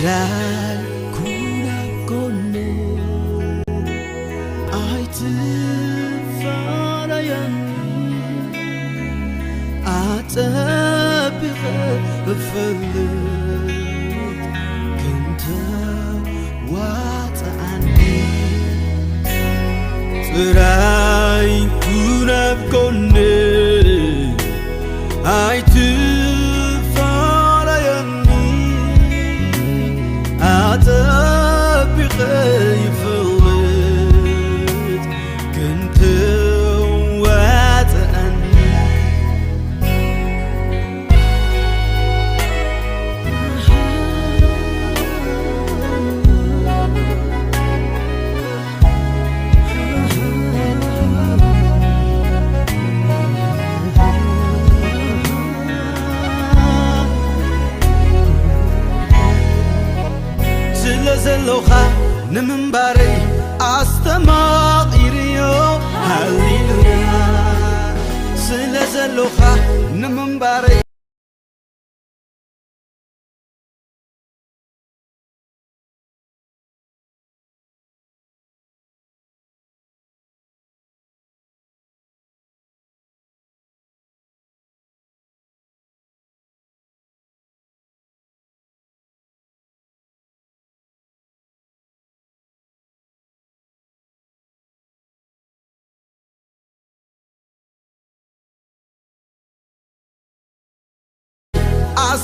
ራይ ኩን ኣብ ጎነይ ኣይትፋለየኒ፣ ኣጸቢቐ እፈልጥ ክንተ ዋጽኣኒ። ጥራይ ኩን ኣብ ጎነይ ኣይትፋለየኒ፣ ኣጸቢቐ ይፈልጥ ክንተ ዋጽኣኒ። ስለ ዘሎኻ ንምንባረይ ኣስተማቒርዮ። ሃሌሉያ። ስለ ዘሎኻ ንምንባረይ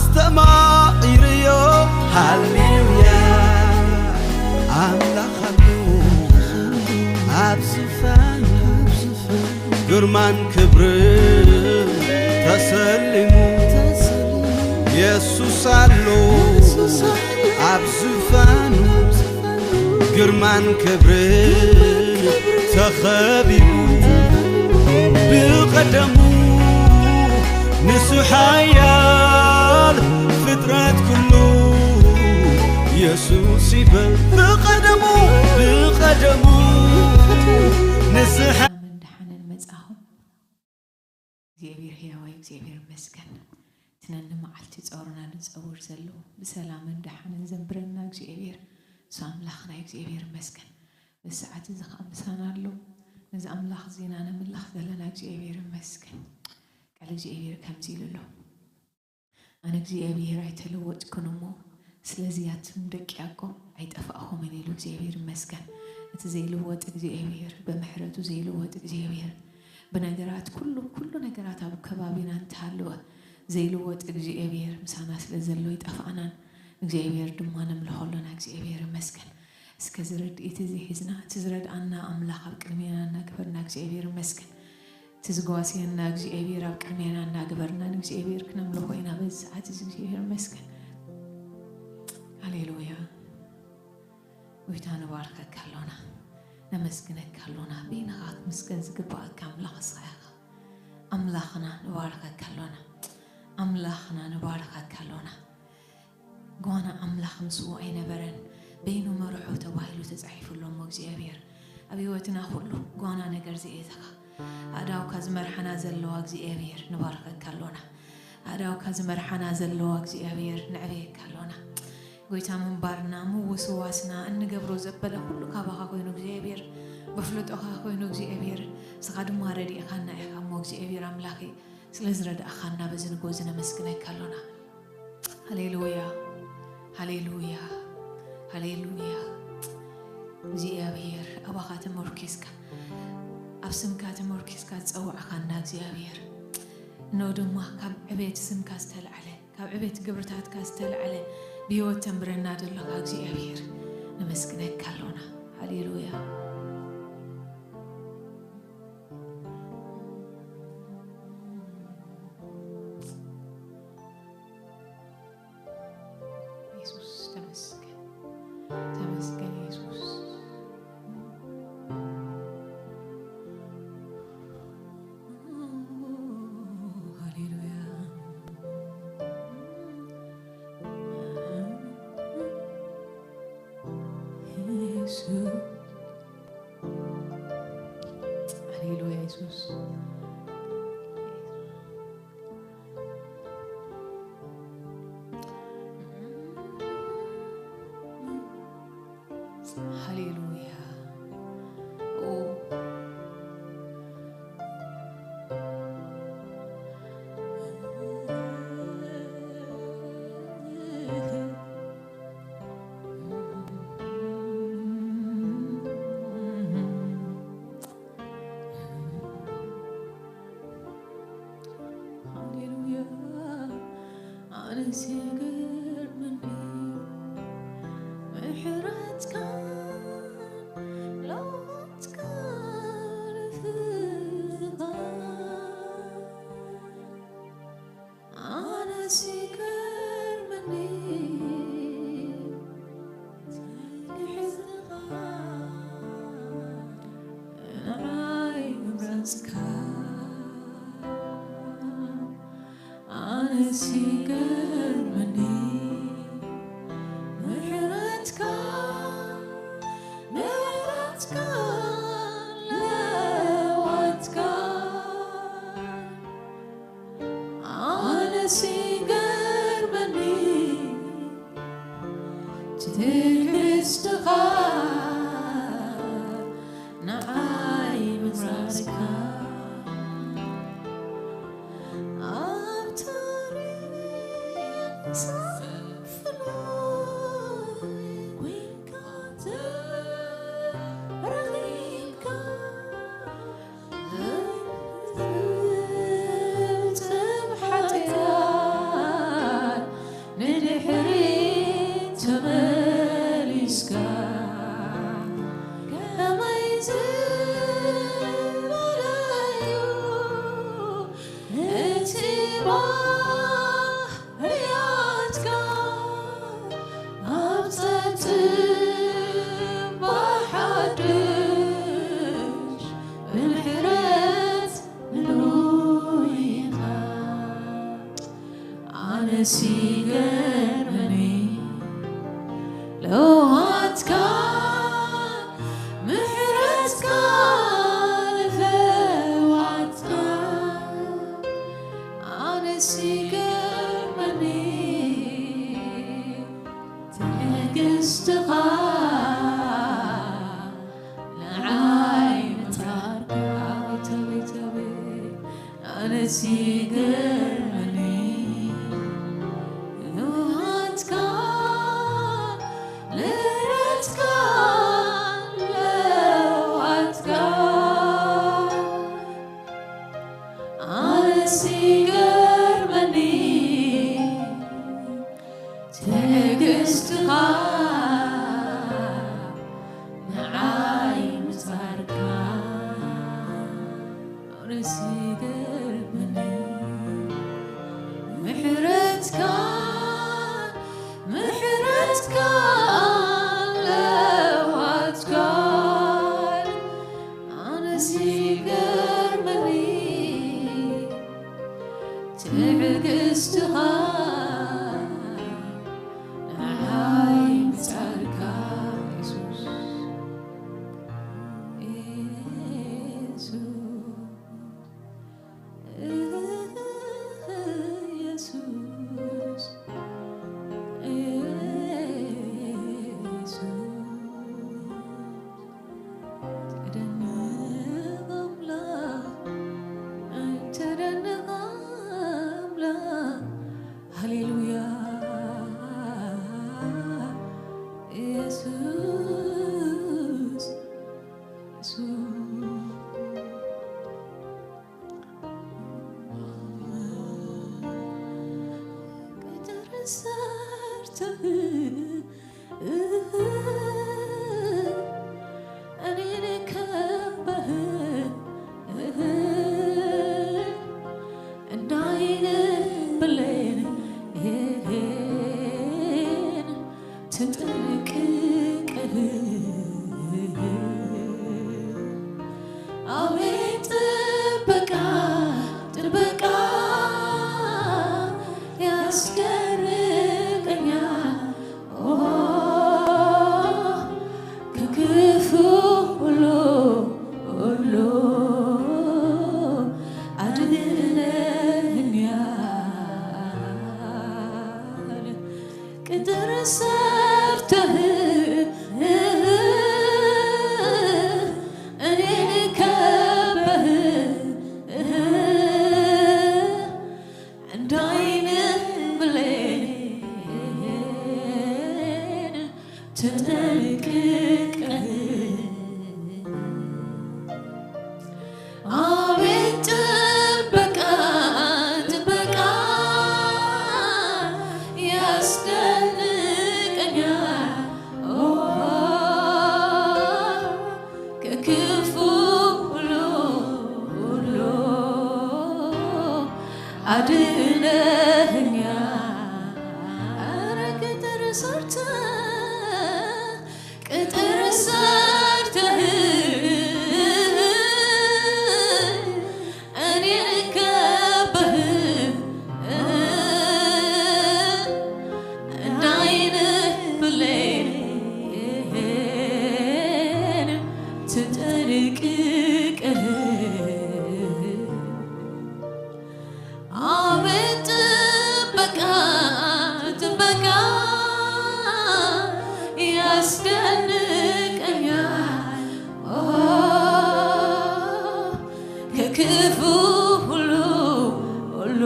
ኣስተማቒርዮ። ሃሌሉያ። ኣምላኽ ኣሎ ኣብ ዝፋኑ፣ ግርማን ክብርን ተሰሊሙ። የሱስ ኣሎ ኣብ ዝፋኑ፣ ግርማን ክብርን ተኸቢቡ። ብቐደሙ ንሱ ሓያል፣ ፍጥረት ኩሉ የሱስ ይበል። ብቐደሙ፣ ብቐደሙ ንሱ ሓ- ሰላምን ደሓንን መጻኹም። እግዚኣብሔር ሕያዋይ እግዚኣብሔር ይመስገን። እቲ ነንመዓልቲ ጸውርና ዝጸውር ዘሎ፣ ብሰላምን ደሓንን ዘንብረና እግዚኣብሔር፣ እሱ ኣምላኽና እግዚኣብሔር ይመስገን። በዚ ሰዓት እዚ ኸኣ ምሳና ኣሎ። ነዚ ኣምላኽ ዜና ነምልኽ ዘለና እግዚኣብሔር ይመስገን። ቃል እግዚኣብሔር ከምዚ ኢሉ ኣሎ። ኣነ እግዚኣብሔር ኣይተለወጥኩን እሞ፣ ስለዚ ኣቱም ደቂ ያዕቆብ ኣይጠፋእኹምን ኢሉ እግዚኣብሔር ይመስገን። እቲ ዘይልወጥ እግዚኣብሔር፣ ብምሕረቱ ዘይልወጥ እግዚኣብሔር፣ ብነገራት ኩሉ፣ ኩሉ ነገራት ኣብ ከባቢና እንተሃለወ ዘይልወጥ እግዚኣብሔር ምሳና ስለ ዘሎ ኣይጠፋእናን። እግዚኣብሔር ድማ ነምልኾ ኣሎና። እግዚኣብሔር ይመስገን። እስከ እዚ ርድኢት እዚ ሒዝና፣ እቲ ዝረድኣና ኣምላኽ ኣብ ቅድሜና እናገበርና እግዚኣብሔር ይመስገን። እቲ ዝጓስየና እግዚኣብሔር ኣብ ቅድሜና እናገበርና ንእግዚኣብሔር ክነምልኾ ኢና በዚ ሰዓት እዚ። እግዚኣብሔር ይመስገን። ሃሌሉያ። ጎይታ ንባርከካ ኣሎና፣ ነመስግነካ ኣሎና። በይንኻ ክትምስገን ዝግባኣካ ኣምላኽ ንስኻ ኢኻ። ኣምላኽና ንባርከካ ኣሎና፣ ኣምላኽና ንባርከካ ኣሎና። ጓና ኣምላኽ ምስኡ ኣይነበረን፣ በይኑ መርሖ ተባሂሉ ተጻሒፉ ኣሎ እሞ እግዚኣብሔር ኣብ ህይወትና ኩሉ ጓና ነገር ዘየእተኻ ኣእዳውካ ዝመርሓና ዘለዋ እግዚኣብሔር ንባርከካ ኣሎና። ኣእዳውካ ዝመርሓና ዘለዋ እግዚኣብሔር ነዕብየካ ኣሎና። ጎይታ ምንባርና ምውስዋስና እንገብሮ ዘበለ ኩሉ ካባኻ ኮይኑ እግዚኣብሔር በፍልጦኻ ኮይኑ እግዚኣብሔር ንስኻ ድማ ረዲእኻና ኢኻ እሞ እግዚኣብሔር ኣምላኸይ ስለ ዝረዳእኻና በዚ ንጎ እዚ ነመስግነካ ኣሎና። ሃሌሉያ፣ ሃሌሉያ፣ ሃሌሉያ። እግዚኣብሔር ኣባኻ ተመርኪስካ ኣብ ስምካ ተመርኪስካ ዝጸዋዕኻና እግዚኣብሔር እኖ ድማ ካብ ዕቤት ስምካ ዝተላዕለ ካብ ዕቤት ግብርታትካ ዝተላዕለ ብህይወት ተንብረና ዘለኻ እግዚኣብሔር ነመስግነካ ኣሎና። ሃሌሉያ። የሱስ ተመስገን፣ ተመስገን የሱስ። ሃሌሉያ። የሱስ። ሃሌሉያ የሱስ። ሃሌሉያ። ኦ። ሃሌሉያ። ኣነስ ይገርመኒ ምሕረትካ፣ ለውሃትካ፣ ፍቕርኻ። ኣነስ ይገርመኒ ትዕግስትኻ፣ ንዓይ ምምራጽካ። ኣነስ ይገርመኒ ምሕረትካ፣ ምሕረትካ፣ ለዋትካ። ኣነስ ይገርመኒ ትዕግስትኻ፣ ንዓይ ምምራጽካ። ኣብ ታሪኽ ሳፍሎ ኮይንካ ተረኺብካ፣ ካብ ሓጢኣት ንድሕሪት ተመሊስካ፣ ከመይ ዝበለ እዩ እቲ ባህርያትካ፣ ኣብ ጸጥታ ሓድሽ ብምሕረት ምሉእ ኢኻ። ኣነስ ይገርመኒ ለውሃትካ፣ ምሕረትካ፣ ለዋትካ። ኣነስ ይገርመኒ ትዕግስትኻ፣ ንዓይ ምጽዓርካ። ኣቤት፣ ኣቤት፣ ኣቤት። ኣነስ ይገርመኒ ለውሃትካ፣ ምሕረትካ፣ ለዋትካ። ኣነስ ይገርመኒ ትዕግስትኻ፣ ንዓይ ምጽዓርካ። ኣነስ ይገርመኒ ምሕረትካ፣ ምሕረትካ፣ ለዋትካ። ኣነስ ይገርመኒ ትዕግስትኻ፣ ንዓይ ምጽዓርካ። የሱስ፣ የሱስ፣ የሱስ። ተደንቕ ኣምላኽ፣ ተደንቕ ኣምላኽ። ሃሌሉያ። የሱስ፣ የሱስ። ቅጥር ሰርተህ እኔን ከበህ እንዳይን ብሌን ተጠንቅቀህ አቤት ጥበቃ፣ ጥበቃ ያስደርቀኛል። ኦ፣ ከክፉ ሁሉ፣ ሁሉ አድነኸኛል። ቅጥር ሰርተህ እንዳይን ብሌን ተጠንቅቀህ አቤት ጥበቃ ጥበቃ ያስደንቀኛል። ኦ ከክፉ ሁሉ ሁሉ አድነኸኛል። ኧረ ቅጥር ሰርተህ ቅጥር ሰርተህ እኔን ከበህ እንዳይንህ ብሌን ተጠንቅቀህ አቤት ጥበቃ ጥበቃ ያስደንቀኛል። ኦ ከክፉ ሁሉ ሁሉ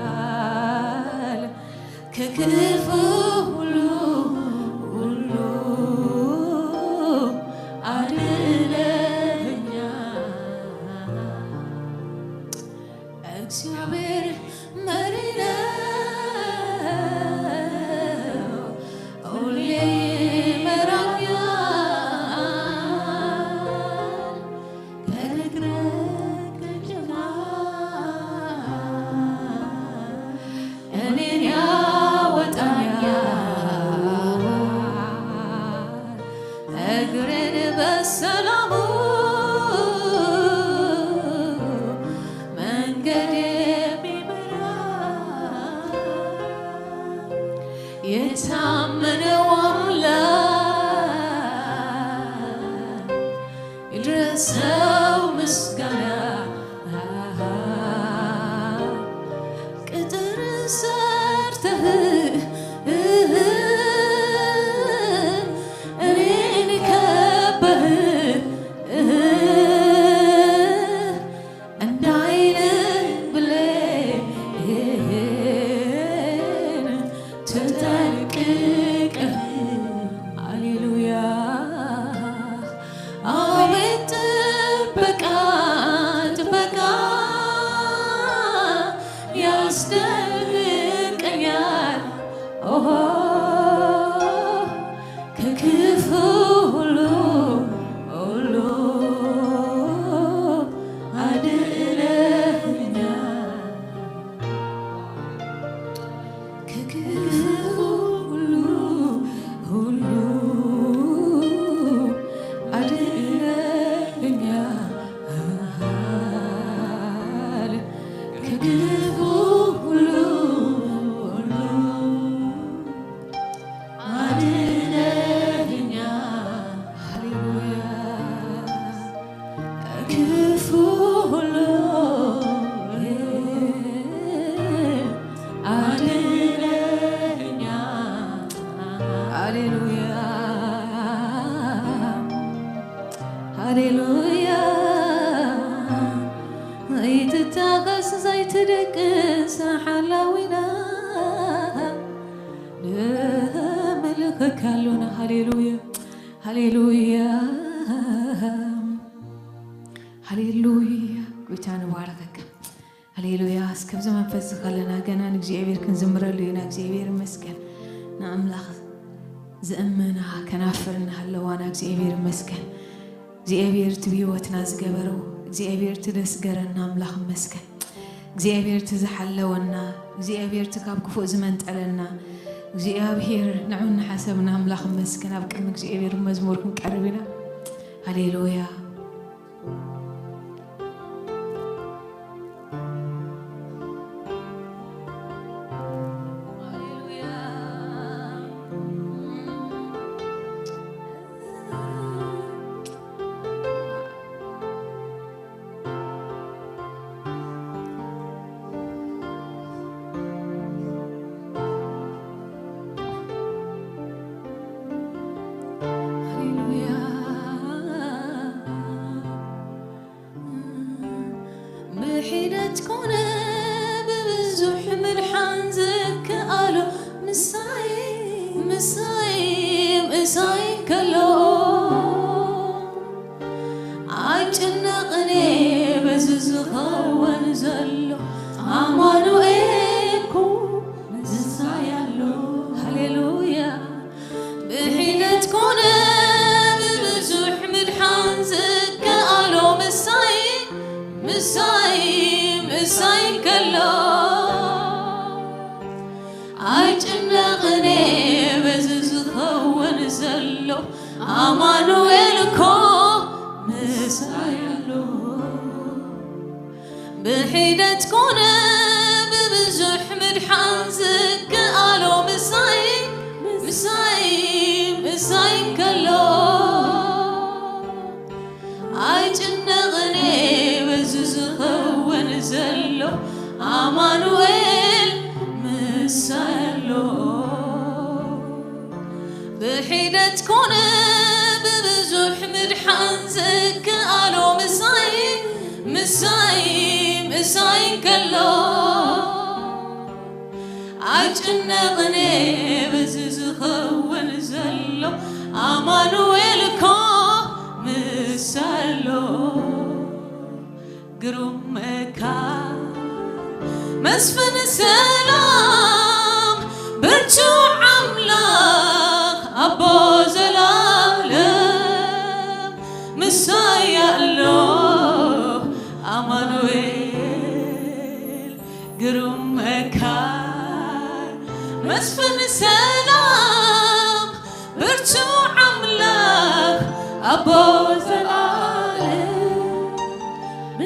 አድነኸኛል። ከክፉ ሁሉ ሁሉ አድነኸኛል። እግዚአብሔር መሪ ነው፣ ሁሌ ይመራኛል። ከግርግር ከተማ እኔን ያወጣኛል። እግሬን በሰላሙ መንገድ የሚመራ የታመነው አምላክ ይድረሰው ምስጋና። ቅጥር ሰርተህ እኔን ከበህ እንዳይን ብሌን ተጠንቅቀህ። ሃሌሉያ። አቤት ጥበቃ ጥበቃ ያስደንቀኛል። ኦሆ ከክፉ ሁሉ ሁሉ አድነኸኛል። ከክፉ ሁሉ ሁሉ አድነኸኛል። ከክፉ ሁሉ ሁሉ አድነኸኛል። ሃሌሉያ። ከክፉ ሁሉ አድነኸኛል። ሃሌሉያ፣ ሃሌሉያ። ዘይትታኸስ ዘይትደቅስ ሓላዊና ነምልኸካ ኣሎና። ሃሌሉያ፣ ሃሌሉያ፣ ሃሌሉያ። ጎይታ ንባረከካ። ሃሌሉያ። እስከብዚ መንፈስ ከለና ገና ንእግዚኣብሔር ክንዝምረሉ ኢና። እግዚኣብሔር ይመስገን። ንኣምላኽ ዝእመና ከናፍር እናሃለዋና እግዚኣብሔር ይመስገን። እግዚኣብሔር እቲ ብህይወትና ዝገበሮ እግዚኣብሔር እቲ ደስገረና ኣምላኽ ይመስገን። እግዚኣብሔር እቲ ዝሓለወና እግዚኣብሔር እቲ ካብ ክፉእ ዝመንጠለና እግዚኣብሔር ንዑ እናሓሰብና ኣምላኽ ይመስገን። ኣብ ቅድሚ እግዚኣብሔር መዝሙር ክንቀርብ ኢና። ሃሌሉያ። ሃሌሉያ። ሒደት ኮነ ብብዙሕ ምድሓን ዝከኣሎ ምሳይ ምሳይ ምሳይ ከሎ ኣይጭነቕን በዚ ዝኸውን ዘሎ ኣማኑኤል እኮ ምሳይ ኣሎ። ሃሌሉያ። ብሒደት ኮነ ብብዙሕ ምድሓን ዝከኣሎ ምሳይ ምሳይ ምሳይ ከሎ ኣይጭነቕን በዚ ዝኸውን ዘሎ ኣማኑኤል እኮ ምሳይ ኣሎ። ብሒደት ኮነ ብብዙሕ ምድሓን ዝከኣሎ ምሳይ ምሳይ ምሳይ ከሎ ኣይጭነቕን በዚ ዝኸውን ዘሎ ኣማኑኤል ምሳይ ኣሎ። ብሒደት ኮነ ብብዙሕ ምድሓን ዝከኣሎ ምሳይ ምሳይ ምሳይ ከሎ ኣይጭነቕን በዚ ዝኸውን ዘሎ ኣማኑኤል እኮ ምሳይ ኣሎ። ግሩም መካር መስፍን ሰላም ብርቱዕ ኣምላኽ ኣቦ ዘላለም ምሳይ ኣሎ ኣማኑኤል። ግሩም መካር መስፍን ሰላም ብርቱዕ ኣምላኽ ኣቦ ዘላለም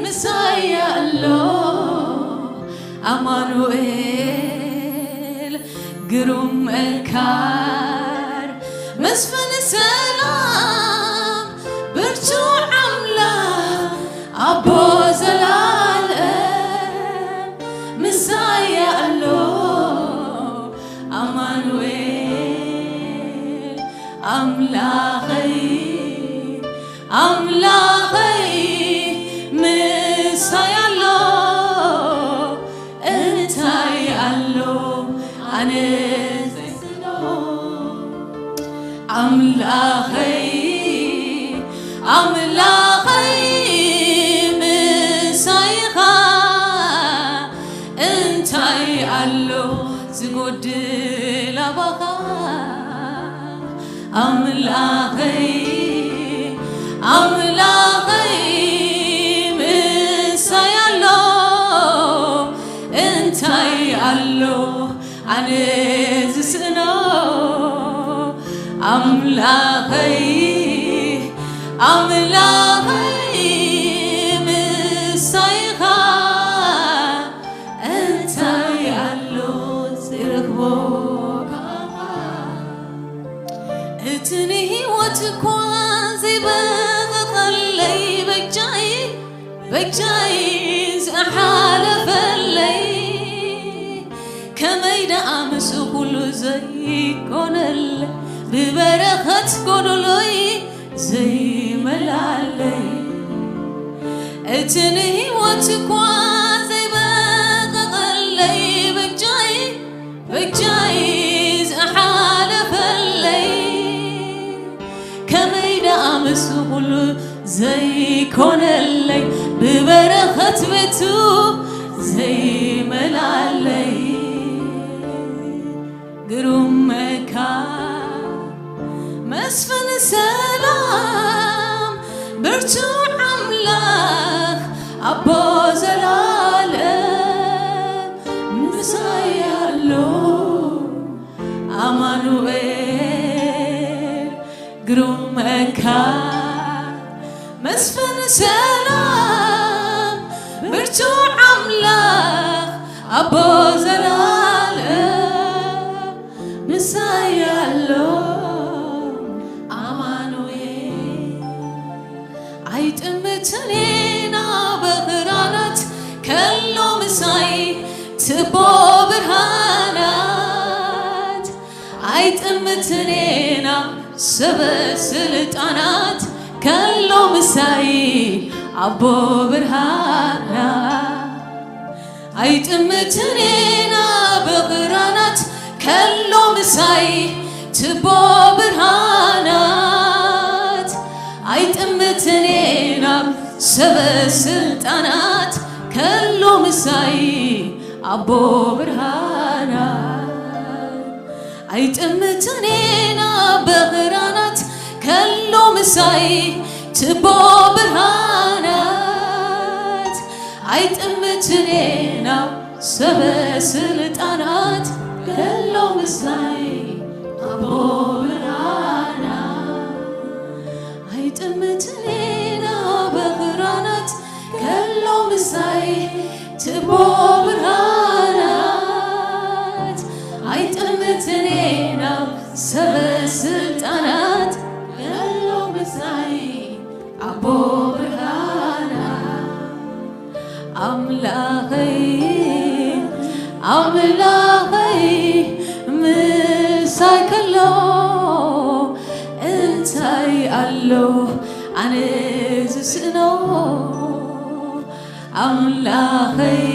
ምሳይ ኣሎ ኣማኑኤል። ግሩም መካር መስፍን ሰላም ብርቱዕ ኣምላኽ ኣቦ ዘላለም ምሳይ ኣሎ ኣማኑኤል ኣምላኸይ ኣምላኸይ ምሳይ ኣሎ እንታይ ኣሎ ኣነ ዘይስእኖ ኣምላኸይ ኣምላኸይ ምሳይኻ እንታይ ኣሎ ዝጎድል ኣባኻ ኣምላኸይ ኣምላኸይ ምሳይ ኣሎ እንታይ ኣሎ ኣነ ዝስእኖ ኣምላኸይ ኣምላኸይ ምሳይኻ እንታይ ኣሎ ዝረኽቦ ካኻ እቲ ንህይወት እኳ ዘይበቐቐለይ በጃይ በጃይ ዝሓለፈለይ ከመይ ደኣ ምስ ኩሉ ዘይኮነለይ ብበረኸት ጎደሎይ ዘይመላለይ እቲ ንህይወት እኳ ዘይበቐቐለይ በጃይ በጃይ ዝሓለፈለይ ከመይ ደኣ ምስ ኩሉ ዘይኮነለይ ብበረኸት ቤቱ ዘይመላለይ ግሩም መካር መስፍን ሰላም ብርቱዕ ኣምላኽ ኣቦ ዘላለም ምሳይ ኣሎ ኣማኑኤል ግሩም መካር መስፍን ሰላም ብርቱዕ ኣምላኽ ኣቦ ዘላለም ምሳይ ኣሎ ኣማኑኤል ኣይጥምትን ኢና በኽራናት ከሎ ምሳይ ትቦ ብርሃናት ኣይጥምትን ኢና ሰበ ስልጣናት ከሎ ምሳይ ኣቦ ብርሃናት ኣይጥምትን ኢና ብኽራናት ከሎ ምሳይ ትቦ ብርሃናት። ኣይጥምትን ኢና ሰበ ስልጣናት ከሎ ምሳይ ኣቦ ብርሃናት። ኣይጥምትን ኢና ብኽራናት ከሎ ምሳይ ትቦ ብርሃናት። ኣይጥምትን ኢና ሰበ ስልጣናት ከሎ ምሳይ ኣቦ ብርሃናት። ኣይጥምትን ኢና ብኽራናት ከሎ ምሳይ ትቦ ብርሃናት። ኣይጥምትን ኢና ሰበ ስልጣናት ከሎ ምሳይ ኣቦ ብርሃናት። ኣምላኸይ ኣምላኸይ ምሳይ ከሎ እንታይ ኣሎ ኣነ ዝስእኖ? ኣምላኸይ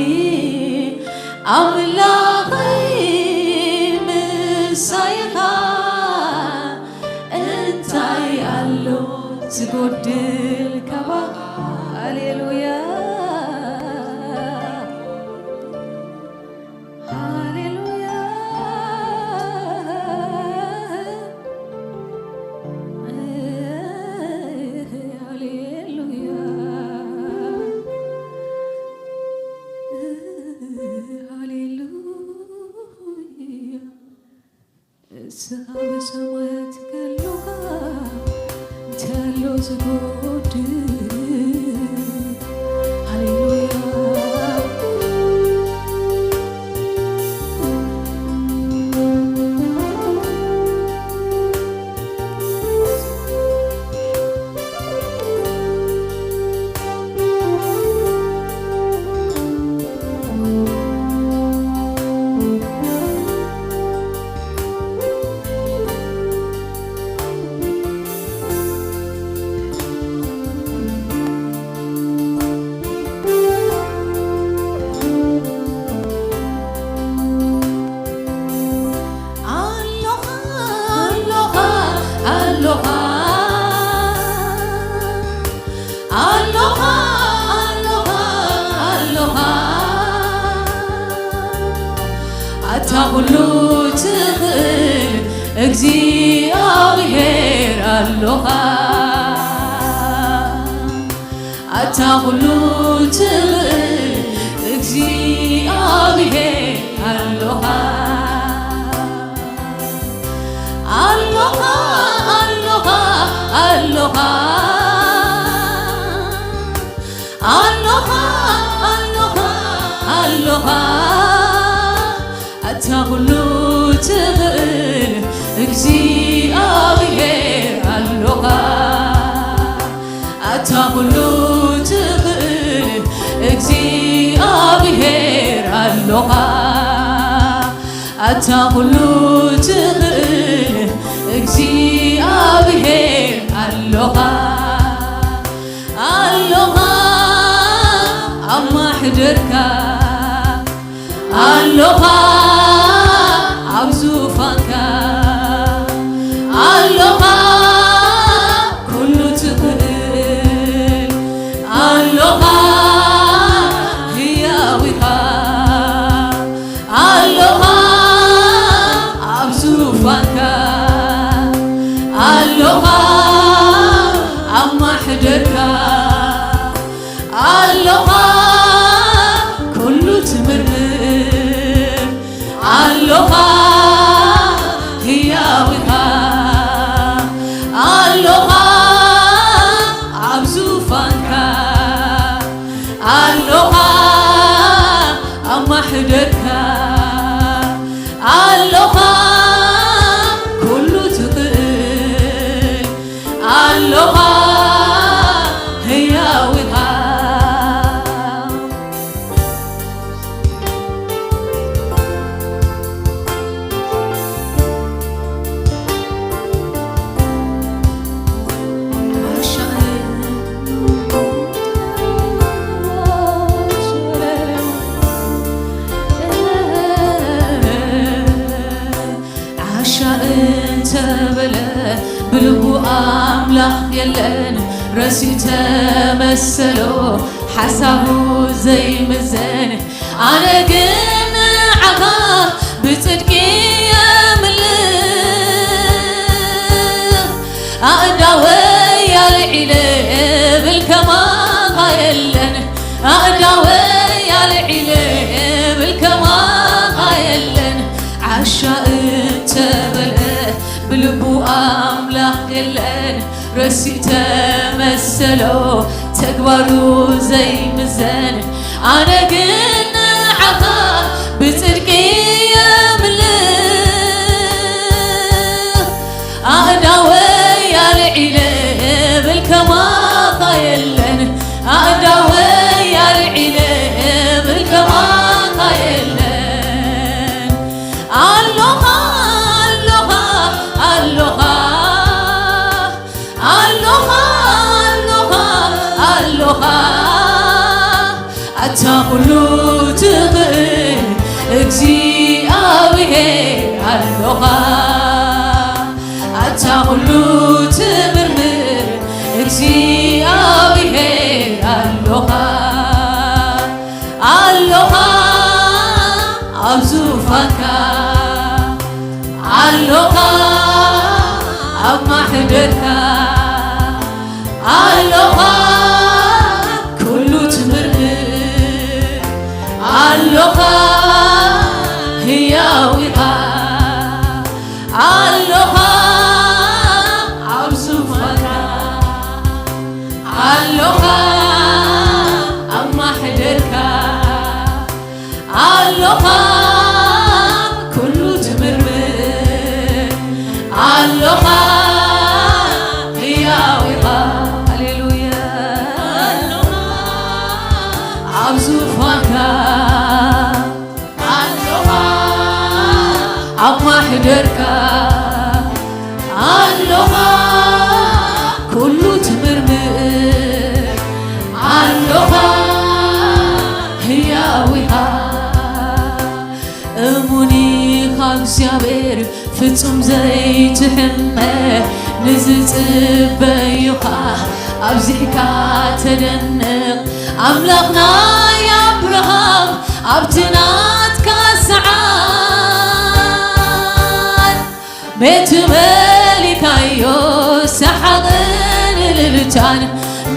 ኣምላኸይ ምሳይኻ እንታይ ኣሎ ዝጎድል ካባኻ? ሃሌሉያ ሃሌሉያ ሃሌሉያ ሃሌሉያ። ንስኻ ብሰማያት ከሎኻ እንታይ ኣሎ ዝጎድል? ሃሌሉያ። ኣሎኻ ኣሎኻ ኣሎኻ ኣሎኻ ኣሎኻ ኣሎኻ ኣታ ኩሉ ትኽእል እግዚኣብሔር ኣሎኻ ኣታ ኩሉ ትኽእል እግዚኣብሔር ኣሎኻ ኣሎኻ ኣሎኻ ኣሎኻ ኣሎኻ ኣሎኻ ኣሎኻ ኣታ ኩሉ ትኽእል እግዚኣብሔር ኣሎኻ ኣታ ኩሉ ትኽእል እግዚኣብሔር ኣሎኻ ኣታ ኩሉ ትኽእል እግዚኣብሔር ኣሎኻ ኣሎኻ ኣብ ማሕደርካ ኣሎኻ ኣብ ዙፋንካ ኣሎኻ ኩሉ ትኽእል ኣሎኻ ህያው ኢኻ ኣሎኻ ኣብ ዙፋንካ ኣሎኻ ኣብ ማሕደርካ ኣሎኻ ኩሉ ትምርምር ኣሎኻ ህያው ኢኻ ኣሎኻ ኣብ ዙፋንካ ኣሎኻ ኣብ ማሕደርካ ኣሎኻ ኩሉ ትኽእል ኣሎኻ ህያው ኢኻ ረሲተ መሰሎ ሓሳቡ ዘይምዘን ኣነ ግን ንዓኻ ብጽድቂ የምልኽ ኣእዳወይ ኣልዒለ ብል ከማኻ የለን ኣእዳወይ ኣልዒለ ብል ከማኻ የለን ዓሻ እንተበለ ብልቡ ኣምላኽ የለን ረሲተ መሰሎ ተግባሩ ዘይምዘን ኣነ ግን ንዓኻ ብጽድቂ የምልኽ ኣእዳወይ ኣልዒለ ብል ከማኻ የለን ኣእዳወይ ኣልዒለ ብል ከማኻ የለን ኣሎኻ ኣሎኻ ኣሎኻ ኣሎኻ ኣሎኻ ኣሎኻ ኣታ ኩሉ ትኽእል እግዚኣብሔር ኣሎኻ ኣታ ኩሉ ትምርምር እግዚኣብሔር ኣሎኻ ኣሎኻ ኣብ ዙፋንካ ኣሎኻ ኣብ ማሕደርካ ኣሎኻ ኩሉ ትምርምር ኣሎኻ ህያው ኢኻ ኣሎኻ ኣብ ዙፋንካ ኣሎኻ ኣብ ማሕደርካ ኣሎኻ ኩሉ ትምርምር ኣሎኻ ህያው ኢኻ ሃሌሉያ ኣሎኻ ኣብ ዙፋንካ ኣሎኻ ኣብ ማሕደርካ ኣሎኻ ኩሉ ትምርምር ኣሎኻ ህያው ኢኻ እሙን ኢኻ እግዚኣብሔር ፍጹም ዘይትሕመ ንዝጽበዩኻ ኣብዚሕካ ተደንቕ ኣምላኽ ናይ ኣብርሃም ኣብቲ ናትካ ሰዓት ቤቱ መሊካዮ ሰሓቕን እልልታን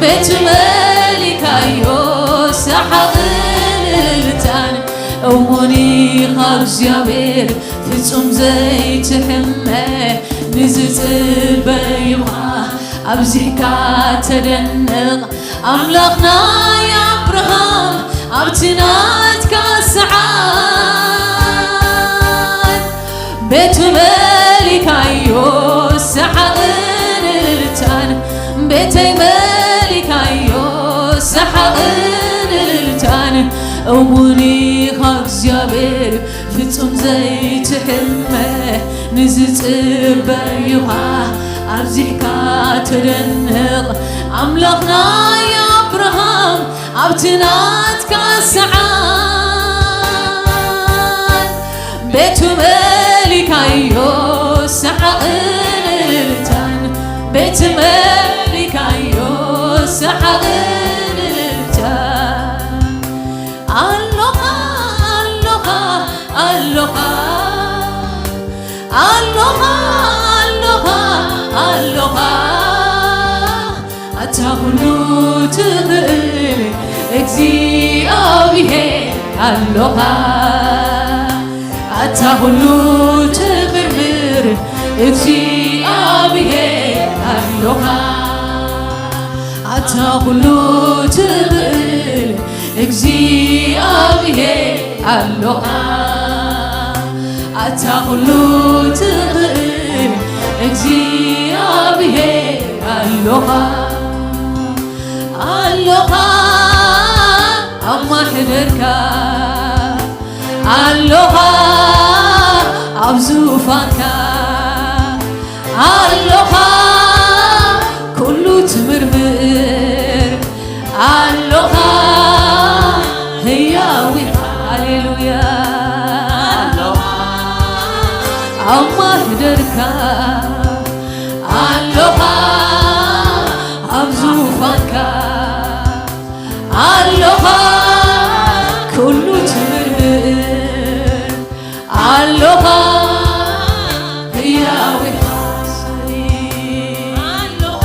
ቤቱ መሊካዮ ሰሓቕን እልልታን እሙን ኢኻ እግዚኣብሔር ፍጹም ዘይትሕመ ንዝጽበዩኻ ኣብዚሕካ ተደንቕ ኣምላኽ ናይ ኣብርሃም ኣብቲ ናትካ ሰዓት ቤቱ መሊካዮ ሰሓቕን እልልታን ቤተይ መሊካዮ ሰሓቕን እልልታን እሙን ኢኻ እግዚኣብሔር ፍጹም ዘይትሕመ ንዝጽበዩኻ ኣብዚሕካ ተደንቕ ኣምላኽ ናይ ኣብርሃም ኣብቲ ናትካ ሰዓት ቤቱ መሊካዮ ሰሓቕን እልልታን ቤቱ መሊካዮ ሰሓቕን እልልታን ኣሎኻ ኣሎኻ ኣሎኻ ኣሎኻ ኣሎኻ ኣሎኻ ኣታ ኩሉ ትኽእል እግዚኣብሔር ኣሎኻ ኣታ ኩሉ ትምርምር እግዚኣብሔር ኣሎኻ ኣታ ኩሉ ትኽእል እግዚኣብሔር ኣሎኻ ኣታ ኩሉ ትኽእል እግዚኣብሔር ኣሎኻ ኣሎኻ ኣብ ማሕደርካ ኣሎኻ ኣብ ዙፋንካ ኣሎኻ ኩሉ ትምርምር ኣሎኻ ህያው ኢኻ ሃሌሉያ ኣሎኻ ኣብ ማሕደርካ ኣሎኻ ኣብ ዙፋንካ ኣሎኻ ኩሉ ትምርምር ኣሎኻ ህያው ኢኻ ኣሎኻ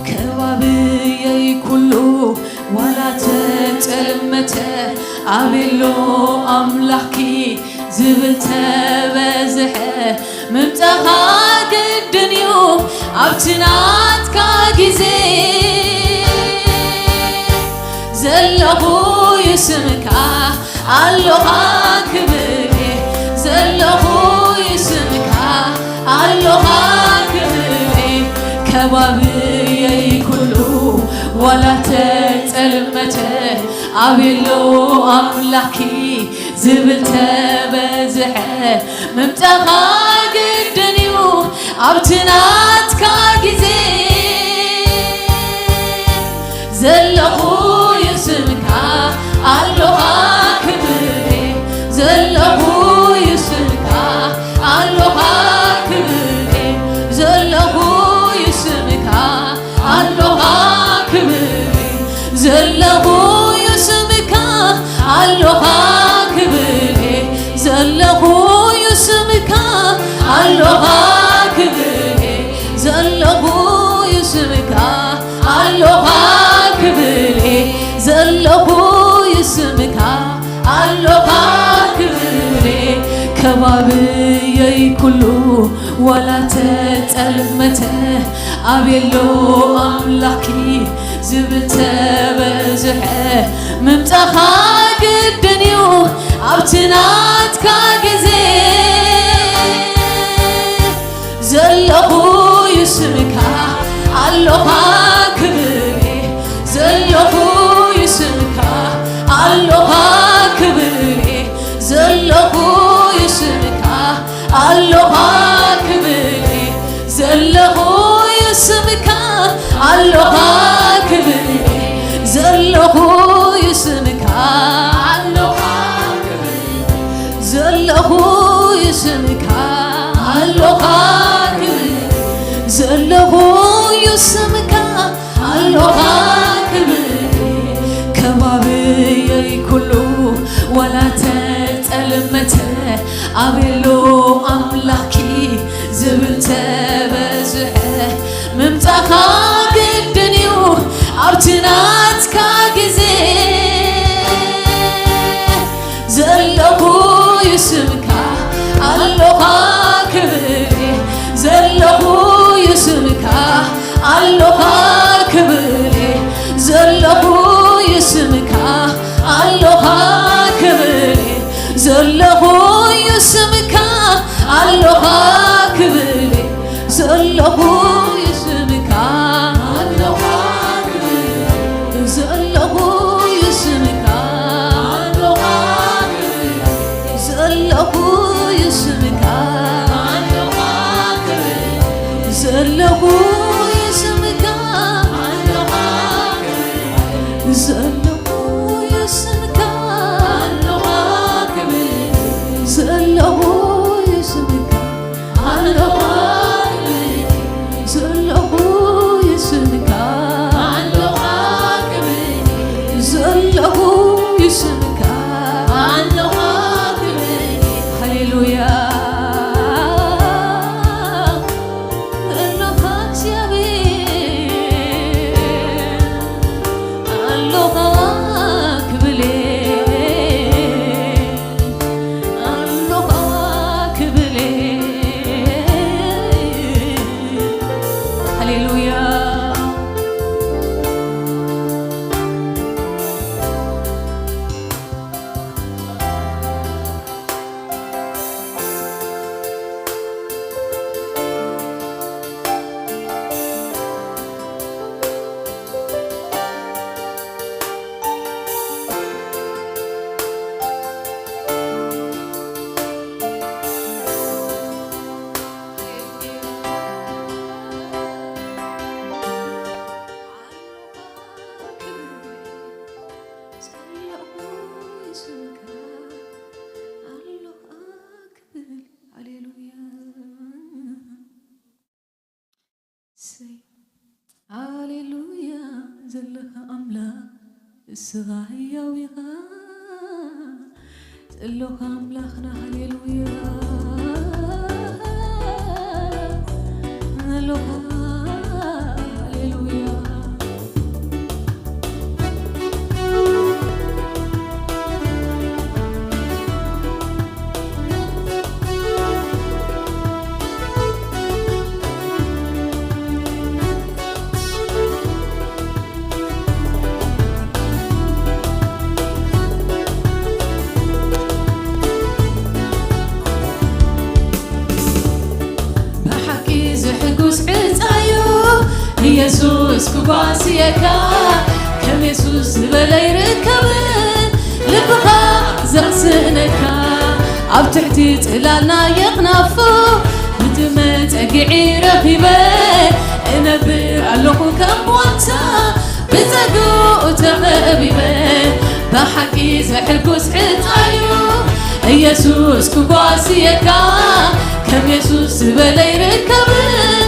ከባብየይ ኩሉ ዋላ ተጸልመተ ኣቤሎ ኣምላኽኪ ዝብል ተበዝሐ ምምጻኻ ግድን እዩ ኣብቲ ናትካ ግዜ ዘለኹ እዩ ስምካ ኣሎኻ ክብሬ ዘለኹ እዩ ስምካ ኣሎኻ ክብሬ ከባብየይ ኩሉ ዋላ ተጸልመተ ኣቤሎ ኣምላኪ ዝብል ተበዝሐ ምምጻኻ ግድን እዩ ኣብቲ ናትካ ግዜ ዘለኹ እዩ ስምካ ኣሎኻ ክብሬ ዘለኹ እዩ ስምካ ኣሎኻ ክብሬ ዘለኹ እዩ ስምካ ኣሎኻ ክብሬ ዘለኹ እዩ ስምካ ኣሎኻ ክብሬ ዘለኹ እዩ ስምካ ኣሎኻ ክብሬ ዘለኹ እዩ ስምካ ኣሎኻ ክብሬ ዘለኹ እዩ ስምካ ኣሎኻ ክብሬ ከባብየይ ኩሉ ዋላ ተጸልመተ ኣቤሎ ኣምላኪ ዝብል ተበዝሐ ምምጻኻ ግድን እዩ ኣብቲ ናትካ ግዜ ዘለኹ እዩ ስምካ ኣሎኻ ክብሬ ዘለኹ እዩ ስምካ ኣሎኻ ክብሬ ዘለኹ እዩ ስምካ ኣሎኻ ክብሬ ዘለኹ እዩ ስምካ ኣሎኻ ክብሬ ዘለኹ እዩ ስምካ ኣሎኻ ክብሬ ዘለኹ እዩ ስምካ ኣሎኻ ክብሬ ዘለኹ እዩ ስምካ ኣሎኻ ክብሬ ከባብየይ ኩሉ ዋላ ተጸልመተ ኣቤሎ ኣምላኪ ዝብል ተበዝሐ ምምጻኻ ግድን እዩ ኣብቲ ናትካ ግዜ ዘለኹ እዩ ስምካ ኣሎኻ ክብሬ ዘለኹ እዩ ስምካ ኣሎኻ ክብሬ ዘለኹ እዩ ስምካ ኣሎኻ ክብሬ ዘለኹ እዩ ስምካ ኣሎኻ ክብሬ ዘለኹ እዩ ስምካ ኣሎኻ ክብሬ ዘለኹ እዩ ስምካ ኣሎኻ ክብሬ ዘለኹ እዩ ስምካ ዘለኹ እዩ ስምካ ዘለኹ እዩ ስምካ ዘለኹ እዩ ስምካ ዘለኹ ይስምካ ዘለኹ ይስምካ ሃሌሉያ ኣለኻ እግዚኣብሔር ኣለኻ ክብሌ ኣለኻ እሰይ። ሃሌሉያ ዘለኻ ኣምላኽ ንስኻ ህያው ኢኻ። ዘለኻ ኣምላኽና ሃሌሉያ። ዘለኻ ሃሌሉያ። ብሓቂ ዘሕጉስ ዕጻዩ ኢየሱስ ክጓስየካ፣ ከም የሱስ ዝበለ ኣይርከብን። ልብኻ ዘቕስነካ ኣብ ትሕቲ ጽላልና የኽናፉ፣ ብትመጸግዒ ረኺበ እነብር ኣለኹ ከም ዋንታ፣ ብጸግኡ ተኸቢበ። ብሓቂ ዘሕጉስ ዕጻዩ ኢየሱስ ክጓስየካ፣ ከም የሱስ ዝበለ ኣይርከብን።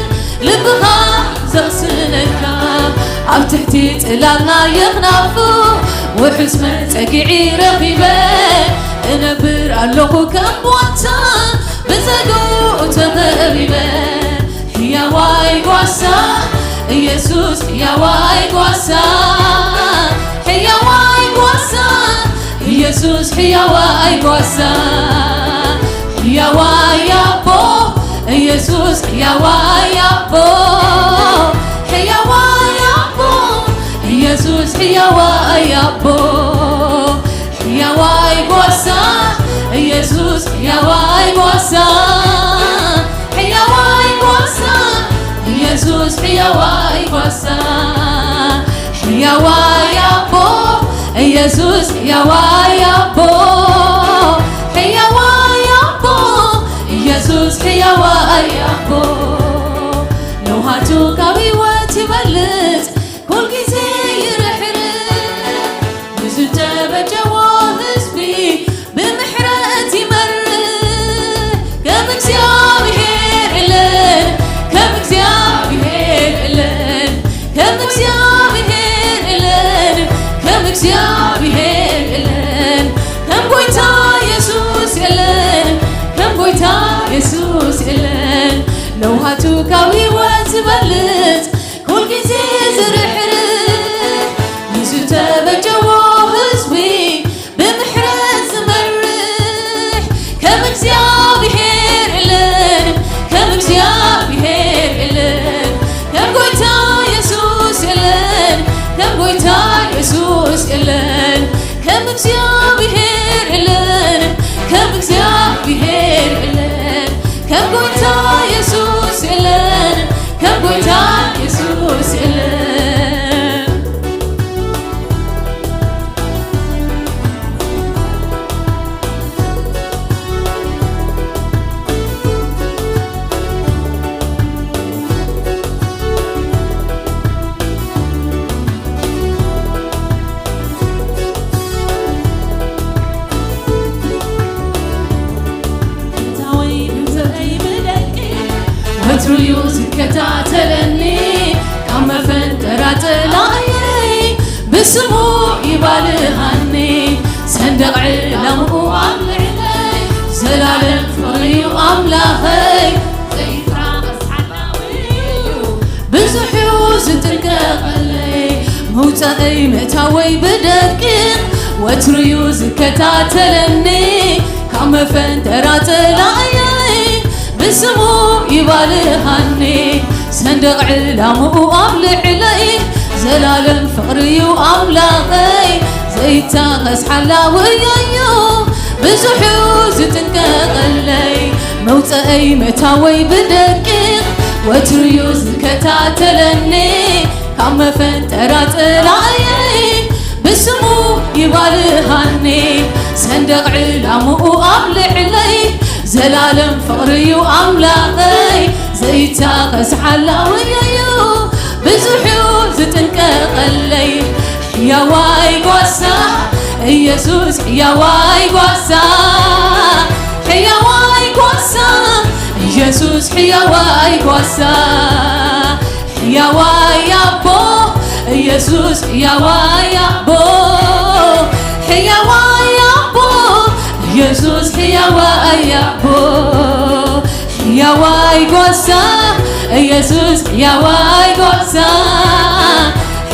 ልብኻ ዘቕስነካ ኣብ ትሕቲ ጽላልና የኽናፉ፣ ውሑስ መጸግዒ ረኺበ እነብር ኣለኹ ከም ዋንታ፣ ብጸግኡ ተኸቢበ። ሕያዋይ ጓሳ ኢየሱስ፣ ሕያዋይ ጓሳ፣ ሕያዋይ ጓሳ ኢየሱስ፣ ሕያዋይ ጓሳ፣ ሕያዋይ ኣቦ ኢየሱስ፣ ሕያዋይ ኣቦ፣ ሕያዋይ ኣቦ ኢየሱስ፣ ሕያዋይ ኣቦ፣ ሕያዋይ ጓሳ ኢየሱስ፣ ሕያዋይ ጓሳ፣ ሕያዋይ ጓሳ ኢየሱስ፣ ሕያዋይ ጓሳ፣ ሕያዋይ ኣቦ ኢየሱስ፣ ሕያዋይ ኣቦ፣ ሕያዋይ ኣቦ ኢየሱስ፣ ሕያዋይ ኣቦ። ለውሃቱ ካብ ህይወት ይበልጽ፣ ኩልጊዜ ይርሕርሕ፣ ንዝተበጀዎ ህዝቢ ብምሕረት ይመርሕ። ከም እግዚኣብሔር የለን፣ ከም እግዚኣብሔር የለን፣ ከም እግዚኣብሔር የለን፣ ከም እግዚኣብሔር የለን፣ ከም ጎይታ የሱስ የለን፣ ከም ጎይታ የሱስ የለን። ለውሃቱ ካብ ህይወት ዝበልጽ፣ ኩልጊዜ ዝርሕርሕ፣ ንዝተበጀዎ ህዝቢ ብምሕረት ዝመርሕ። ከም እግዚኣብሔር የለን፣ ከም እግዚኣብሔር የለን፣ ከም ጎይታ የሱስ የለን፣ ከም ጎይታ የሱስ የለን፣ ከም እግዚኣብሔር የለን፣ ከም እግዚኣብሔር የለን፣ ከም ጎይታ የሱስ የለን፣ ከም ጎይታ የሱስ የለን። ወትሩ እዩ ዝከታተለኒ፣ ካብ መፈንጠራ ጸላእየይ ብስሙ ይባልሃኒ። ሰንደቕ ዕላምኡ ኣብ ልዕለይ፣ ዘላለም ፍቕሪ እዩ ኣምላኸይ። ዘይትራቐስ ሓላዊ እዩ፣ ብዙሕ እዩ ዝጥንቀቐለይ። መውጻእይ ምእታወይ ብደቂቕ፣ ወትሩ እዩ ዝከታተለኒ። ካብ መፈንጠራ ጸላእየይ ብስሙ ይባልሃኒ። ሰንደቕ ዕላምኡ ኣብ ልዕለይ፣ ዘላለም ፍቕሪ እዩ ኣምላኸይ። ዘይታኸስ ሓላውየይ እዩ፣ ብዙሕ እዩ ዝጥንቀቐለይ። መውጸእይ ምእታወይ ብደቂቕ፣ ወትሩ እዩ ዝከታተለኒ። ካብ መፈንጠራ ጸላእየይ ብስሙ ይባልሃኒ። ሰንደቕ ዕላምኡ ኣብ ልዕለይ፣ ዘላለም ፍቕሪ እዩ ኣምላኸይ። ዘይታኸስ ሓላውየይ እዩ፣ ብዙሕ እዩ ዝጥንቀቐለይ። ሕያዋይ ጓሳ ኢየሱስ፣ ሕያዋይ ጓሳ፣ ሕያዋይ ጓሳ ኢየሱስ፣ ሕያዋይ ጓሳ፣ ሕያዋይ ኣቦ ኢየሱስ፣ ሕያዋይ ኣቦ፣ ሕያዋይ ኣቦ ኢየሱስ፣ ሕያዋይ ኣቦ፣ ሕያዋይ ጓሳ ኢየሱስ፣ ሕያዋይ ጓሳ፣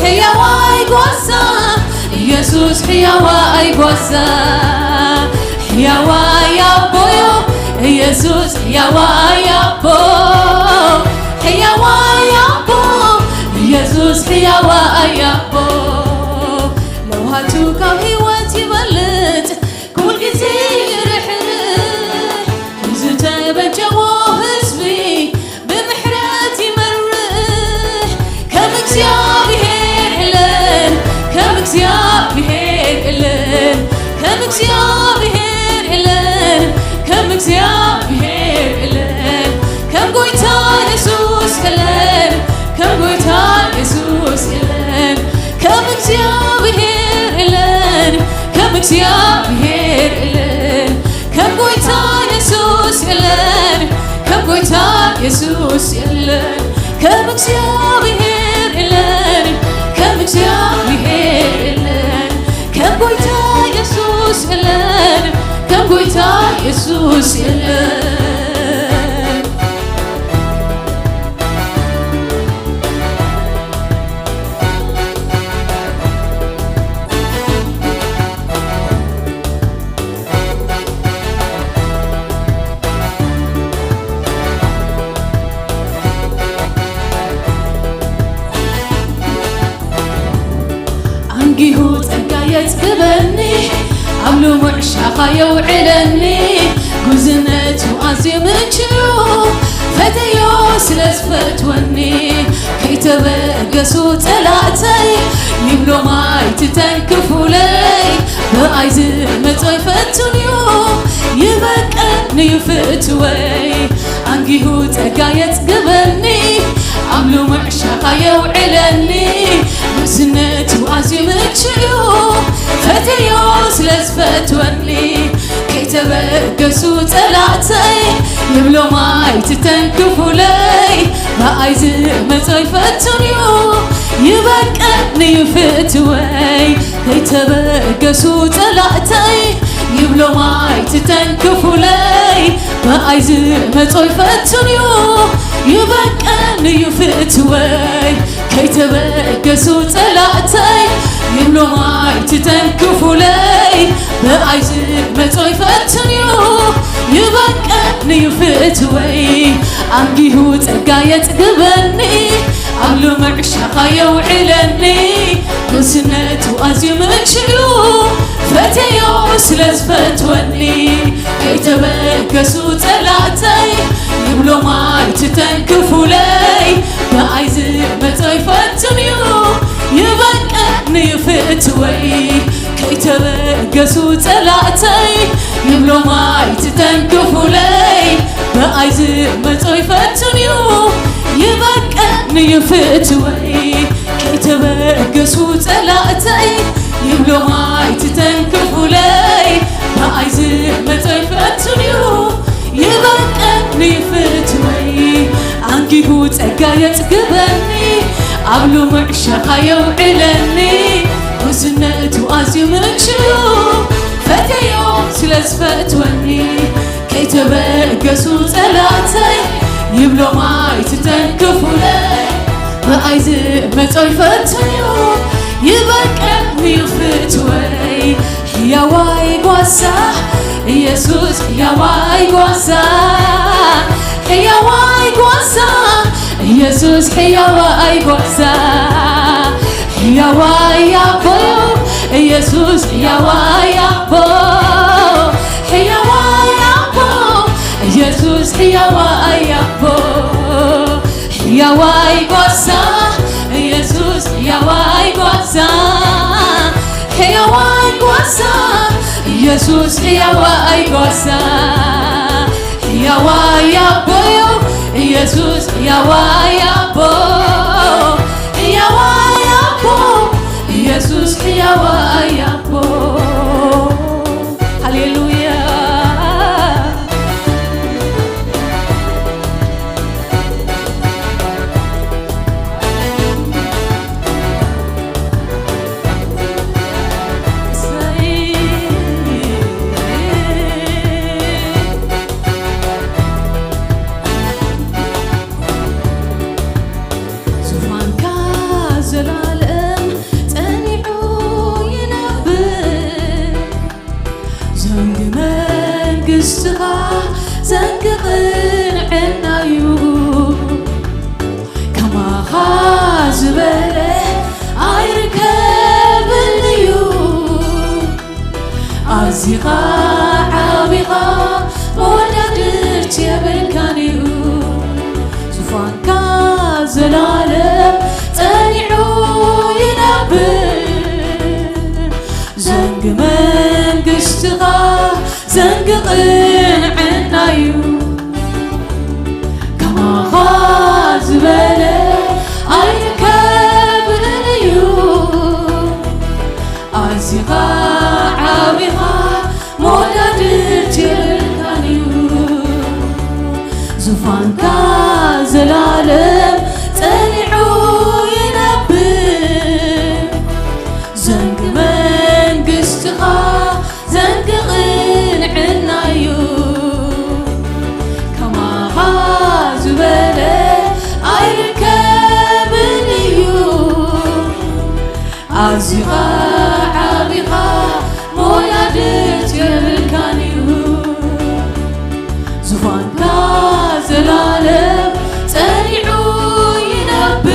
ሕያዋይ ጓሳ ኢየሱስ፣ ሕያዋይ ጓሳ፣ ሕያዋይ ኣቦዮ ኢየሱስ፣ ሕያዋይ ኣቦ፣ ሕያዋይ ኣቦ ኢየሱስ፣ ሕያዋይ ኣቦ። ለውሃቱ ካብ ህይወት ይበልጽ፣ ኩል ግዜ ይርሕርሕ፣ ንዝተበጀዎ ህዝቢ ብምሕረት ይመርሕ። ከም እግዚኣብሔር የለን፣ ከም እግዚኣብሔር የለን፣ ከም እግዚኣብሔር የለን፣ ከም እግዚኣብሔር የለን፣ ከም ጎይታ የሱስ የለን፣ ከም ጎይታ የሱስ የለን፣ ከም እግዚኣብሔር የለን፣ ከም እግዚኣብሔር የለን፣ ከም ጎይታ የሱስ የለን፣ ከም ጎይታ የሱስ የለን፣ ከም እግዚኣብሔር የለን፣ ከም እግዚኣብሔር የለን፣ ከም ጎይታ የሱስ የለን፣ ከም ጎይታ የሱስ የለን። ኣንጊሁ ጸጋ የጽግበኒ፣ ኣብ ልሙዕ ሻኻ የውዕለኒ፣ ጉዝነቱ ኣዝዩ ምቹ፣ ፈተዮ ስለ ዝፈትወኒ፣ ከይተበገሱ ጸላእተይ፣ ይብሎ ማይ ትተንክፉለይ፣ ብኣይ ዝመጾ ይፈቱንዩ፣ ይበቀንዩ ፍትወይ። ኣንጊሁ ጸጋ የጽግበኒ፣ ኣብ ልሙዕ ሻኻ የውዕለኒ፣ ምስነቱ ኣዝዩ ምቹ እዩ፣ ፈተዮ ስለ ዝፈትወኒ። ከይተበገሱ ጸላእተይ፣ ይብሎ ማይ ትተንክፉለይ፣ ብኣይ ዝመጾ ይፈቱንዩ፣ ይበቀንዩ ፍትወይ። ከይተበገሱ ጸላእተይ፣ ይብሎ ማይ ትተንክፉለይ፣ ብኣይ ዝመጾ ይፈቱንዩ፣ ይበቀንዩ ፍትወይ። ከይተበገሱ ጸላእተይ፣ ይብሎ ማይ ትተንክፉለይ፣ ብኣይ ዝመጾ ይፈቱንዩ፣ ይበቀንዩ ፍትወይ። ኣንጊሁ ጸጋ የጽግበኒ፣ ኣብ ልሙዕ ሻኻ የውዕለኒ፣ ጉስነቱ ኣዝዩ ምቹ እዩ፣ ፈተዮ ስለ ዝፈትወኒ። ከይተበገሱ ጸላእተይ፣ ይብሎ ማይ ትተንክፉለይ፣ ብኣይ ዝመጾ ይፈቱንዩ፣ ይበቀንዩ ፍትወይ። ከይተበገሱ ጸላእተይ፣ ይብሎ ማይ ትተንክፉለይ፣ ብኣይ ዝመጾ ይፈቱንዩ፣ ይበቀንዩ ፍትወይ። ከይተበገሱ ጸላእተይ፣ ይብሎ ማይ ትተንክፉለይ፣ ብኣይ ዝመጾ ይፈቱንዩ፣ ይበቀንዩ ፍትወይ። ኣንጊሁ ጸጋ የጽግበኒ፣ ኣብ ልሙዕ ሻኻ የውዕለኒ፣ ጉስነቱ ኣዝዩ ምቹ እዩ፣ ፈተዮ ስለ ዝፈትወኒ። ከይተበገሱ ጸላእተይ፣ ይብሎ ማይ ትተንክፉለይ፣ ብኣይ ዝመጾ ይፈቱንዩ፣ ይበቀንዩ ፍትወይ። ሕያዋይ ጓሳ ኢየሱስ፣ ሕያዋይ ጓሳ፣ ሕያዋይ ጓሳ ኢየሱስ፣ ሕያዋይ ጓሳ፣ ሕያዋይ ኣቦ ኢየሱስ፣ ሕያዋይ ኣቦ፣ ሕያዋይ ኣቦ ኢየሱስ፣ ሕያዋይ ኣቦ፣ ሕያዋይ ጓሳ ኢየሱስ፣ ሕያዋይ ጓሳ፣ ሕያዋይ ጓሳ ኢየሱስ፣ ሕያዋይ ጓሳ፣ ሕያዋይ ኣቦዮ ኢየሱስ፣ ሕያዋይ ኣቦ፣ ሕያዋይ ኣቦ ኢየሱስ፣ ሕያዋይ ኣቦ። ሃሌሉያ። ኢኻ ዓቢኻ፣ መወዳድርቲ የብልካን እዩ። ዙፋንካ ዘላለም ጸኒዑ ይነብር። ዘንጊ መንግስትኻ ዘንጊ ቅንዕና እዩ። ከማኻ ዝበለ ኣይርከብን እዩ። ኣዚኻ ዓቢኻ፣ መወዳድርቲ የብልካን እዩ። ዙፋንካ ዘላለም ጸኒዑ ይነብር። ዘንጊ መንግስትኻ ዘንጊ ቅንዕና እዩ። ከማኻ ዝበለ ኣይርከብን እዩ። ኣዚኻ ዓቢኻ፣ መወዳድርቲ የብልካን እዩ። ዙፋንካ ዘላለም ጸኒዑ ይነብር።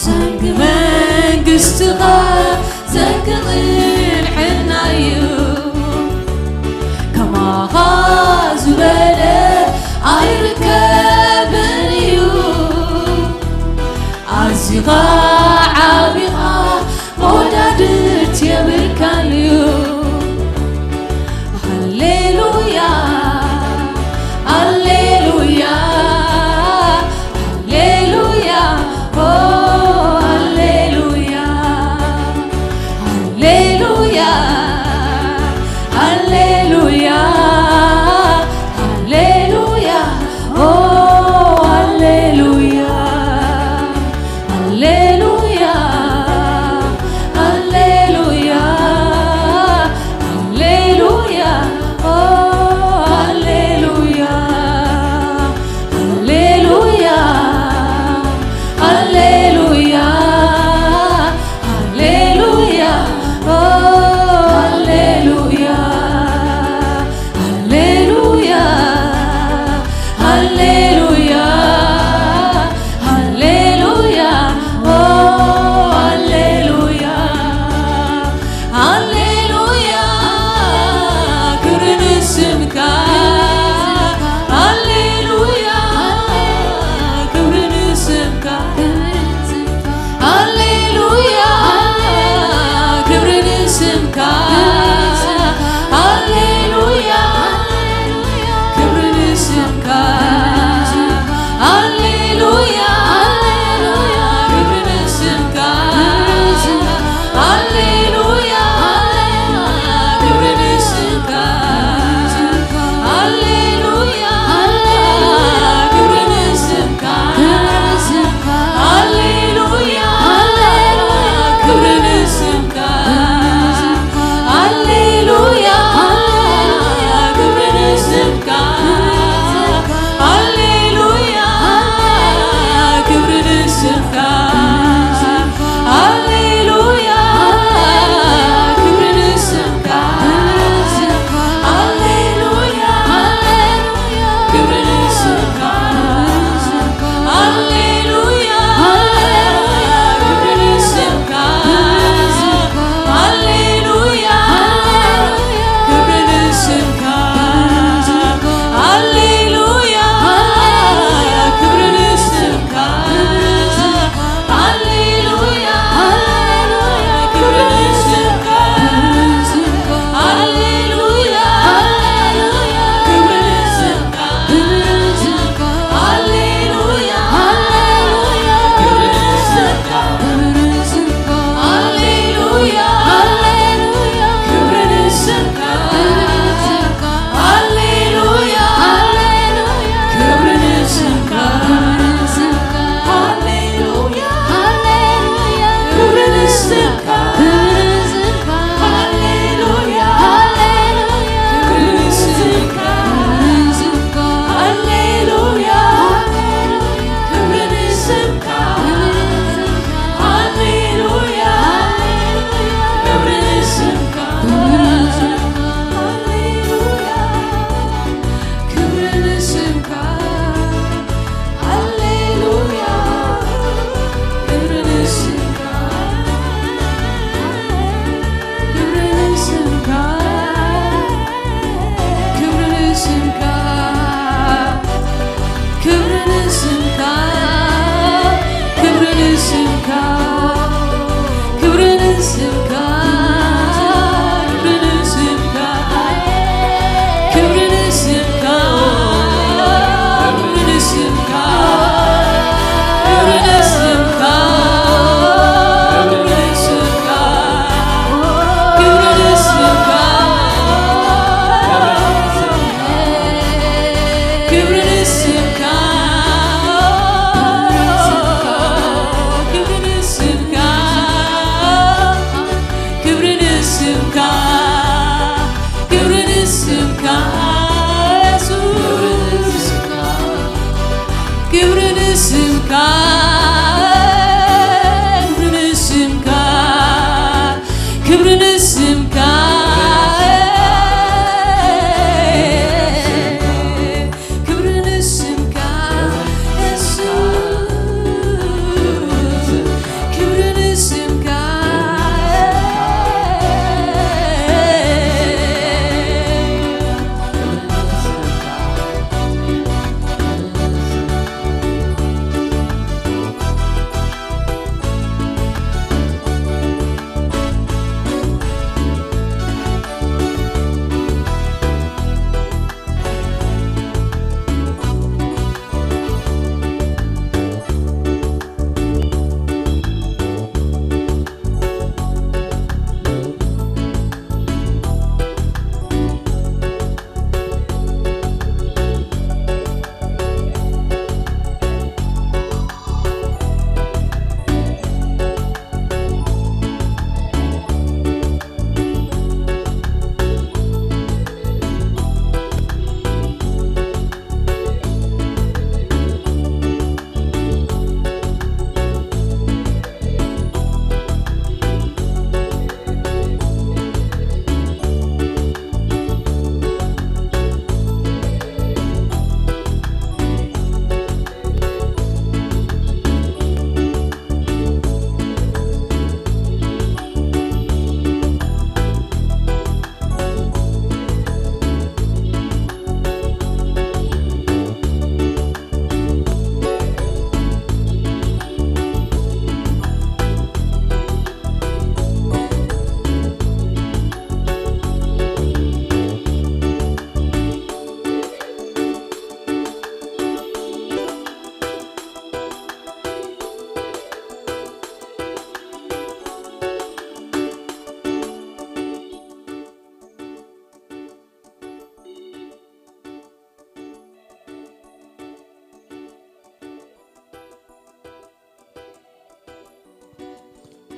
ዘንጊ መንግስትኻ ዘንጊ ቅንዕና እዩ። ከማኻ ዝበለ ኣይርከብን እዩ። ኣዚኻ ዓቢኻ፣ መወዳድርቲ የብልካን እዩ። ሃሌሉያ፣ ሃሌሉያ፣ ሃሌሉያ፣ ኦ፣ ሃሌሉያ፣ ሃሌሉያ፣ ሃሌሉያ፣ ሃሌሉያ፣ ኦ፣ ሃሌሉያ፣ ሃሌሉያ።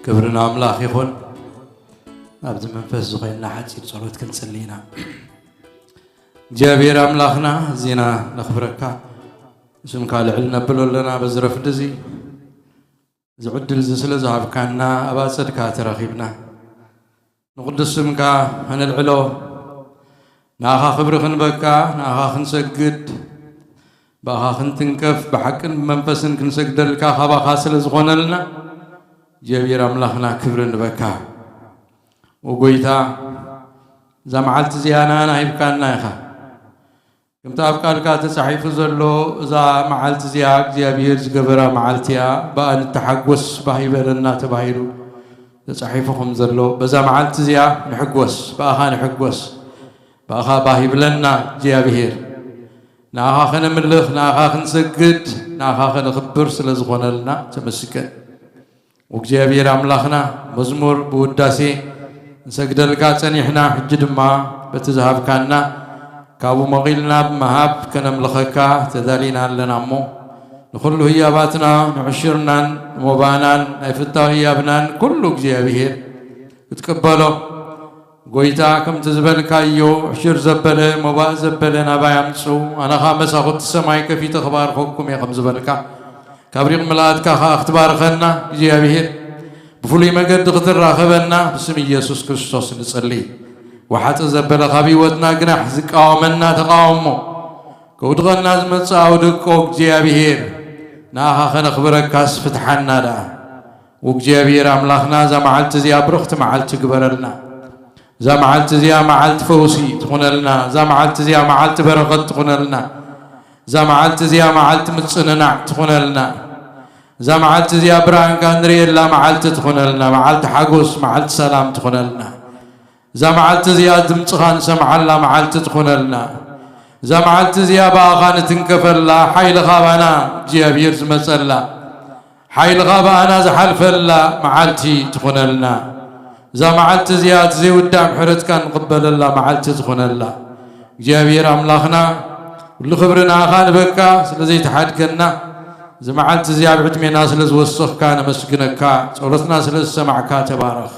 ክብሪ ንኣምላኽ ይኹን። ኣብዚ መንፈስ ዝኾይንና ሓጺር ጸሎት ክንጽሊ ኢና። እግዚኣብሔር ኣምላኽና፣ እዚና ነኽብረካ፣ ስምካ ልዕል ነብሎ ኣለና። በዚ ረፍዲ እዚ፣ እዚ ዕድል እዚ ስለ ዝሃብካና፣ ኣብ ኣጸድካ ተረኺብና ንቕዱስ ስምካ ከነልዕሎ፣ ንኣኻ ክብሪ ክንበካ፣ ንኣኻ ክንሰግድ፣ ብኣኻ ክንትንከፍ፣ ብሓቅን ብመንፈስን ክንሰግደልካ ካባኻ ስለ ዝኾነልና፣ እግዚኣብሔር ኣምላኽና ክብሪ ንበካ። ወጎይታ፣ እዛ መዓልቲ እዚኣ ንኣና ሂብካና ኢኻ። ከምቲ ኣብ ቃልካ ተጻሒፉ ዘሎ፣ እዛ መዓልቲ እዚኣ እግዚኣብሔር ዝገበራ መዓልቲ እያ፣ ብኣ ንተሓጎስ ባህ ይበለና ተባሂሉ ተጻሒፉ ከም ዘሎ፣ በዛ መዓልቲ እዚኣ ንሕጎስ፣ ብኣኻ ንሕጎስ፣ ብኣኻ ባህ ይብለና እግዚኣብሔር። ንኣኻ ከነምልኽ፣ ንኣኻ ክንሰግድ፣ ንኣኻ ከነኽብር ስለ ዝኾነልና ተመስገን። ወእግዚኣብሔር ኣምላኽና፣ መዝሙር ብውዳሴ ንሰግደልካ ጸኒሕና፣ ሕጂ ድማ በቲ ዝሃብካና ካብኡ መቒልና ብምሃብ ከነምልኸካ ተዳሊና ኣለና እሞ፣ ንኹሉ ህያባትና፣ ንዕሽርናን ንሞባእናን ናይ ፍታው ህያብናን ኩሉ እግዚኣብሔር ክትቅበሎ፣ ጎይታ፣ ከምቲ ዝበልካዮ፣ ዕሽር ዘበለ፣ ሞባእ ዘበለ ናባይ ኣምጽኡ፣ ኣነ ኸኣ መሳኹቲ ሰማይ ከፊተ ክባርኸኩም እየ ከም ዝበልካ፣ ካብ ሪቕ ምልኣትካ ኸኣ ክትባርኸና እግዚኣብሔር፣ ብፍሉይ መገዲ ክትራኸበና ብስም ኢየሱስ ክርስቶስ ንጽሊ። ወሓጢ ዘበለ ካብ ህይወትና ግናሕ ዝቃወመና ተቃውሞ፣ ከውድቐና ዝመጽእ ኣውድቆ እግዚኣብሔር፣ ንኣኻ ኸነኽብረካስ ፍትሓና ደኣ። ወእግዚኣብሔር ኣምላኽና፣ እዛ መዓልቲ እዚኣ ብርኽቲ መዓልቲ ግበረልና። እዛ መዓልቲ እዚኣ መዓልቲ ፈውሲ ትኹነልና። እዛ መዓልቲ እዚኣ መዓልቲ በረኸት ትኹነልና። እዛ መዓልቲ እዚኣ መዓልቲ ምጽንናዕ ትኹነልና። እዛ መዓልቲ እዚኣ ብርሃንካ ንርእየላ መዓልቲ ትኹነልና። መዓልቲ ሓጎስ፣ መዓልቲ ሰላም ትኹነልና። እዛ መዓልቲ እዚኣ ድምጽኻ ንሰምዓላ መዓልቲ ትኹነልና። እዛ መዓልቲ እዚኣ ብኣኻ ንትንከፈላ፣ ሓይልኻ ባና እግዚኣብሔር ዝመጸላ፣ ሓይልኻ ብኣና ዝሓልፈላ መዓልቲ ትኹነልና። እዛ መዓልቲ እዚኣ እቲ ዘይውዳእ ምሕረትካ ንቕበለላ መዓልቲ ትኹነላ። እግዚኣብሔር ኣምላኽና፣ ኩሉ ክብሪ ንኣኻ ንበካ ስለ ዘይተሓድገና፣ እዚ መዓልቲ እዚ ኣብ ዕድሜና ስለ ዝወሰኽካ ነመስግነካ። ጸሎትና ስለ ዝሰማዕካ ተባረኽ።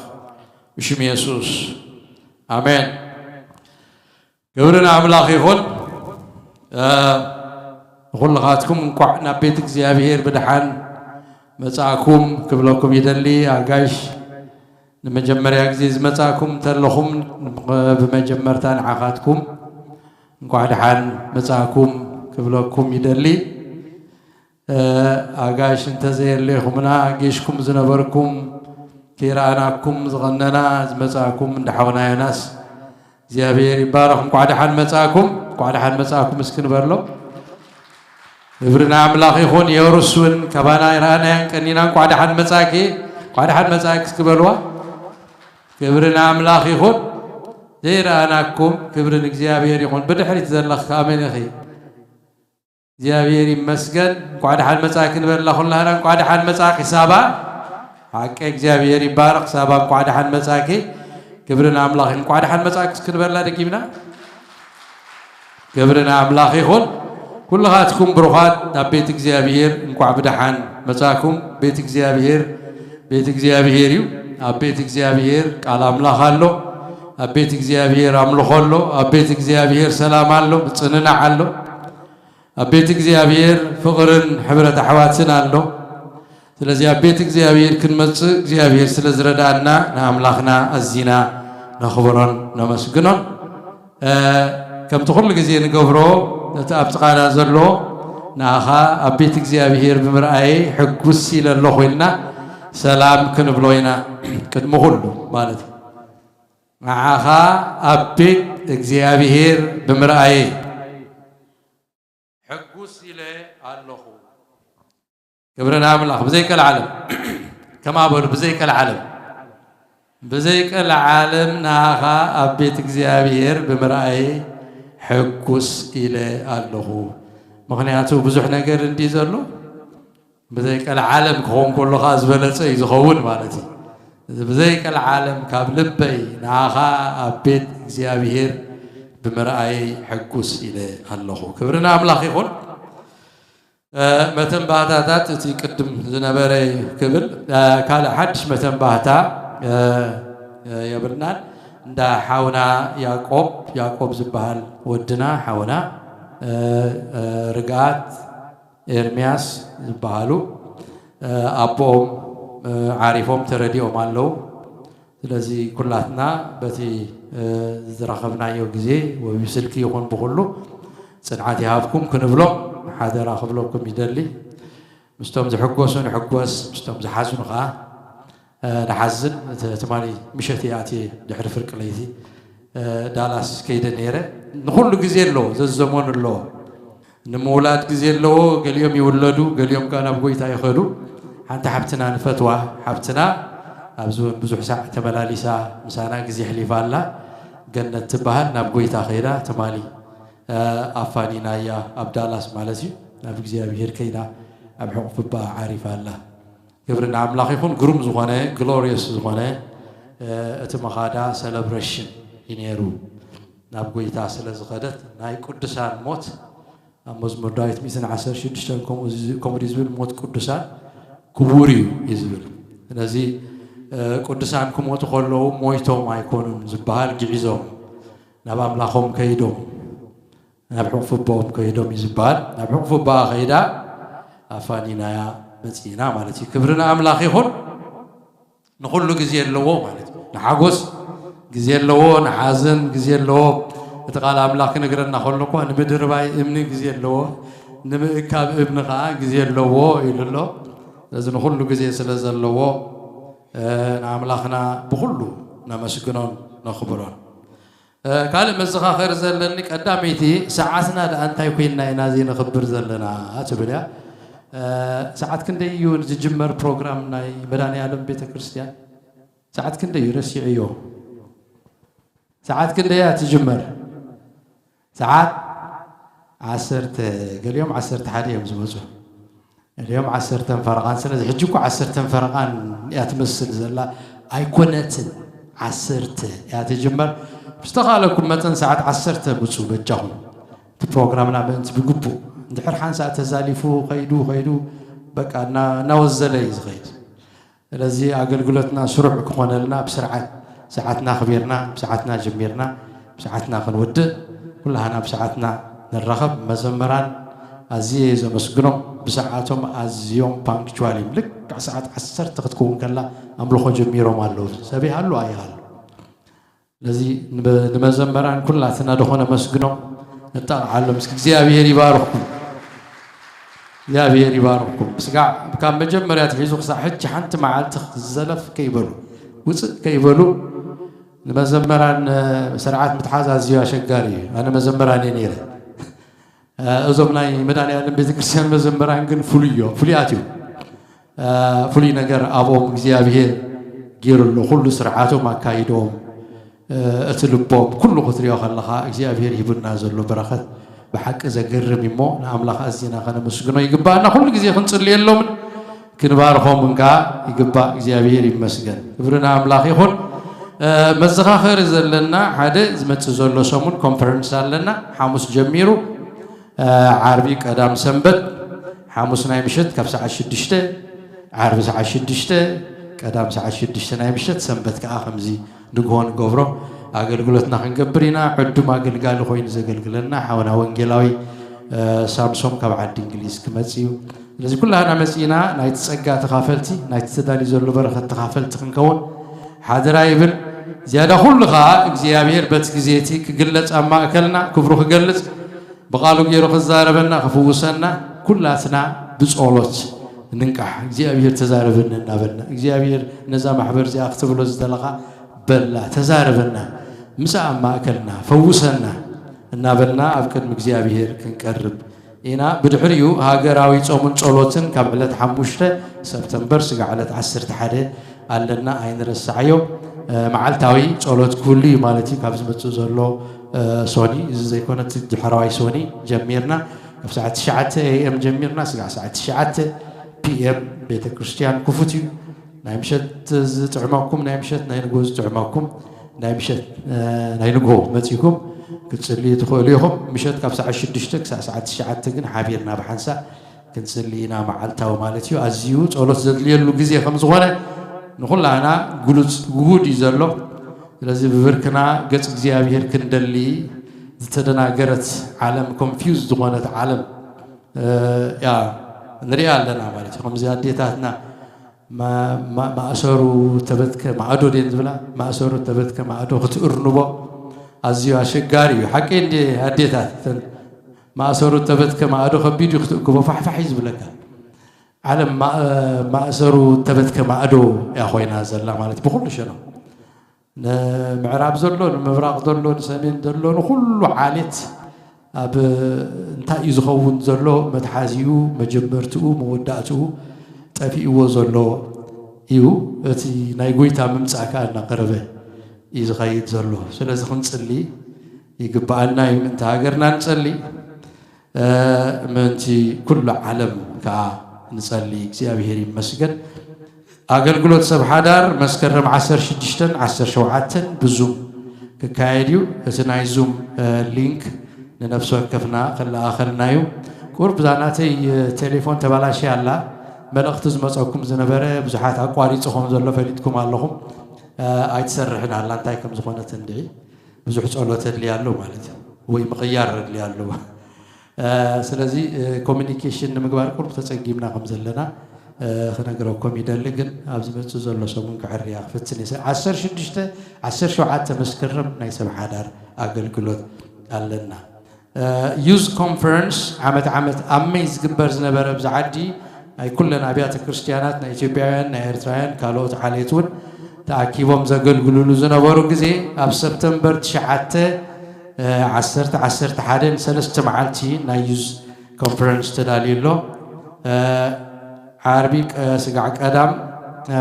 ብሽም የሱስ፣ ኣሜን። ክብሪ ንኣምላኽ ይኹን። እ፣ ንኹልኻትኩም እንኳዕ ናብ ቤት እግዚኣብሔር ብደሓን መጻእኩም ክብለኩም ይደሊ። ኣጋይሽ፣ ንመጀመርያ ግዜ ዝመጻእኩም እንተለኹም፣ ብመጀመርታ ንዓኻትኩም እንኳዕ ደሓን መጻእኩም ክብለኩም ይደሊ። እ፣ ኣጋይሽ እንተዘየሌኹምና፣ ጌሽኩም ዝነበርኩም፣ ከይረኣናኩም ዝቐነና ዝመጻእኩም እንዳ ሓውና ዮናስ፣ እግዚኣብሔር ይባረኽ። እንኳዕ ደሓን መጻእኩም፣ እንኳዕ ደሓን መጻእኩም እስኪ ንበሎ። ክብሪ ንኣምላኽ ይኹን። የሩስ እውን ካባና ይረኣናያን ቀኒና፣ እንኳዕ ደሓን መጻእኪ፣ እንኳዕ ደሓን መጻእኪ እስኪ በልዋ። ክብሪ ንኣምላኽ ይኹን። ዘይረኣናኩም ክብሪ ንእግዚኣብሔር ይኹን። ብድሕሪት ዘለኽ ከኣ መን ኢኺ? እግዚኣብሔር ይመስገን። እንኳዕ ደሓን መጻእኪ ንበላ ኩላህና። እንኳዕ ደሓን መጻእኪ ሳባ። ሓቂ እግዚኣብሔር ይባረኽ። ሳባ እንኳዕ ደሓን መጻእኪ። ክብሪ ንኣምላኽ። እንኳዕ ደሓን መጻእኪ እስኪ ንበላ ደጊምና። ክብሪ ንኣምላኽ ይኹን። ኩልኻትኩም ብሩኻት ናብ ቤት እግዚኣብሔር እንኳዕ ብደሓን መጻእኩም። ቤት እግዚኣብሔር፣ ቤት እግዚኣብሔር እዩ። ኣብ ቤት እግዚኣብሔር ቃል ኣምላኽ ኣሎ። ኣብ ቤት እግዚኣብሔር ኣምልኾ ኣሎ። ኣብ ቤት እግዚኣብሔር ሰላም ኣሎ፣ ምጽንናዕ ኣሎ። ኣብ ቤት እግዚኣብሔር ፍቕርን ሕብረት ኣሕዋትን ኣሎ። ስለዚ ኣብ ቤት እግዚኣብሔር ክንመጽእ እግዚኣብሔር ስለ ዝረዳእና ንኣምላኽና ኣዚና ነኽብሮን ነመስግኖን። እ፣ ከምቲ ኩሉ ግዜ ንገብሮ፣ ነቲ ኣብ ጥቓና ዘሎ ንኣኻ ኣብ ቤት እግዚኣብሔር ብምርኣየይ ሕጉስ ኢለ ኣለኹ ኢልና ሰላም ክንብሎ ኢና። ቅድሚ ኩሉ ማለት እዩ። ንዓኻ ኣብ ቤት እግዚኣብሔር ብምርኣየይ ሕጉስ ኢለ ኣለኹ። ክብሪ ንኣምላኽ። ብዘይ ቀልዓለም ከማ በሉ፣ ብዘይ ቀልዓለም፣ ብዘይ ቀልዓለም ንኣኻ ኣብ ቤት እግዚኣብሔር ብምርኣየይ ሕጉስ ኢለ ኣለኹ። ምኽንያቱ ብዙሕ ነገር እንዲ ዘሎ፣ ብዘይ ቀልዓለም ክኸውን ከሎ ኸዓ ዝበለጸ እዩ ዝኸውን ማለት እዩ። እዚ ብዘይ ቀልዓለም ካብ ልበይ ንኣኻ ኣብ ቤት እግዚኣብሔር ብምርኣየይ ሕጉስ ኢለ ኣለኹ። ክብሪ ንኣምላኽ ይኹን። መተንባህታታት እቲ ቅድም ዝነበረ ክብል ካልእ ሓድሽ መተንባህታ የብልናን። እንዳ ሓውና ያቆብ ያቆብ ዝበሃል ወድና ሓውና ርግኣት ኤርሚያስ ዝበሃሉ ኣቦኦም ዓሪፎም ተረዲኦም ኣለዉ። ስለዚ ኩላትና በቲ ዝረኸብናዮ ግዜ ወይ ብስልኪ ይኹን ብኹሉ ጽንዓት ይሃብኩም ክንብሎም ሓደራ ክብለኩም ይደሊ። ምስቶም ዝሕጎሱ ንሕጎስ፣ ምስቶም ዝሓዝኑ ከዓ ንሓዝን። ትማሊ ምሸት እየ ኣትየ ድሕሪ ፍርቂ ለይቲ ዳላስ ከይደ ነይረ። ንኹሉ ግዜ ኣለዎ፣ ዘዘመኑ ኣለዎ። ንምውላድ ግዜ ኣለዎ። ገሊኦም ይውለዱ፣ ገሊኦም ከዓ ናብ ጎይታ ይኸዱ። ሓንቲ ሓብትና ንፈትዋ ሓብትና ኣብዚ እውን ብዙሕ ሳዕ ተመላሊሳ ምሳና ግዜ ሕሊፋ ኣላ። ገነት ትበሃል ናብ ጎይታ ከይዳ ትማሊ ኣፋኒናያ ኣብ ዳላስ ማለት እዩ። ናብ እግዚኣብሔር ከይዳ ኣብ ሕቑፍባ ዓሪፋ ኣላ። ክብሪ ንኣምላኽ ይኹን። ግሩም ዝኾነ ግሎሪየስ ዝኾነ እቲ መኻዳ ሰለብሬሽን እዩ ነይሩ። ናብ ጎይታ ስለ ዝኸደት ናይ ቅዱሳን ሞት ኣብ መዝሙር ዳዊት ሚእትን ዓሰርተ ሽዱሽተን ከምኡ ድዩ ዝብል ሞት ቅዱሳን ክቡር እዩ እዩ ዝብል። ስለዚ ቅዱሳን ክሞቱ ከለዉ ሞይቶም ኣይኮኑን ዝበሃል፣ ግዒዞም ናብ ኣምላኾም ከይዶም ናብ ሕቑፍቦኦም ከይዶም እዩ ዝበሃል። ናብ ሕቑፍቦኣ ከይዳ ኣፋኒናያ መፂና ማለት እዩ። ክብሪ ንኣምላኽ ይኹን። ንኹሉ ግዜ ኣለዎ ማለት እዩ። ንሓጎስ ግዜ ኣለዎ፣ ንሓዘን ግዜ ኣለዎ። እቲ ቃል ኣምላኽ ክነግረና ከሎ እኳ ንምድርባይ እምኒ ግዜ ኣለዎ፣ ንምእካብ እምኒ ከዓ ግዜ ኣለዎ ኢሉ ኣሎ። ስለዚ ንኹሉ ግዜ ስለ ዘለዎ ንኣምላኽና ብኹሉ ነመስግኖን ነኽብሮን። ካልእ መዘኻኸሪ ዘለኒ ቀዳመይቲ ሰዓትና ደኣ እንታይ ኮይና ኢና እዚ ነኽብር ዘለና ትብል እያ። ሰዓት ክንደይ እዩ ዝጅመር ፕሮግራም ናይ መድኃኔዓለም ቤተ ክርስቲያን? ሰዓት ክንደይ እዩ ረሲዐዮ? ሰዓት ክንደይ እያ ትጅመር? ሰዓት ዓሰርተ፣ ገሊኦም ዓሰርተ ሓደ እዮም ዝመፁ። ገሊኦም ዓሰርተን ፈረቓን። ስለዚ ሕጂ እኮ ዓሰርተን ፈረቓን እያ ትመስል ዘላ። ኣይኮነትን፣ ዓሰርተ እያ ትጅመር። ብዝተኻለኩም መጠን ሰዓት ዓሰርተ ምፁ በጃኹም። እቲ ፕሮግራምና ምእንቲ ብግቡእ እንድሕር ሓንሳእ ተዛሊፉ ከይዱ ከይዱ በቃ እና- እናወዘለ እዩ ዝኸይድ። ስለዚ ኣገልግሎትና ስሩዕ ክኾነልና ብስርዓት ሰዓትና ኣኽቢርና ብሰዓትና ጀሚርና ብሰዓትና ክንውድእ፣ ኩላህና ብሰዓትና ንራኸብ። መዘምራን ኣዝየ እየ ዘመስግኖም። ብሰዓቶም ኣዝዮም ፓንክቹዋል እዮም። ልክዕ ሰዓት ዓሰርተ ክትከውን ከላ ኣምልኾ ጀሚሮም ኣለዉ። ሰብ ይሃሉ ኣይሃሉ። ስለዚ ንመ- ንመዘምራን ኩላትና ደኾነ መስግኖም ነጣቕዓሎም። እስኪ እግዚኣብሔር ይባርኽኩም። እግዚኣብሔር ይባርኽኩም። ስጋዕ ካብ መጀመርያ ትሒዙ ክሳዕ ሕጂ ሓንቲ መዓልቲ ዘለፍ ከይበሉ ውፅእ ከይበሉ ንመዘመራን ስርዓት ምትሓዝ ኣዝዩ ኣሸጋሪ እዩ። ኣነ መዘመራን እየ ነይረ። እዞም ናይ መድኃኔዓለም ቤተክርስትያን መዘመራን ግን ፍሉይ እዮም፣ ፍሉያት እዮም። ፍሉይ ነገር ኣብኦም እግዚኣብሔር ገይሩ ኣሎ። ኩሉ ስርዓቶም ኣካይዶም እቲ ልቦም ኩሉ ክትሪኦ ከለኻ እግዚኣብሔር ሂቡና ዘሎ በረኸት ብሓቂ ዘገርም እሞ ንኣምላኽ ኣዚና ከነመስግኖ ይግባኣና። ኩሉ ግዜ ክንጽልየሎምን ክንባርኾምን ከዓ ይግባእ። እግዚኣብሔር ይመስገን፣ ክብሪ ንኣምላኽ ይኹን። መዘኻኸሪ ዘለና ሓደ ዝመጽእ ዘሎ ሰሙን ኮንፈረንስ ኣለና፣ ሓሙስ ጀሚሩ ዓርቢ ቀዳም ሰንበት፣ ሓሙስ ናይ ምሸት ካብ ሰዓት ሽዱሽተ፣ ዓርቢ ሰዓት ሽዱሽተ፣ ቀዳም ሰዓት ሽዱሽተ ናይ ምሸት፣ ሰንበት ከዓ ከምዚ ንግሆ ንገብሮ ኣገልግሎትና ክንገብር ኢና። ዕዱም ኣገልጋሊ ኮይኑ ዘገልግለና ሓውና ወንጌላዊ ሳምሶም ካብ ዓዲ እንግሊዝ ክመጽእ እዩ። ስለዚ ኩላህና መጺእና ናይቲ ጸጋ ተኻፈልቲ፣ ናይቲ ተዳልዩ ዘሎ በረኸት ተኻፈልቲ ክንከውን ሓደራ ይብል። ዝያዳ ኩሉ ከዓ እግዚኣብሔር በቲ ግዜ እቲ ክግለጽ ኣብ ማእከልና ክብሩ ክገልጽ ብቓሉ ገይሩ ክዛረበና ክፍውሰና ኩላትና ብጸሎት ንንቃሕ። እግዚኣብሔር ተዛረበኒ እናበልና እግዚኣብሔር ነዛ ማሕበር እዚኣ ክትብሎ ዝደለኻ በላ ተዛረበና፣ ምሳእ ኣብ ማእከልና ፈውሰና እናበልና ኣብ ቅድሚ እግዚኣብሔር ክንቀርብ ኢና። ብድሕሪኡ ሃገራዊ ጾምን ጸሎትን ካብ ዕለት ሓሙሽተ ሰፕተምበር ስጋዕ ዕለት ዓሰርተ ሓደ ኣለና፣ ኣይንረስዓዮ። መዓልታዊ ጸሎት ክህሉ እዩ ማለት እዩ። ካብ ዝመጽእ ዘሎ ሶኒ፣ እዚ ዘይኮነ እቲ ድሕራዋይ ሶኒ ጀሚርና፣ ካብ ሰዓት ትሽዓተ ኤ ኤም ጀሚርና ስጋዕ ሰዓት ትሽዓተ ፒ ኤም ቤተ ክርስቲያን ክፉት እዩ። ናይ ምሸት ዝጥዕመኩም ናይ ምሸት፣ ናይ ንግሆ ዝጥዕመኩም ናይ ምሸት፣ ናይ ንግሆ መጺእኩም ክትጽልዩ ትኽእሉ ኢኹም። ምሸት ካብ ሰዓት ሽዱሽተ ክሳዕ ሰዓት ትሽዓተ ግን ሓቢርና ብሓንሳእ ክንጽሊ ኢና፣ መዓልታዊ ማለት እዩ። ኣዝዩ ጸሎት ዘድልየሉ ግዜ ከም ዝኾነ ንኹላና ግሉጽ፣ ግሁድ እዩ ዘሎ። ስለዚ ብብርክና ገጽ እግዚኣብሔር ክንደሊ፣ ዝተደናገረት ዓለም፣ ኮንፊውዝ ዝኾነት ዓለም፣ እ፣ ያ፣ ንሪኣ ኣለና ማለት እዩ። ከምዚ ኣዴታትና ማ-፣ ማ-፣ ማእሰሩ ተበትከ ማዕዶ ድየን ዝብላ? ማእሰሩ ተበትከ ማዕዶ ክትእርንቦ ኣዝዩ ኣሸጋሪ እዩ። ሓቀይ እንዴ ኣዴታት? እተን ማእሰሩ ተበትከ ማዕዶ ከቢድ እዩ ክትእክቦ፣ ፋሕፋሕ እዩ ዝብለካ። ዓለም ማ-፣ ማእሰሩ ተበትከ ማዕዶ እያ ኮይና ዘላ ማለት እዩ፣ ብኹሉ ሸነኽ። ንምዕራብ ዘሎ፣ ንምብራቕ ዘሎ፣ ንሰሜን ዘሎ፣ ንኹሉ ዓሌት ኣብ እንታይ እዩ ዝኸውን ዘሎ፣ መትሓዚኡ፣ መጀመርትኡ፣ መወዳእትኡ ጠፊእዎ ዘሎ እዩ። እቲ ናይ ጎይታ ምምጻእ ከኣ እናቐረበ እዩ ዝኸይድ ዘሎ። ስለዚ ክንጽሊ ይግብኣና እዩ። ምእንቲ ሃገርና ንጸሊ፣ እ፣ ምእንቲ ኩሉ ዓለም ከኣ ንጸሊ። እግዚኣብሔር ይመስገን። ኣገልግሎት ሰብ ሓዳር መስከረም ዓሰርተ ሽዱሽተን ዓሰርተ ሸውዓተን ብዙም ክካየድ እዩ። እቲ ናይ ዙም፣ እ፣ ሊንክ ንነፍሲ ወከፍና ክለኣኸልና እዩ። ቁሩብ እዛ ናተይ፣ እ፣ ቴሌፎን ተባላሽያ ኣላ። መልእኽቲ ዝመጸኩም ዝነበረ ብዙሓት ኣቋሪጹ ከም ዘሎ ፈሊጥኩም ኣለኹም። እ፣ ኣይትሰርሕን ኣላ፣ እንታይ ከም ዝኾነት እንድዒ። ብዙሕ ጸሎት ኣድልያ ኣሎ ማለት እዩ፣ ወይ ምቕያር ኣድልያ ኣሎ። እ፣ ስለዚ፣ እ፣ ኮሚኒኬሽን ንምግባር ቁሩብ ተጸጊምና ከም ዘለና፣ እ፣ ክነግረኩም ይደሊ፣ ግን ኣብ ዝመጽእ ዘሎ ሰሙን ከዐርያ ክፍትን እየ። ዓሰርተ ሽዱሽተ፣ ዓሰርተ ሸውዓተ መስከረም ናይ ሰብ ሓዳር ኣገልግሎት ኣለና። እ፣ ዩዝ ኮንፈረንስ ዓመት ዓመት ኣብ መይ ዝግበር ዝነበረ ኣብዚ ዓዲ ናይ ኩለን ኣብያተ ክርስቲያናት ናይ ኢትዮጵያውያን፣ ናይ ኤርትራውያን፣ ካልኦት ዓሌት እውን ተኣኪቦም ዘገልግሉሉ ዝነበሩ ግዜ ኣብ ሰፕተምበር ትሽዓተ፣ እ፣ ዓሰርተ፣ ዓሰርተ ሓደ ንሰለስተ መዓልቲ ናይ ዩዝ ኮንፈረንስ ተዳልዩ ኣሎ። እ፣ ዓርቢ ቀ-፣ ስጋዕ ቀዳም፣ እ፣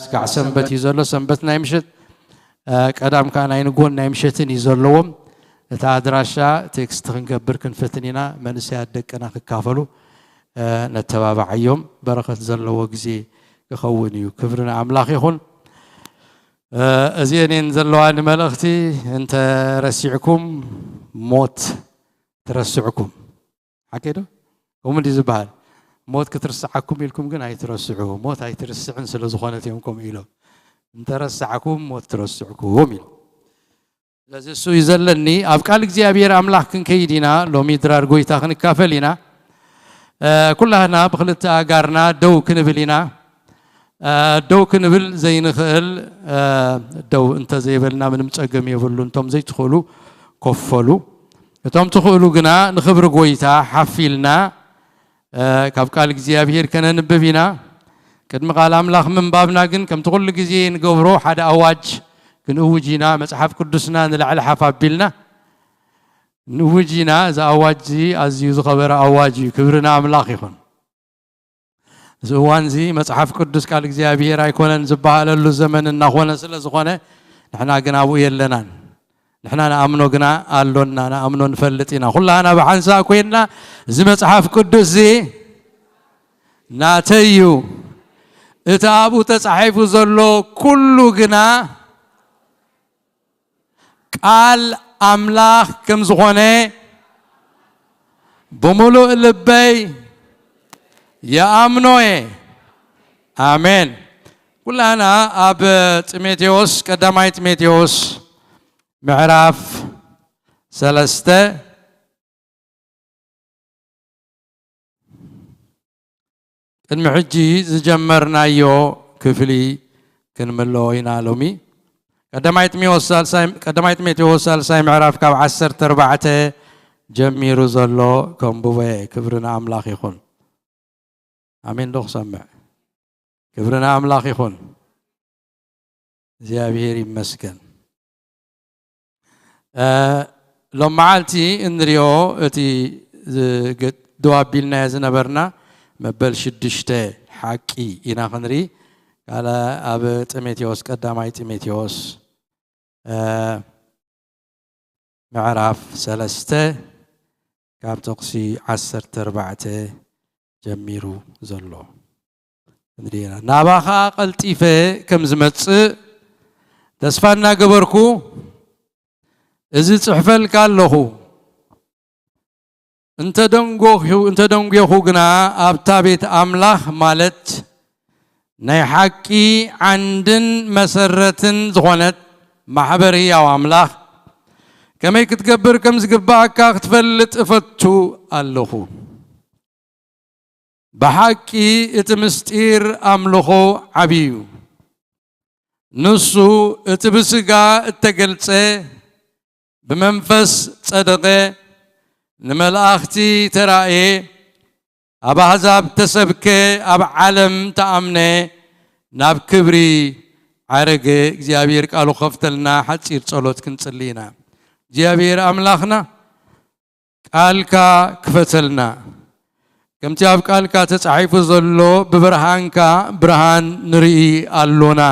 ስጋዕ ሰንበት እዩ ዘሎ። ሰንበት ናይ ምሸት፣ እ፣ ቀዳም ከኣ ናይ ንግሆን ናይ ምሸትን እዩ ዘለዎም። እታ ኣድራሻ ቴክስት ክንገብር ክንፈትን ኢና። መንእሰያት ደቅና ክካፈሉ፣ እ፣ ነተባብዓዮም። በረኸት ዘለዎ ግዜ ክኸውን እዩ። ክብሪ ንኣምላኽ ይኹን። እ፣ እዚአን እየን ዘለዋኒ መልእኽቲ። እንተ ረሲዕኩም ሞት ትረስዕኩም። ሓቂ ዶ? ከምኡ እንዲ ዝበሃል። ሞት ክትርስዓኩም ኢልኩም ግን ኣይትረስዑ። ሞት ኣይትርስዕን ስለ ዝኾነት እዮም ከምኡ ኢሎም። እንተ ረሳዕኩም ሞት ትረስዕኩም ኢሉ። ስለዚ እሱ እዩ ዘለኒ። ኣብ ቃል እግዚኣብሔር ኣምላኽ ክንከይድ ኢና። ሎሚ ድራር ጎይታ ክንካፈል ኢና። እ፣ ኩላህና ብክልተ ኣጋርና ደው ክንብል ኢና። እ፣ ደው ክንብል ዘይንኽእል፣ እ፣ ደው እንተዘይበልና ምንም ጸገም የብሉን። እቶም ዘይትኽእሉ ኮፍ በሉ። እቶም ትኽእሉ ግና ንኽብሪ ጎይታ ሓፍ ኢልና፣ እ፣ ካብ ቃል እግዚኣብሔር ከነንብብ ኢና። ቅድሚ ቃል ኣምላኽ ምንባብና ግን ከምቲ ኩሉ ግዜ ንገብሮ ሓደ ኣዋጅ ክንእውጅ ኢና። መጽሓፍ ቅዱስና ንላዕሊ ሓፍ ኣቢልና ንእውጅ ኢና። እዚ ኣዋጅ እዚ ኣዝዩ ዝኸበረ ኣዋጅ እዩ። ክብሪ ንኣምላኽ ይኹን። እዚ እዋን እዚ መጽሓፍ ቅዱስ ቃል እግዚኣብሔር ኣይኮነን ዝበሃለሉ ዘመን እናኾነ ስለ ዝኾነ፣ ንሕና ግን ኣብኡ የለናን። ንሕና ንኣምኖ ግና ኣሎና፣ ንኣምኖ ንፈልጥ ኢና። ኩላና ብሓንሳእ ኮይንና፣ እዚ መጽሓፍ ቅዱስ እዚ ናተይ እዩ፣ እቲ ኣብኡ ተጻሒፉ ዘሎ ኩሉ ግና ቃል ኣምላኽ ከም ዝኾነ ብምሉእ ልበይ ይኣምኖ እየ። ኣሜን። ኩላና ኣብ ጢሞቴዎስ፣ ቀዳማይ ጢሞቴዎስ ምዕራፍ ሰለስተ፣ ቅድሚ ሕጂ ዝጀመርናዮ ክፍሊ ክንምልኦ ኢና ሎሚ። ቀዳማይ ጢሞቴዎስ ሳልሳይ፣ ቀዳማይ ጢሞቴዎስ ሳልሳይ ምዕራፍ ካብ ዓሰርተ ኣርባዕተ ጀሚሩ ዘሎ ከንብቦ እየ። ክብሪ ንኣምላኽ ይኹን። ኣሜን ዶ ክሰምዕ? ክብሪ ንኣምላኽ ይኹን። እግዚኣብሔር ይመስገን። እ፣ ሎም መዓልቲ እንሪኦ እቲ ዝ-፣ ግ-፣ ደው ኣቢልናዮ ዝነበርና መበል ሽዱሽተ ሓቂ ኢና ክንርኢ። ካለ ኣብ ጢሞቴዎስ፣ ቀዳማይ ጢሞቴዎስ፣ እ፣ ምዕራፍ ሰለስተ ካብ ጥቕሲ ዓሰርተ ኣርባዕተ ጀሚሩ ዘሎ ክንርኢ ኢና። ናባኻ ቀልጢፈ ከም ዝመጽእ ተስፋ እናገበርኩ እዚ ጽሕፈልካ ኣለኹ። እንተደንጎኹ እንተደንጎኹ ግና ኣብታ ቤት ኣምላኽ ማለት ናይ ሓቂ ዓንድን መሰረትን ዝኾነት ማሕበር ህያው ኣምላኽ ከመይ ክትገብር ከም ዝግባኣካ ክትፈልጥ እፈቱ ኣለኹ። ብሓቂ እቲ ምስጢር ኣምልኾ ዓብዪ እዩ። ንሱ እቲ ብስጋ እተገልጸ፣ ብመንፈስ ጸደቐ፣ ንመላእኽቲ ተራእየ፣ ኣብ ኣህዛብ ተሰብከ፣ ኣብ ዓለም ተኣምነ፣ ናብ ክብሪ ዓረገ። እግዚኣብሔር ቃሉ ከፍተልና ሓጺር ጸሎት ክንጽሊ ኢና። እግዚኣብሔር ኣምላኽና ቃልካ ክፈተልና። ከምቲ ኣብ ቃልካ ተጻሒፉ ዘሎ ብብርሃንካ ብርሃን ንርኢ ኣሎና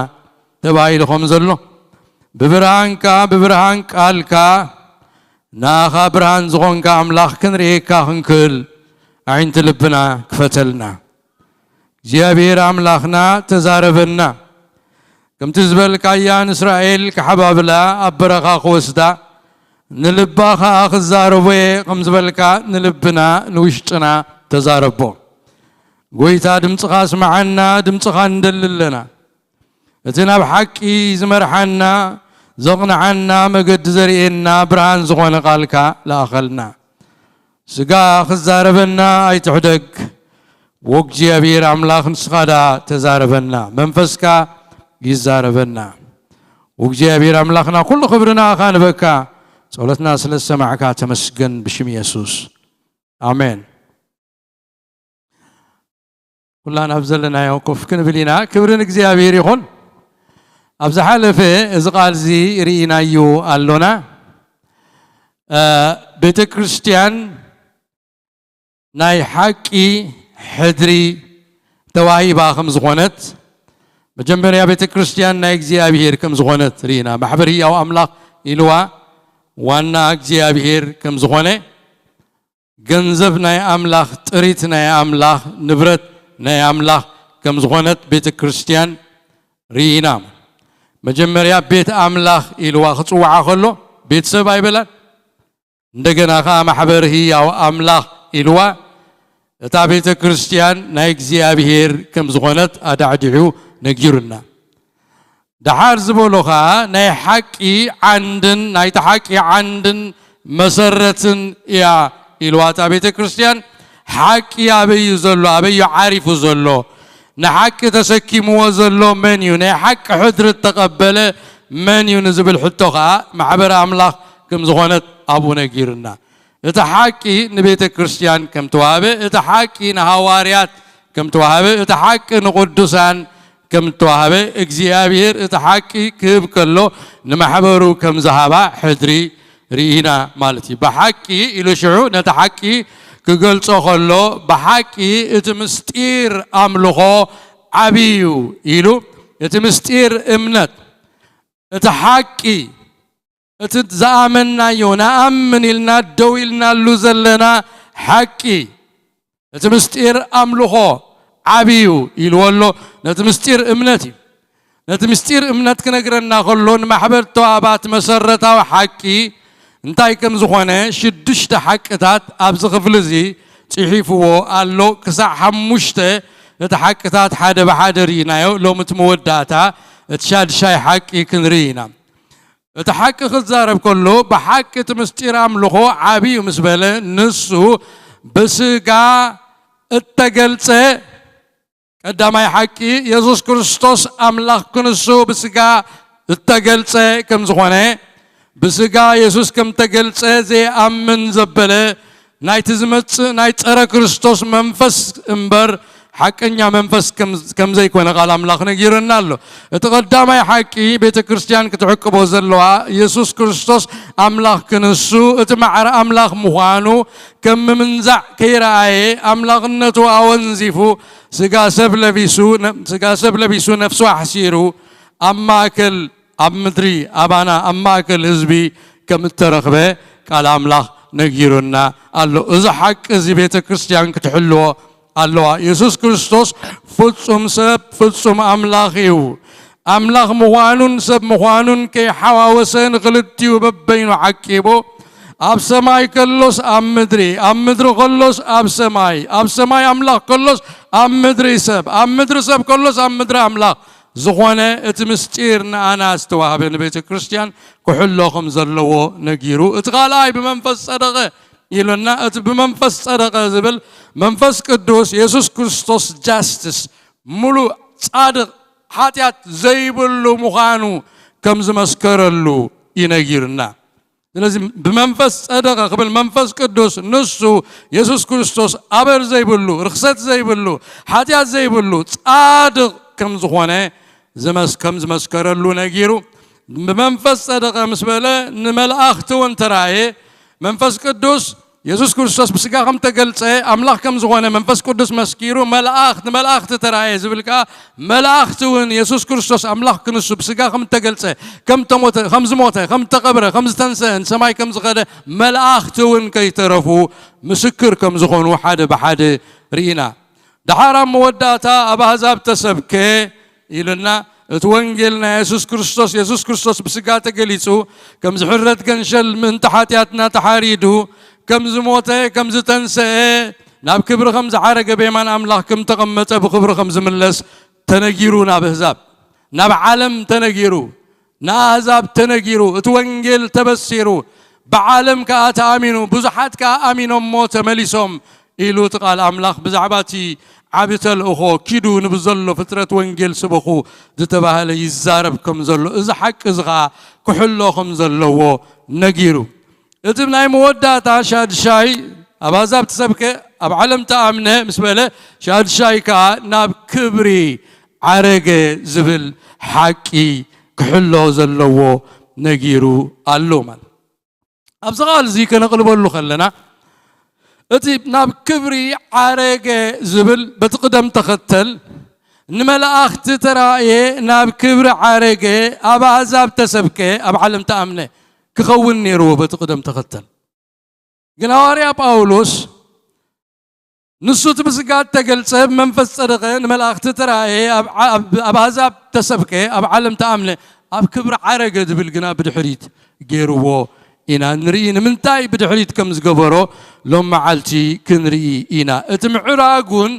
ተባሂሉ ከም ዘሎ ብብርሃንካ ብብርሃን ቃልካ ንኣኻ ብርሃን ዝኾንካ ኣምላኽ ክንርእየካ ክንክእል ኣዒንቲ ልብና ክፈተልና። እግዚኣብሔር ኣምላኽና ተዛረበና። ከምቲ ዝበልካያ ንእስራኤል ክሓባብላ ኣብ በረኻ ክወስዳ ንልባ ኸኣ ክዛረቦ እየ ከም ዝበልካ ንልብና ንውሽጥና ተዛረቦ። ጎይታ ድምፅኻ ስምዓና፣ ድምፅኻ ንደሊ ኣለና። እቲ ናብ ሓቂ ዝመርሓና ዘቕንዓና መገዲ ዘርእየና ብርሃን ዝኾነ ቃልካ ለኣኸልና። ስጋ ክዛረበና ኣይትሕደግ። ወእግዚኣብሔር ኣምላኽ ንስኻ ደኣ ተዛረበና፣ መንፈስካ ይዛረበና። ወእግዚኣብሔር ኣምላኽና ኩሉ ክብሪ ንኣኻ ንበካ። ጸሎትና ስለ ዝሰማዕካ ተመስገን ብሽም የሱስ። ኣሜን። ኩላን ኣብ ዘለናዮ ኮፍ ክንብል ኢና። ክብሪ ንእግዚኣብሔር ይኹን። ኣብ ዝሓለፈ እዚ ቃል እዚ ርኢናዮ ኣሎና። እ፣ ቤተ ክርስቲያን ናይ ሓቂ ሕድሪ ተዋሂባ ከም ዝኾነት፣ መጀመርያ ቤተ ክርስቲያን ናይ እግዚኣብሔር ከም ዝኾነት ርኢና። ማሕበር ህያው ኣምላኽ ኢልዋ ዋና እግዚኣብሔር ከም ዝኾነ፣ ገንዘብ ናይ ኣምላኽ፣ ጥሪት ናይ ኣምላኽ፣ ንብረት ናይ ኣምላኽ ከም ዝኾነት ቤተ ክርስቲያን ርኢና። መጀመርያ ቤት ኣምላኽ ኢልዋ ክጽውዓ ከሎ ቤተሰብ ኣይበላን። እንደገና ኸዓ ማሕበር ህያው ኣምላኽ ኢልዋ እታ ቤተ ክርስቲያን ናይ እግዚኣብሔር ከም ዝኾነት ኣዳዕዲዑ ነጊሩና። ደሓር ዝበሎ ኸዓ ናይ ሓቂ ዓንድን፣ ናይቲ ሓቂ ዓንድን መሰረትን እያ ኢልዋ እታ ቤተ ክርስቲያን። ሓቂ ኣበይ እዩ ዘሎ? ኣበይ እዩ ዓሪፉ ዘሎ? ንሓቂ ተሰኪምዎ ዘሎ መን እዩ? ናይ ሓቂ ሕድሪ እተቐበለ መን እዩ ንዝብል ሕቶ ኸዓ ማሕበር ኣምላኽ ከም ዝኾነት ኣብኡ ነጊሩና። እቲ ሓቂ ንቤተ ክርስቲያን ከም ተዋህበ፣ እቲ ሓቂ ንሃዋርያት ከም ተዋህበ፣ እቲ ሓቂ ንቕዱሳን ከም ተዋህበ፣ እግዚኣብሔር እቲ ሓቂ ክህብ ከሎ ንማሕበሩ ከም ዝሃባ ሕድሪ ርኢና ማለት እዩ። ብሓቂ ኢሉ ሽዑ ነቲ ሓቂ ክገልጾ ከሎ፣ ብሓቂ እቲ ምስጢር ኣምልኾ ዓብዪ እዩ ኢሉ፣ እቲ ምስጢር እምነት፣ እቲ ሓቂ፣ እቲ ዝኣመንናዮ፣ ንኣምን ኢልና ደው ኢልናሉ ዘለና ሓቂ፣ እቲ ምስጢር ኣምልኾ ዓብዪ እዩ ኢልዎ ኣሎ። ነቲ ምስጢር እምነት እዩ። ነቲ ምስጢር እምነት ክነግረና ከሎ፣ ንማሕበር ተዋህባት መሰረታዊ ሓቂ እንታይ ከም ዝኾነ ሽዱሽተ ሓቅታት ኣብዚ ክፍሊ እዚ ጽሒፍዎ ኣሎ። ክሳዕ ሓሙሽተ እቲ ሓቅታት ሓደ ብሓደ ርኢናዮ። ሎሚ እቲ መወዳእታ እቲ ሻድሻይ ሓቂ ክንርኢ ኢና። እቲ ሓቂ ክዛረብ ከሎ፣ ብሓቂ እቲ ምስጢር ኣምልኾ ዓብዪ እዩ ምስ በለ፣ ንሱ ብስጋ እተገልጸ ቀዳማይ ሓቂ፣ የሱስ ክርስቶስ ኣምላኽ ክንሱ ብስጋ እተገልጸ ከም ዝኾነ፣ ብስጋ የሱስ ከም ተገልጸ ዘይኣምን ዘበለ፣ ናይቲ ዝመጽእ ናይ ጸረ ክርስቶስ መንፈስ እምበር፣ ሓቀኛ መንፈስ ከም፣ ከም ዘይኮነ ቃል ኣምላኽ ነጊሩና ኣሎ። እቲ ቀዳማይ ሓቂ ቤተ ክርስቲያን ክትዕቅቦ ዘለዋ፣ የሱስ ክርስቶስ ኣምላኽ ክንሱ፣ እቲ ማዕረ ኣምላኽ ምዃኑ ከም ምምንዛዕ ከይረኣየ፣ ኣምላኽነቱ ኣወንዚፉ፣ ስጋ ሰብ ለቢሱ፣ ነ-፣ ስጋ ሰብ ለቢሱ፣ ነፍሱ ኣሕሲሩ፣ ኣብ ማእከል፣ ኣብ ምድሪ ኣባና፣ ኣብ ማእከል ህዝቢ ከም እተረኽበ ቃል ኣምላኽ ነጊሩና ኣሎ። እዚ ሓቂ እዚ ቤተ ክርስቲያን ክትሕልዎ ኣለዋ። የሱስ ክርስቶስ ፍጹም ሰብ፣ ፍጹም ኣምላኽ እዩ። ኣምላኽ ምዃኑን ሰብ ምዃኑን ከይሓዋወሰ ንኽልቲኡ በበይኑ ዓቂቡ፣ ኣብ ሰማይ ከሎስ ኣብ ምድሪ፣ ኣብ ምድሪ ከሎስ ኣብ ሰማይ፣ ኣብ ሰማይ ኣምላኽ ከሎስ ኣብ ምድሪ ሰብ፣ ኣብ ምድሪ ሰብ ከሎስ ኣብ ምድሪ ኣምላኽ ዝኾነ እቲ ምስጢር ንኣና ዝተዋህበ ንቤተ ክርስቲያን ክሕሎ ከም ዘለዎ ነጊሩ፣ እቲ ካልኣይ ብመንፈስ ጸደቐ ኢሉና። እቲ ብመንፈስ ጸደቐ ዝብል መንፈስ ቅዱስ የሱስ ክርስቶስ ጃስትስ፣ ሙሉእ ጻድቕ፣ ሓጢኣት ዘይብሉ ምዃኑ ከም ዝመስከረሉ ይነጊርና። ስለዚ ብመንፈስ ጸደቐ ክብል መንፈስ ቅዱስ ንሱ የሱስ ክርስቶስ ኣበር ዘይብሉ፣ ርኽሰት ዘይብሉ፣ ሓጢኣት ዘይብሉ ጻድቕ ከም ዝኾነ ዝመስ-፣ ከም ዝመስከረሉ ነጊሩ፣ ብመንፈስ ጸደቐ ምስ በለ ንመላእኽቲ እውን ተራእየ። መንፈስ ቅዱስ የሱስ ክርስቶስ ብስጋ ከም ተገልጸ፣ ኣምላኽ ከም ዝኾነ መንፈስ ቅዱስ መስኪሩ፣ መላእኽት፣ ንመላእኽቲ ተራእየ ዝብል ከኣ፣ መላእኽቲ እውን የሱስ ክርስቶስ ኣምላኽ ክንሱ ብስጋ ከም ተገልጸ፣ ከም ተሞተ፣ ከም ዝሞተ፣ ከም ተቐብረ፣ ከም ዝተንሰአ፣ ንሰማይ ከም ዝኸደ፣ መላእኽቲ እውን ከይተረፉ ምስክር ከም ዝኾኑ ሓደ ብሓደ ርኢና። ደሓር ኣብ መወዳእታ ኣብ ኣህዛብ ተሰብከ ኢልና፣ እቲ ወንጌል ናይ የሱስ ክርስቶስ፣ የሱስ ክርስቶስ ብስጋ ተገሊጹ፣ ከም ዝሕረድ ገንሸል ምእንቲ ሓጢኣትና ተሓሪዱ፣ ከም ዝሞተ፣ ከም ዝተንሰአ፣ ናብ ክብሪ ከም ዝዓረገ፣ ብየማን ኣምላኽ ከም ተቐመጠ፣ ብኽብሪ ከም ዝምለስ ተነጊሩ፣ ናብ ኣህዛብ፣ ናብ ዓለም ተነጊሩ። ንኣህዛብ ተነጊሩ፣ እቲ ወንጌል ተበሲሩ፣ ብዓለም ከኣ ተኣሚኑ፣ ብዙሓት ከኣ ኣሚኖሞ ተመሊሶም ኢሉ እቲ ቃል ኣምላኽ ብዛዕባ እቲ ዓቢ ተልእኾ፣ ኪዱ ንብዘሎ ፍጥረት ወንጌል ስበኹ ዝተባህለ ይዛረብ ከም ዘሎ፣ እዚ ሓቂ እዚ ኸኣ ክሕሎ ከም ዘለዎ ነጊሩ። እቲ ናይ መወዳእታ ሻድሻይ፣ ኣብ ኣህዛብ ተሰብከ፣ ኣብ ዓለም ተኣምነ ምስ በለ፣ ሻድሻይ ከኣ ናብ ክብሪ ዓረገ ዝብል ሓቂ ክሕሎ ዘለዎ ነጊሩ ኣሎ ማለት። ኣብዚ ቃል እዚ ከነቕልበሉ ከለና፣ እቲ ናብ ክብሪ ዓረገ ዝብል በቲ ቅደም ተኸተል፣ ንመላእኽቲ ተራእየ፣ ናብ ክብሪ ዓረገ፣ ኣብ ኣህዛብ ተሰብከ፣ ኣብ ዓለም ተኣምነ ክኸውን ነይርዎ በቲ ቅደም ተኸተል። ግን ሃዋርያ ጳውሎስ ንሱ እቲ ብስጋ እተገልጸ፣ ብመንፈስ ጸደቐ፣ ንመላእኽቲ ተራእየ፣ ኣብ ዓ-፣ ኣብ፣ ኣብ ኣህዛብ ተሰብከ፣ ኣብ ዓለም ተኣምነ፣ ኣብ ክብሪ ዓረገ ዝብል ግና ብድሕሪት ገይርዎ ኢና ንርኢ። ንምንታይ ብድሕሪት ከም ዝገበሮ ሎም መዓልቲ ክንርኢ ኢና። እቲ ምዕራጉን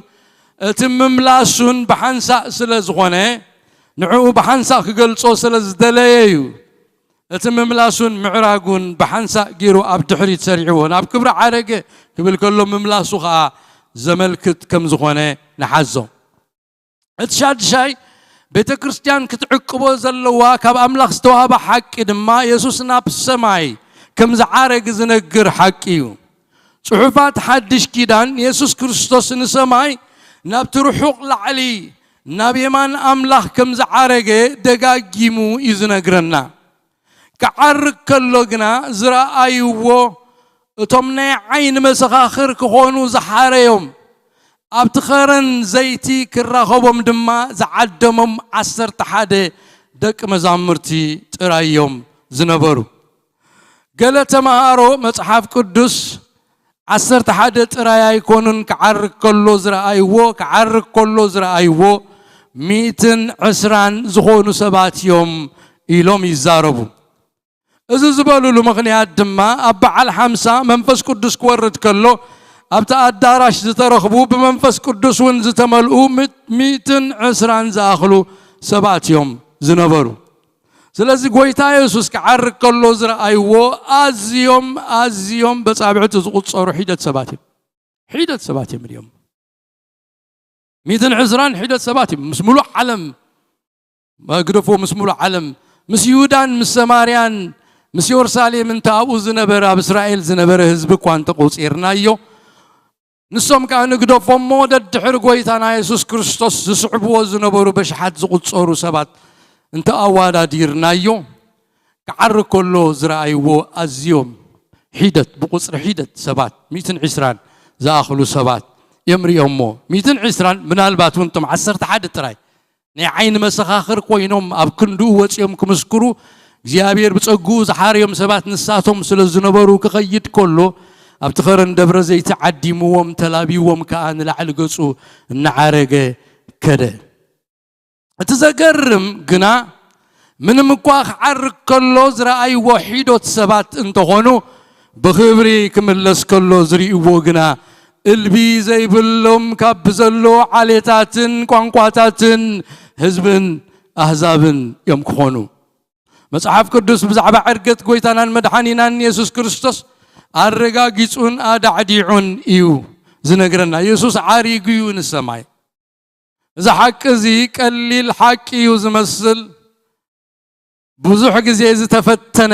እቲ ምምላሱን ብሓንሳእ ስለ ዝኾነ፣ ንዕኡ ብሓንሳእ ክገልጾ ስለ ዝደለየ እዩ። እቲ ምምላሱን ምዕራጉን ብሓንሳእ ገይሩ ኣብ ድሕሪት ሰሪዕዎ፣ ናብ ክብሪ ዓረገ ክብል ከሎ፣ ምምላሱ ኸኣ ዘመልክት ከም ዝኾነ ንሓዞ። እቲ ሻድሻይ፣ ቤተ ክርስቲያን ክትዕቅቦ ዘለዋ ካብ ኣምላኽ ዝተዋህበ ሓቂ ድማ፣ የሱስ ናብ ሰማይ ከም ዝዓረግ ዝነግር ሓቂ እዩ። ጽሑፋት ሓድሽ ኪዳን፣ የሱስ ክርስቶስ ንሰማይ ናብቲ ርሑቕ ላዕሊ፣ ናብ የማን ኣምላኽ ከም ዝዓረገ ደጋጊሙ እዩ ዝነግረና። ክዓርግ ከሎ ግና ዝረኣይዎ፣ እቶም ናይ ዓይኒ መሰኻኽር ክኾኑ ዝሓረዮም፣ ኣብቲ ኸረን ዘይቲ ክራኸቦም ድማ ዝዓደሞም ዓሰርተ ሓደ ደቂ መዛሙርቲ ጥራይ እዮም ዝነበሩ። ገለ ተመሃሮ መጽሓፍ ቅዱስ ዓሰርተ ሓደ ጥራይ ኣይኮኑን ክዓርግ ከሎ ዝረኣይዎ፣ ክዓርግ ከሎ ዝረኣይዎ ሚእትን ዕስራን ዝኾኑ ሰባት እዮም ኢሎም ይዛረቡ። እዚ ዝበሉሉ ምኽንያት ድማ፣ ኣብ በዓል ሓምሳ መንፈስ ቅዱስ ክወርድ ከሎ፣ ኣብቲ ኣዳራሽ ዝተረኽቡ ብመንፈስ ቅዱስ እውን ዝተመልኡ ሚ-፣ ሚእትን ዕስራን ዝኣኽሉ ሰባት እዮም ዝነበሩ። ስለዚ ጐይታ የሱስ ክዓርግ ከሎ ዝረኣይዎ ኣዝዮም፣ ኣዝዮም በጻብዕቲ ዝቑጸሩ ሒደት ሰባት እዮም። ሒደት ሰባት እዮም እዮም። ሚእትን ዕስራን ሒደት ሰባት እዮም። ምስ ሙሉእ ዓለም፣ መግደፎ ምስ ሙሉእ ዓለም፣ ምስ ይሁዳን ምስ ሰማርያን ምስ የሩሳሌም እንተ ኣብኡ ዝነበረ፣ ኣብ እስራኤል ዝነበረ ህዝቢ እኳ እንተ ቆጺርናዮ፣ ንሶም ከኣ ንግደፎ እሞ፣ ደድሕሪ ጐይታና የሱስ ክርስቶስ ዝስዕብዎ ዝነበሩ በሽሓት ዝቑጸሩ ሰባት እንተ ኣዋዳዲርናዮ፣ ክዓርግ ከሎ ዝረኣይዎ ኣዝዮም ሒደት፣ ብቑጽሪ ሒደት ሰባት፣ ሚእትን ዕስራን ዝኣኽሉ ሰባት እዮም ርእዮሞ። ሚእትን ዕስራን፣ ምናልባት እውን እቶም ዓሰርተ ሓደ ጥራይ ናይ ዓይኒ መሰኻኽር ኮይኖም ኣብ ክንድኡ ወጺኦም ክምስክሩ እግዚኣብሔር ብጸግኡ ዝሓረዮም ሰባት ንሳቶም ስለ ዝነበሩ ክኸይድ ከሎ፣ ኣብቲ ኸረን ደብረ ዘይቲ ዓዲምዎም፣ ተላቢዎም ከኣ ንላዕሊ ገጹ እናዓረገ ከደ። እቲ ዘገርም ግና፣ ምንም እኳ ክዓርግ ከሎ ዝረኣይዎ ሒዶት ሰባት እንተኾኑ፣ ብኽብሪ ክምለስ ከሎ ዝርእይዎ ግና፣ እልቢ ዘይብሎም ካብ ብዘሎ ዓሌታትን ቋንቋታትን ህዝብን ኣህዛብን እዮም ክኾኑ። መጽሓፍ ቅዱስ ብዛዕባ ዕርገት ጎይታናን መድሓኒናን የሱስ ክርስቶስ ኣረጋጊጹን ኣዳዕዲዑን እዩ ዝነግረና። የሱስ ዓሪጉ እዩ ንሰማይ። እዚ ሓቂ እዚ ቀሊል ሓቂ እዩ ዝመስል። ብዙሕ ግዜ ዝተፈተነ፣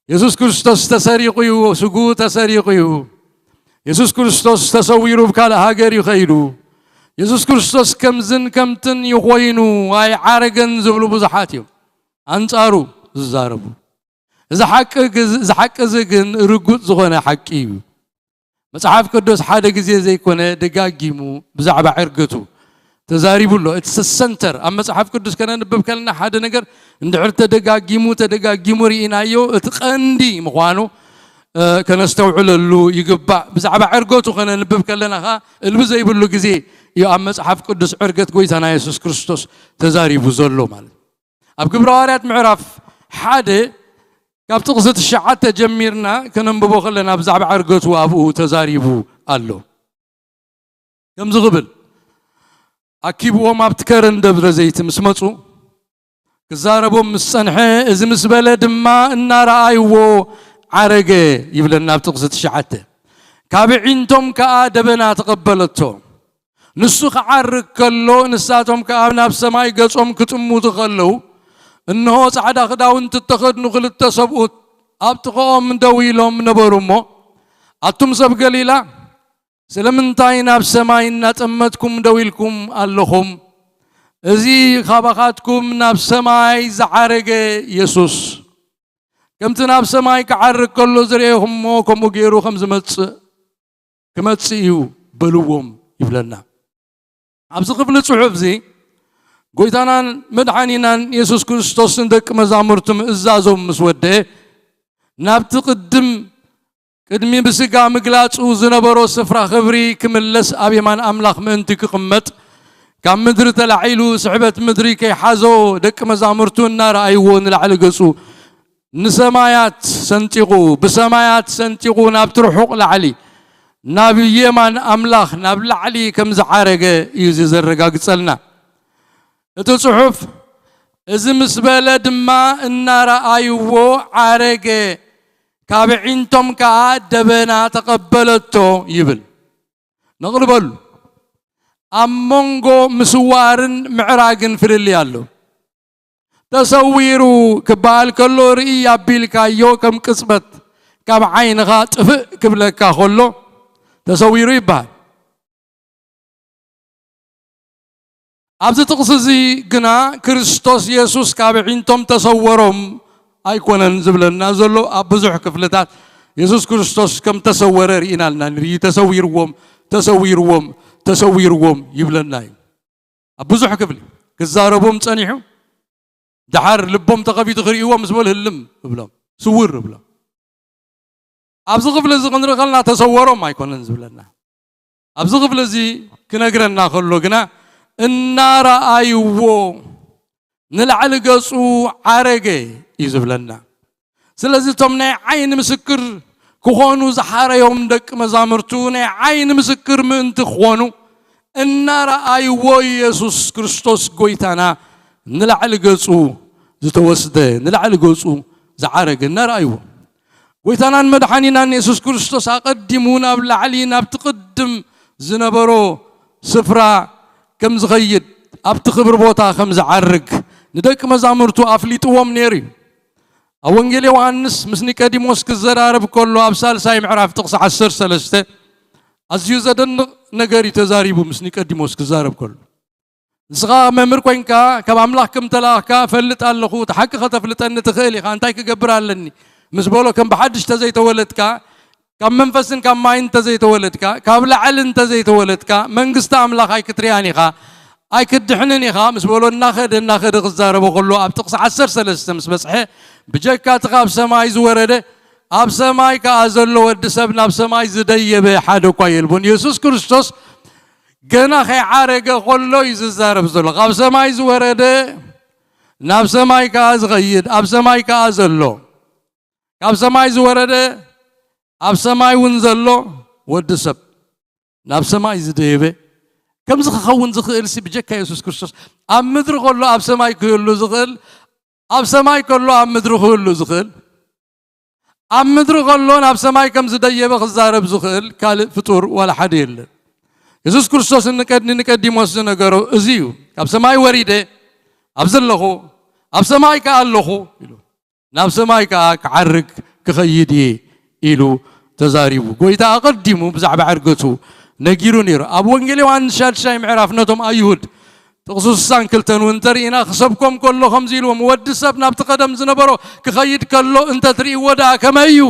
የሱስ ክርስቶስ ተሰሪቑ እዩ፣ ስግኡ ተሰሪቑ እዩ። የሱስ ክርስቶስ ተሰዊሩ ኣብ ካልእ ሃገር እዩ ከይዱ። የሱስ ክርስቶስ ከምዝን ከምትን እዩ ኮይኑ፣ ኣይዓረገን ዝብሉ ብዙሓት እዮም ኣንጻሩ ዝዛረቡ። እዚ ሓቂ ግዝ-፣ እዚ ሓቂ እዚ ግን ርጉጽ ዝኾነ ሓቂ እዩ። መጽሓፍ ቅዱስ ሓደ ግዜ ዘይኮነ ደጋጊሙ ብዛዕባ ዕርገቱ ተዛሪቡ ኣሎ። እቲ ሰንተር ኣብ መጽሓፍ ቅዱስ ከነንብብ ከለና ሓደ ነገር እንድሕር ተደጋጊሙ፣ ተደጋጊሙ ርኢናዮ፣ እቲ ቀንዲ ምዃኑ፣ እ፣ ከነስተውዕለሉ ይግባእ። ብዛዕባ ዕርገቱ ከነንብብ ከለና ኸኣ እልቢ ዘይብሉ ግዜ እዩ ኣብ መጽሓፍ ቅዱስ ዕርገት ጎይታና የሱስ ክርስቶስ ተዛሪቡ ዘሎ ማለት። ኣብ ግብረ ሃዋርያት ምዕራፍ ሓደ ካብ ጥቕሲ ትሽዓተ ጀሚርና ከነንብቦ ከለና ብዛዕባ ዕርገቱ ኣብኡ ተዛሪቡ ኣሎ። ከምዚ ክብል፣ ኣኪብዎም ኣብቲ ከረን ደብረ ዘይት ምስ መጹ፣ ክዛረቦም ምስ ጸንሐ፣ እዚ ምስ በለ ድማ እናረኣይዎ ዓረገ ይብለና ኣብ ጥቕሲ ትሽዓተ። ካብ ዒንቶም ከኣ ደበና ተቐበለቶ። ንሱ ክዓርግ ከሎ፣ ንሳቶም ከኣ ናብ ሰማይ ገጾም ክጥምቱ ከለዉ፣ እንሆ ጻዕዳ ክዳውንቲ እተኸድኑ ክልተ ሰብኡት ኣብ ጥቓኦም ደው ኢሎም ነበሩ እሞ፣ ኣቱም ሰብ ገሊላ፣ ስለምንታይ ናብ ሰማይ እናጠመትኩም ደው ኢልኩም ኣለኹም? እዚ ካባኻትኩም ናብ ሰማይ ዝዓረገ የሱስ፣ ከምቲ ናብ ሰማይ ክዓርግ ከሎ ዝረኤኹምዎ፣ ከምኡ ገይሩ ከም ዝመጽእ፣ ክመጽእ እዩ በልዎም ይብለና። ኣብዚ ክፍሊ ጽሑፍ እዚ፣ ጎይታናን መድሓኒናን የሱስ ክርስቶስ ንደቂ መዛሙርቱ ምእዛዞም ምስ ወደአ፣ ናብቲ ቅድም፣ ቅድሚ ብስጋ ምግላጹ ዝነበሮ ስፍራ ክብሪ ክምለስ ኣብ የማን ኣምላኽ ምእንቲ ክቕመጥ፣ ካብ ምድሪ ተላዒሉ ስሕበት ምድሪ ከይሓዞ ደቂ መዛሙርቱ እናረኣይዎ ንላዕሊ ገጹ ንሰማያት ሰንጢቑ፣ ብሰማያት ሰንጢቑ ናብቲ ርሑቕ ላዕሊ፣ ናብ የማን ኣምላኽ ናብ ላዕሊ ከም ዝዓረገ እዩ እዚ ዘረጋግጸልና። እቲ ጽሑፍ፣ እዚ ምስ በለ ድማ እናረኣይዎ ዓረገ፣ ካብ ዒንቶም ከኣ ደበና ተቐበለቶ ይብል። ነቕሊ በሉ። ኣብ መንጎ ምስዋርን ምዕራግን ፍልልይ ኣሎ። ተሰዊሩ ክበሃል ከሎ፣ ርእይ ኣቢልካዮ ከም ቅጽበት ካብ ዓይንኻ ጥፍእ ክብለካ ከሎ ተሰዊሩ ይበሃል። ኣብዚ ጥቕሲ እዚ ግና ክርስቶስ የሱስ ካብ ኣዒንቶም ተሰወሮም ኣይኮነን ዝብለና ዘሎ። ኣብ ብዙሕ ክፍልታት የሱስ ክርስቶስ ከም ተሰወረ ርኢና ኣለና። ንርኢ፣ ተሰዊርዎም፣ ተሰዊርዎም፣ ተሰዊርዎም ይብለና እዩ። ኣብ ብዙሕ ክፍሊ ክዛረቦም ጸኒሑ፣ ደሓር ልቦም ተኸፊቱ ክርእይዎ ምስ በሉ ህልም እብሎም፣ ስውር እብሎም። ኣብዚ ክፍሊ እዚ ክንርኢ ከለና ተሰወሮም ኣይኮነን ዝብለና። ኣብዚ ክፍሊ እዚ ክነግረና ከሎ ግና እናረኣይዎ ንላዕሊ ገጹ ዓረገ እዩ ዝብለና። ስለዚ እቶም ናይ ዓይኒ ምስክር ክኾኑ ዝሓረዮም ደቂ መዛሙርቱ ናይ ዓይኒ ምስክር ምእንቲ ክኾኑ እናረኣይዎ የሱስ ክርስቶስ ጎይታና ንላዕሊ ገጹ ዝተወስደ፣ ንላዕሊ ገጹ ዝዓረገ እናረኣይዎ፣ ጎይታናን መድሓኒናን የሱስ ክርስቶስ ኣቐዲሙ ናብ ላዕሊ ናብቲ ቅድም ዝነበሮ ስፍራ ከም ዝኸይድ፣ ኣብቲ ክብሪ ቦታ ከም ዝዓርግ ንደቂ መዛሙርቱ ኣፍሊጥዎም ነይሩ እዩ። ኣብ ወንጌል ዮሃንስ ምስ ኒቆዲሞስ ክዘራረብ ከሎ፣ ኣብ ሳልሳይ ምዕራፍ ጥቕሲ ዓሰርተ ሰለስተ ኣዝዩ ዘደንቕ ነገር እዩ ተዛሪቡ። ምስ ኒቆዲሞስ ክዛረብ ከሎ፣ "ንስኻ መምህር ኮይንካ ካብ ኣምላኽ ከም ተላእኽካ እፈልጥ ኣለኹ፣ እቲ ሓቂ ከተፍልጠኒ ትኽእል ኢኻ፣ እንታይ ክገብር ኣለኒ?" ምስ በሎ፣ "ከም ብሓድሽ ተዘይተወለድካ፣ ካብ መንፈስን ካብ ማይን እንተዘይተወለድካ፣ ካብ ላዕሊ እንተዘይተወለድካ፣ መንግስቲ ኣምላኽ ኣይክትሪኣን ኢኻ፣ ኣይክድሕንን ኢኻ" ምስ በሎ፣ እናኸደ፣ እናኸደ ክዛረቦ ከሎ፣ ኣብ ጥቕሲ ዓሰርተ ሰለስተ ምስ በጽሐ፣ "ብጀካ እቲ ካብ ሰማይ ዝወረደ፣ ኣብ ሰማይ ከኣ ዘሎ ወዲ ሰብ ናብ ሰማይ ዝደየበ ሓደ እኳ የልቦን።" የሱስ ክርስቶስ ገና ከይዓረገ ከሎ እዩ ዝዛረብ ዘሎ። ካብ ሰማይ ዝወረደ፣ ናብ ሰማይ ከኣ ዝኸይድ፣ ኣብ ሰማይ ከኣ ዘሎ። ካብ ሰማይ ዝወረደ፣ ኣብ ሰማይ እውን ዘሎ ወዲ ሰብ፣ ናብ ሰማይ ዝደየበ፣ ከምዚ ክኸውን ዝኽእል ሲ ብጀካ የሱስ ክርስቶስ፣ ኣብ ምድሪ ከሎ ኣብ ሰማይ ክህሉ ዝኽእል፣ ኣብ ሰማይ ከሎ ኣብ ምድሪ ክህሉ ዝኽእል፣ ኣብ ምድሪ ከሎ ናብ ሰማይ ከም ዝደየበ ክዛረብ ዝኽእል ካልእ ፍጡር ዋላ ሓደ የለን። የሱስ ክርስቶስ ንቀድ-፣ ንኒቀዲሞስ ዝነገሮ እዚ እዩ። ካብ ሰማይ ወሪደ፣ ኣብ ዘለኹ፣ ኣብ ሰማይ ከኣ ኣለኹ ኢሉ። ናብ ሰማይ ከኣ ክዓርግ ክኸይድ እየ ኢሉ ተዛሪቡ። ጎይታ ኣቐዲሙ ብዛዕባ ዕርገቱ ነጊሩ ነይሩ። ኣብ ወንጌል ዮሃንስ ሻድሻይ ምዕራፍ ነቶም ኣይሁድ ጥቕሲ ስሳን ክልተን እውን እንተርኢና፣ ክሰብኮም ከሎ ከምዚ ኢልዎም፣ "ወዲ ሰብ ናብቲ ቀደም ዝነበሮ ክኸይድ ከሎ እንተትርእይዎ ደኣ ከመይ እዩ?"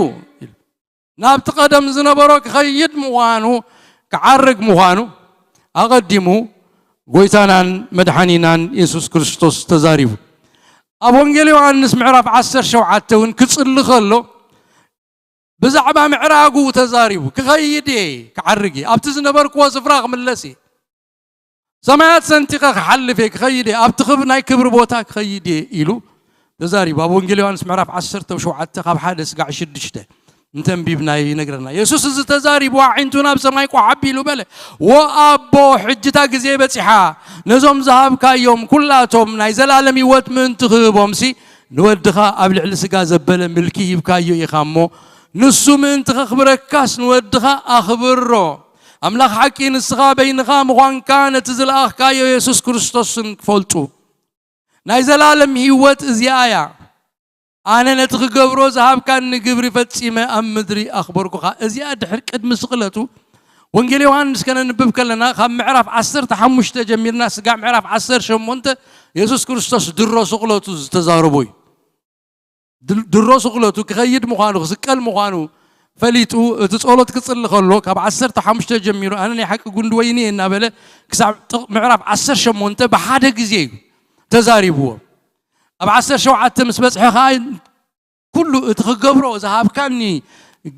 ናብቲ ቀደም ዝነበሮ ክኸይድ ምዃኑ፣ ክዓርግ ምዃኑ ኣቐዲሙ ጎይታናን መድሓኒናን የሱስ ክርስቶስ ተዛሪቡ። ኣብ ወንጌል ዮሃንስ ምዕራፍ ዓሰርተ ሸውዓተ እውን ክጽሊ ከሎ ብዛዕባ ምዕራጉ ተዛሪቡ፣ "ክኸይድ እየ፣ ክዓርግ እየ፣ ኣብቲ ዝነበርክዎ ስፍራ ክምለስ እየ፣ ሰማያት ሰንጢቐ ክሓልፍ እየ፣ ክኸይድ እየ፣ ኣብቲ ክብ-፣ ናይ ክብሪ ቦታ ክኸይድ እየ" ኢሉ ተዛሪቡ። ኣብ ወንጌል ዮሃንስ ምዕራፍ ዓሰርተ ሸውዓተ ካብ ሓደ ስጋዕ ሽዱሽተ እንተንቢብና ይነግረና። የሱስ እዚ ተዛሪቡ ኣዒንቱ ናብ ሰማይ ቋዓብ ኢሉ በለ፣ "ወኣቦ፣ ሕጂ እታ ግዜ በጺሓ፣ ነዞም ዝሃብካዮም ኩላቶም ናይ ዘላለም ህይወት ምእንቲ ክህቦምሲ፣ ንወድኻ ኣብ ልዕሊ ስጋ ዘበለ ምልኪ ሂብካዮ ኢኻ እሞ፣ ንሱ ምእንቲ ከኽብረካስ ንወድኻ ኣኽብሮ። ኣምላኽ ሓቂ ንስኻ በይንኻ ምዃንካ ነቲ ዝለኣኽካዮ የሱስ ክርስቶስን ክፈልጡ፣ ናይ ዘላለም ህይወት እዚኣ እያ። ኣነ ነቲ ክገብሮ ዝሃብካኒ ግብሪ ፈጺመ ኣብ ምድሪ ኣኽበርኩኻ።" እዚኣ ድሕሪ ቅድሚ ስቕለቱ ወንጌል ዮሃንስ ከነንብብ ከለና ካብ ምዕራፍ ዓሰርተ ሓሙሽተ ጀሚርና ስጋዕ ምዕራፍ ዓሰርተ ሸሞንተ የሱስ ክርስቶስ ድሮ ስቕለቱ ዝተዛረቦ እዩ። ድል-፣ ድሮ ስቕለቱ ክኸይድ ምዃኑ፣ ክስቀል ምዃኑ ፈሊጡ፣ እቲ ጸሎት ክጽሊ ከሎ፣ ካብ ዓሰርተ ሓሙሽተ ጀሚሩ፣ "ኣነ ናይ ሓቂ ጉንዲ ወይኒ እየ" እናበለ፣ ክሳብ ጥቕ-፣ ምዕራፍ ዓሰርተ ሸሞንተ ብሓደ ግዜ እዩ ተዛሪብዎ። ኣብ ዓሰርተ ሸውዓተ ምስ በጽሐ ኸኣ፣ "ኩሉ እቲ ክገብሮ ዝሃብካኒ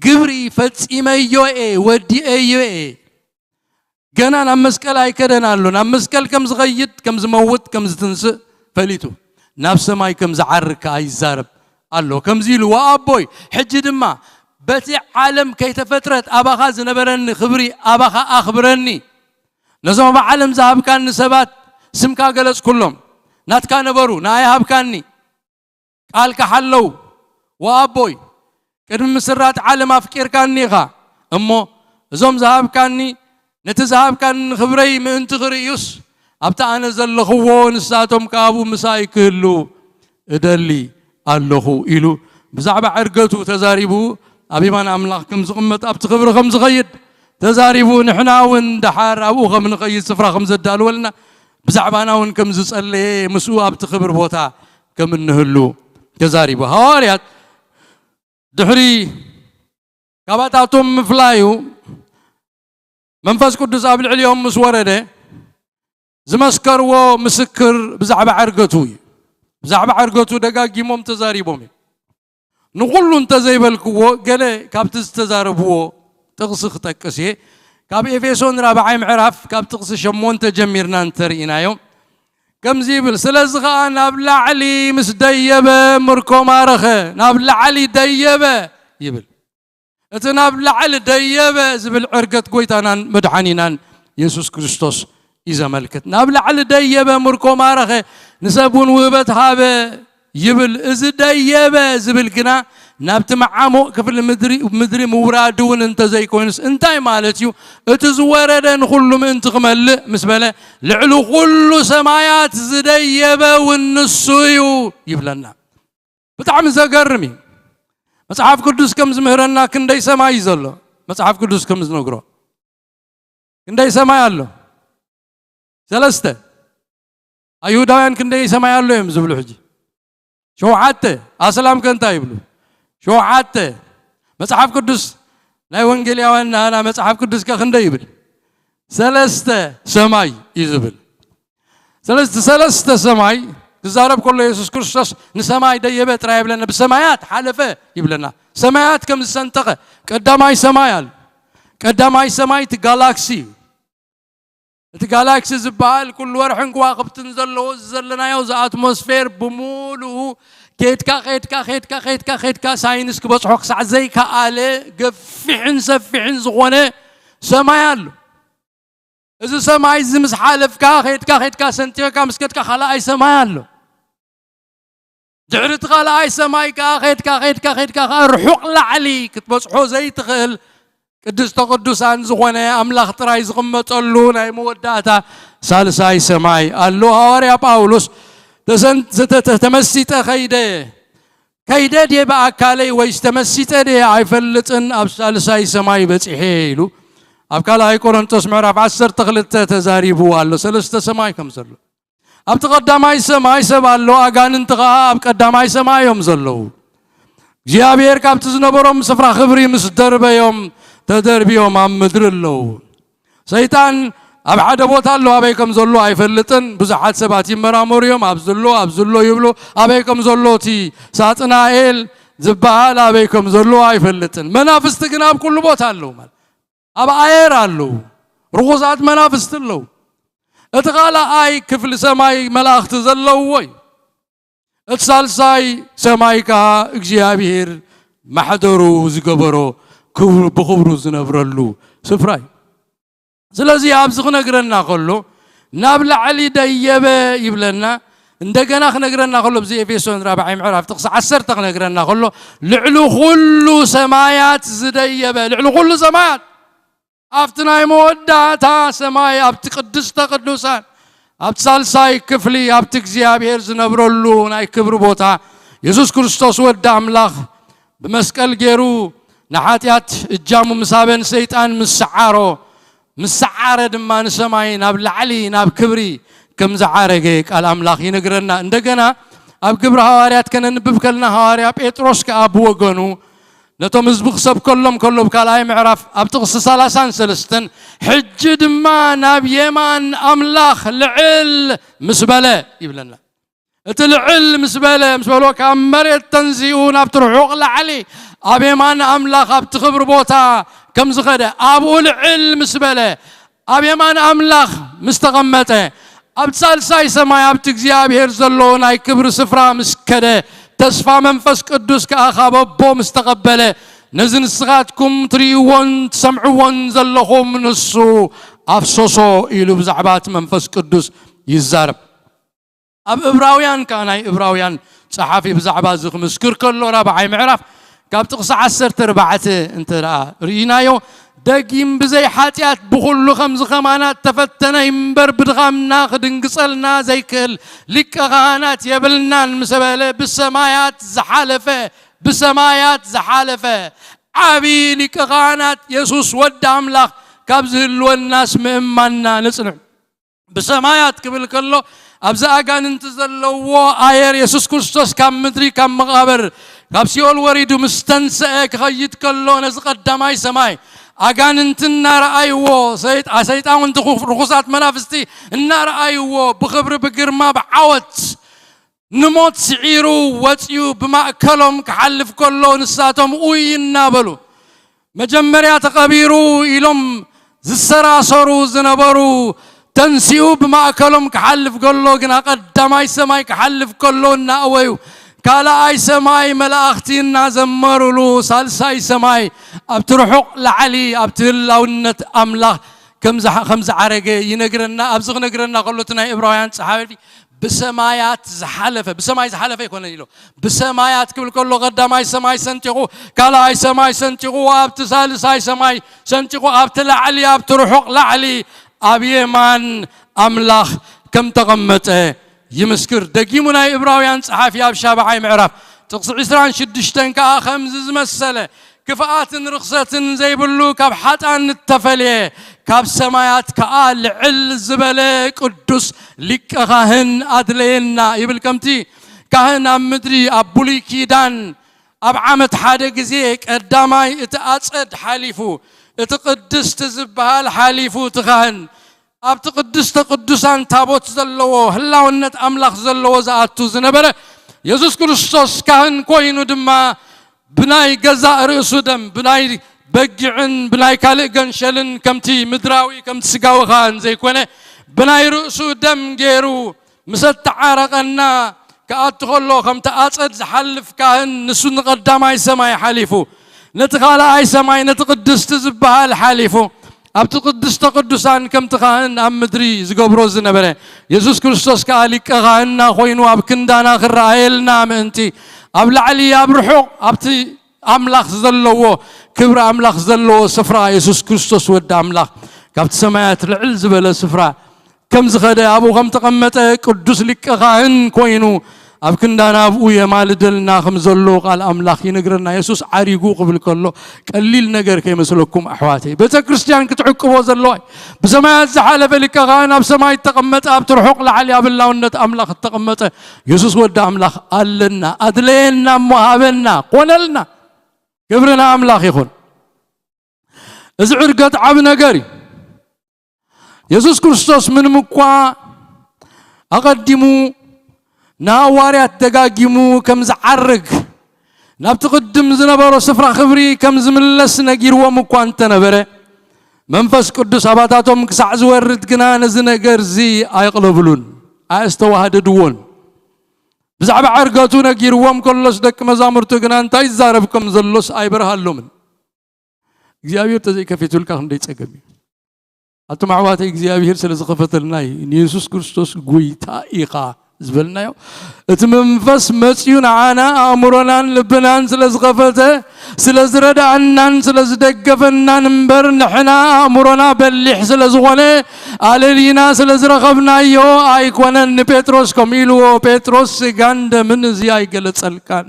ግብሪ ፈጺመዮ እየ፣ ወዲኤዮ እየ። ገና ናብ መስቀል ኣይከደን ኣሎ። ናብ መስቀል ከም ዝኸይድ፣ ከም ዝመውት፣ ከም ዝትንስእ ፈሊጡ፣ ናብ ሰማይ ከም ዝዓርግ ከኣ ይዛረብ ኣሎ። ከምዚ ኢሉ፣ "ወኣቦይ፣ ሕጂ ድማ በቲ ዓለም ከይተፈጥረት ኣባኻ ዝነበረኒ ክብሪ ኣባኻ ኣኽብረኒ። ነዞም ኣብ ዓለም ዝሃብካኒ ሰባት ስምካ ገለጽኩሎም፣ ናትካ ነበሩ፣ ንኣይ ሃብካኒ፣ ቃልካ ሓለው። ወኣቦይ፣ ቅድሚ ምስራት ዓለም ኣፍቂርካኒ ኢኻ እሞ፣ እዞም ዝሃብካኒ፣ ነቲ ዝሃብካኒ ክብረይ ምእንቲ ክርእዩስ፣ ኣብቲ ኣነ ዘለኽዎ ንሳቶም ከኣ ኣብኡ ምሳይ ክህልዉ እደሊ ኣለኹ" ኢሉ ብዛዕባ ዕርገቱ ተዛሪቡ፣ ኣብ የማን ኣምላኽ ከም ዝቕመጥ፣ ኣብቲ ክብሪ ከም ዝኸይድ ተዛሪቡ፣ ንሕና እውን ደሓር ኣብኡ ከም ንኸይድ ስፍራ ከም ዘዳልወልና፣ ብዛዕባና እውን ከም ዝጸለየ፣ ምስኡ ኣብቲ ክብሪ ቦታ ከም እንህሉ ተዛሪቡ። ሃዋርያት ድሕሪ ካባታቶም ምፍላዩ፣ መንፈስ ቅዱስ ኣብ ልዕሊኦም ምስ ወረደ፣ ዝመስከርዎ ምስክር ብዛዕባ ዕርገቱ እዩ። ብዛዕባ ዕርገቱ ደጋጊሞም ተዛሪቦም እዮም። ንኹሉ እንተዘይበልክዎ፣ ገለ ካብቲ ዝተዛረብዎ ጥቕሲ ክጠቅስ እየ። ካብ ኤፌሶን ራብዓይ ምዕራፍ፣ ካብ ጥቕሲ ሸሞንተ ጀሚርና እንተርኢናዮ፣ ከምዚ ይብል፣ "ስለዚ ኸኣ ናብ ላዕሊ ምስ ደየበ ምርኮ ማረኸ።" ናብ ላዕሊ ደየበ ይብል። እቲ ናብ ላዕሊ ደየበ ዝብል ዕርገት ጎይታናን መድሓኒናን የሱስ ክርስቶስ እዩ ዘመልክት። ናብ ላዕሊ ደየበ ምርኮ ማረኸ፣ ንሰብ እውን ውህበት ሃበ ይብል። እዚ ደየበ ዝብል ግና ናብቲ መዓሙቕ ክፍሊ ምድሪ፣ ምድሪ ምውራዱ እውን እንተዘይኮይኑስ እንታይ ማለት እዩ? እቲ ዝወረደ ንኹሉ ምእንቲ ክመልእ ምስ በለ፣ ልዕሊ ኩሉ ሰማያት ዝደየበ እውን ንሱ እዩ ይብለና። ብጣዕሚ ዘገርም እዩ። መጽሓፍ ቅዱስ ከም ዝምህረና ክንደይ ሰማይ እዩ ዘሎ? መጽሓፍ ቅዱስ ከም ዝነግሮ ክንደይ ሰማይ ኣሎ? ሰለስተ። ኣይሁዳውያን ክንደይ ሰማይ ኣሎ እዮም ዝብሉ ሕጂ? ሸውዓተ። ኣስላም ከ እንታይ ይብሉ? ሸውዓተ። መጽሓፍ ቅዱስ ናይ ወንጌላውያን ናህና መጽሓፍ ቅዱስ ከ ክንደይ ይብል? ሰለስተ ሰማይ እዩ ዝብል። ስለዚ እቲ ሰለስተ ሰማይ ክዛረብ ከሎ የሱስ ክርስቶስ ንሰማይ ደየበ ጥራይ ይብለና፣ ብሰማያት ሓለፈ ይብለና። ሰማያት ከም ዝሰንጠቐ ቀዳማይ ሰማይ ኣሎ። ቀዳማይ ሰማይ እቲ ጋላክሲ እዩ። እቲ ጋላክሲ ዝበሃል ኩሉ ወርሕን ከዋኽብትን ዘለዎ እዚ ዘለናዮ እዚ ኣትሞስፌር ብምሉኡ ከድካ ከድካ ከድካ ከድካ ከድካ ሳይንስ ክበፅሖ ክሳዕ ዘይከኣለ ገፊሕን ሰፊሕን ዝኾነ ሰማይ ኣሎ። እዚ ሰማይ እዚ ምስ ሓለፍካ ከድካ ከድካ ሰንጢቕካ ምስ ከድካ ካልኣይ ሰማይ ኣሎ። ድሕሪ እቲ ካልኣይ ሰማይ ከኣ ከድካ ከድካ ከድካ ከኣ ርሑቕ ላዕሊ ክትበፅሖ ዘይትኽእል ቅድስተ ቅዱሳን ዝኾነ ኣምላኽ ጥራይ ዝቕመጠሉ ናይ መወዳእታ ሳልሳይ ሰማይ ኣሎ። ሃዋርያ ጳውሎስ ተሰን- ዘተ- ተ- ተመሲጠ ከይደ ከይደ ድየ ብኣካለይ ወይስ ተመሲጠ ድየ ኣይፈልጥን፣ ኣብ ሳልሳይ ሰማይ በጺሐ ኢሉ ኣብ ካልኣይ ቆሮንቶስ ምዕራፍ ዓሰርተ ክልተ ተዛሪቡ ኣሎ። ሰለስተ ሰማይ ከም ዘሎ ኣብቲ ቀዳማይ ሰማይ ሰብ ኣሎ፣ ኣጋንንቲ ኸዓ ኣብ ቀዳማይ ሰማይ እዮም ዘለዉ። እግዚኣብሔር ካብቲ ዝነበሮም ስፍራ ክብሪ ምስ ደርበዮም ተደርብዮም ኣብ ምድሪ ኣለዉ። ሰይጣን ኣብ ሓደ ቦታ ኣሎ፣ ኣበይ ከም ዘሎ ኣይፈልጥን። ብዙሓት ሰባት ይመራመሩ እዮም፣ ኣብ ዝሎ ኣብ ዝሎ ይብሉ። ኣበይ ከም ዘሎ እቲ ሳጥናኤል ዝበሃል ኣበይ ከም ዘሎ ኣይፈልጥን። መናፍስቲ ግን ኣብ ኩሉ ቦታ ኣለዉ። ማለት ኣብ ኣየር ኣለዉ፣ ርኹሳት መናፍስቲ ኣለዉ። እቲ ካልኣይ ክፍሊ ሰማይ መላእኽቲ ዘለውዎ እዩ። እቲ ሳልሳይ ሰማይ ከኣ እግዚኣብሔር ማሕደሩ ዝገበሮ ክብሩ ብኽብሩ ዝነብረሉ ስፍራ እዩ። ስለዚ ኣብዚ ክነግረና ከሎ ናብ ላዕሊ ደየበ ይብለና። እንደገና ክነግረና ከሎ ኣብዚ ኤፌሶን ራብዓይ ምዕራፍ ጥቕሲ ዓሰርተ ክነግረና ከሎ ልዕሊ ኩሉ ሰማያት ዝደየበ ልዕሊ ኩሉ ሰማያት ኣብቲ ናይ መወዳእታ ሰማይ ኣብቲ ቅድስተ ቅዱሳን ኣብቲ ሳልሳይ ክፍሊ ኣብቲ እግዚኣብሔር ዝነብረሉ ናይ ክብሪ ቦታ የሱስ ክርስቶስ ወዲ ኣምላኽ ብመስቀል ገይሩ ንሓጢኣት እጃሙ ምስ ሃበን ሰይጣን ምስ ሰዓሮ ምስ ሰዓረ ድማ ንሰማይ ናብ ላዕሊ ናብ ክብሪ ከም ዝዓረገ ቃል ኣምላኽ ይነግረና። እንደገና ኣብ ግብሪ ሃዋርያት ከነንብብ ከለና ሃዋርያ ጴጥሮስ ከኣ ብወገኑ ነቶም ህዝቢ ክሰብከሎም ከሎ ብካልኣይ ምዕራፍ ኣብ ጥቕሲ ሰላሳን ሰለስተን ሕጂ ድማ ናብ የማን ኣምላኽ ልዕል ምስ በለ ይብለና። እቲ ልዕል ምስ በለ ምስ በሎ ካብ መሬት ተንሲኡ ናብቲ ርሑቕ ላዕሊ ኣብ የማን ኣምላኽ ኣብቲ ክብሪ ቦታ ከም ዝኸደ ኣብኡ ልዕል ምስ በለ ኣብ የማን ኣምላኽ ምስ ተቐመጠ ኣብቲ ሳልሳይ ሰማይ ኣብቲ እግዚኣብሔር ዘሎ ናይ ክብሪ ስፍራ ምስ ከደ ተስፋ መንፈስ ቅዱስ ከኣ ካብ ኣቦ ምስ ተቐበለ ነዚ ንስኻትኩም ትርእይዎን ትሰምዕዎን ዘለኹም ንሱ ኣፍሰሶ ኢሉ ብዛዕባ እቲ መንፈስ ቅዱስ ይዛረብ። ኣብ እብራውያን ከኣ ናይ እብራውያን ጸሓፊ ብዛዕባ እዚ ክምስክር ከሎ ራብዓይ ምዕራፍ ካብ ጥቕሲ ዓሰርተ ኣርባዕተ እንተ ደኣ ርኢናዮ ደጊም ብዘይ ሓጢኣት ብኹሉ ከምዚ ከማና ተፈተነ እምበር ብድኻምና ክድንግጸልና ዘይክእል ሊቀ ካህናት የብልናን ምስ በለ ብሰማያት ዝሓለፈ ብሰማያት ዝሓለፈ ዓቢ ሊቀ ካህናት የሱስ ወዲ ኣምላኽ ካብ ዝህልወናስ ምእማንና ንጽንዕ። ብሰማያት ክብል ከሎ ኣብዚ ኣጋንንቲ ዘለዎ ኣየር የሱስ ክርስቶስ ካብ ምድሪ ካብ መቓብር ካብ ሲኦል ወሪዱ ምስ ተንስአ ክኸይድ ከሎ ነዚ ቀዳማይ ሰማይ ኣጋንንቲ እናረኣይዎ ሰይጣውንቲ ርኹሳት መናፍስቲ እናረኣይዎ ብኽብሪ ብግርማ ብዓወት ንሞት ስዒሩ ወፂኡ ብማእከሎም ክሓልፍ ከሎ ንሳቶም ኡይ እናበሉ መጀመርያ ተቐቢሩ ኢሎም ዝሰራሰሩ ዝነበሩ ተንሲኡ ብማእከሎም ክሓልፍ ከሎ ግና ቀዳማይ ሰማይ ክሓልፍ ከሎ እናእወዩ ካልኣይ ሰማይ መላእኽቲ እናዘመሩሉ ሳልሳይ ሰማይ ኣብቲ ርሑቕ ላዕሊ ኣብቲ ህላውነት ኣምላኽ ከም ዝዓረገ ይነግረና። ኣብዚ ክነግረና ከሎ እቲ ናይ እብራውያን ጸሓፊ ብሰማያት ዝሓለፈ ብሰማይ ዝሓለፈ ኣይኮነን ኢሎ ብሰማያት ክብል ከሎ ቀዳማይ ሰማይ ሰንጢቑ ካልኣይ ሰማይ ሰንጢቑ ኣብቲ ሳልሳይ ሰማይ ሰንጢቑ ኣብቲ ላዕሊ ኣብቲ ርሑቕ ላዕሊ ኣብ የማን ኣምላኽ ከም ተቐመጠ ይምስክር። ደጊሙ ናይ እብራውያን ጸሓፊ ኣብ ሻብዓይ ምዕራፍ ጥቕሲ ዕስራን ሽዱሽተን ከኣ ከምዚ ዝመሰለ ክፍኣትን ርኽሰትን ዘይብሉ ካብ ሓጣን እተፈልየ ካብ ሰማያት ከኣ ልዕል ዝበለ ቅዱስ ሊቀ ካህን ኣድለየና ይብል። ከምቲ ካህን ኣብ ምድሪ ኣብ ብሉይ ኪዳን ኣብ ዓመት ሓደ ግዜ ቀዳማይ እቲ ኣጸድ ሓሊፉ እቲ ቅድስቲ ዝበሃል ሓሊፉ እቲ ካህን ኣብቲ ቅድስተ ቅዱሳን ታቦት ዘለዎ ህላውነት ኣምላኽ ዘለዎ ዝኣቱ ዝነበረ የሱስ ክርስቶስ ካህን ኮይኑ ድማ ብናይ ገዛእ ርእሱ ደም ብናይ በጊዕን ብናይ ካልእ ገንሸልን ከምቲ ምድራዊ ከምቲ ስጋዊ ካህን ዘይኮነ ብናይ ርእሱ ደም ገይሩ ምስ ኣተዓረቐና ክኣቱ ከሎ ከምቲ ኣጸድ ዝሓልፍ ካህን ንሱ ንቐዳማይ ሰማይ ሓሊፉ፣ ነቲ ካልኣይ ሰማይ፣ ነቲ ቅድስቲ ዝበሃል ሓሊፉ፣ ኣብቲ ቅድስተ ቅዱሳን ከምቲ ካህን ኣብ ምድሪ ዝገብሮ ዝነበረ፣ የሱስ ክርስቶስ ከኣ ሊቀ ካህንና ኮይኑ ኣብ ክንዳና ክረኣየልና ምእንቲ፣ ኣብ ላዕሊ ኣብ ርሑቕ ኣብቲ ኣምላኽ ዘለዎ፣ ክብሪ ኣምላኽ ዘለዎ ስፍራ፣ የሱስ ክርስቶስ ወዲ ኣምላኽ ካብቲ ሰማያት ልዕል ዝበለ ስፍራ ከም ዝኸደ፣ ኣብኡ ከም ተቐመጠ፣ ቅዱስ ሊቀ ካህን ኮይኑ ኣብ ክንዳና ኣብኡ የማልደልና ከም ዘሎ ቃል ኣምላኽ ይነግረና። የሱስ ዓሪጉ ክብል ከሎ ቀሊል ነገር ከይመስለኩም ኣሕዋተይ። ቤተ ክርስቲያን ክትዕቅቦ ዘለዋ እዩ። ብሰማያት ዝሓለፈ ሊቀ ካህን ኣብ ሰማይ እተቐመጠ፣ ኣብቲ ርሑቕ ላዕሊ ኣብ ህላውነት ኣምላኽ እተቐመጠ የሱስ ወዲ ኣምላኽ ኣለና። ኣድለየና እሞ ሃበና፣ ኮነልና። ክብሪ ንኣምላኽ ይኹን። እዚ ዕርገት ዓቢ ነገር እዩ። የሱስ ክርስቶስ ምንም እኳ ኣቐዲሙ ንሃዋርያት ደጋጊሙ ከም ዝዓርግ፣ ናብቲ ቅድም ዝነበሮ ስፍራ ክብሪ ከም ዝምለስ ነጊርዎም እኳ እንተነበረ፣ መንፈስ ቅዱስ ኣባታቶም ክሳዕ ዝወርድ ግና ነዚ ነገር እዚ ኣየቕለብሉን፣ ኣየስተዋህደድዎን። ብዛዕባ ዕርገቱ ነጊርዎም ከሎስ ደቂ መዛሙርቱ ግና እንታይ ይዛረብ ከም ዘሎስ ኣይበርሃሎምን። እግዚኣብሔር ተዘይከፊቱልካ ክንደይ ጸገም እዩ። ኣቱም ኣሕዋተይ እግዚኣብሔር ስለ ዝኸፈተልና እዩ ንየሱስ ክርስቶስ ጎይታ ኢኻ ዝበልናዮ። እቲ መንፈስ መጺኡ ንዓና ኣእምሮናን ልብናን ስለ ዝኸፈተ፣ ስለ ዝረድኣናን ስለ ዝደገፈናን እምበር ንሕና ኣእምሮና በሊሕ ስለ ዝኾነ ኣለሊና ስለ ዝረኸብናዮ ኣይኮነን። ንጴጥሮስ ከምኡ ኢልዎ፣ ጴጥሮስ ስጋን ደምን እዚ ኣይገለጸልካን።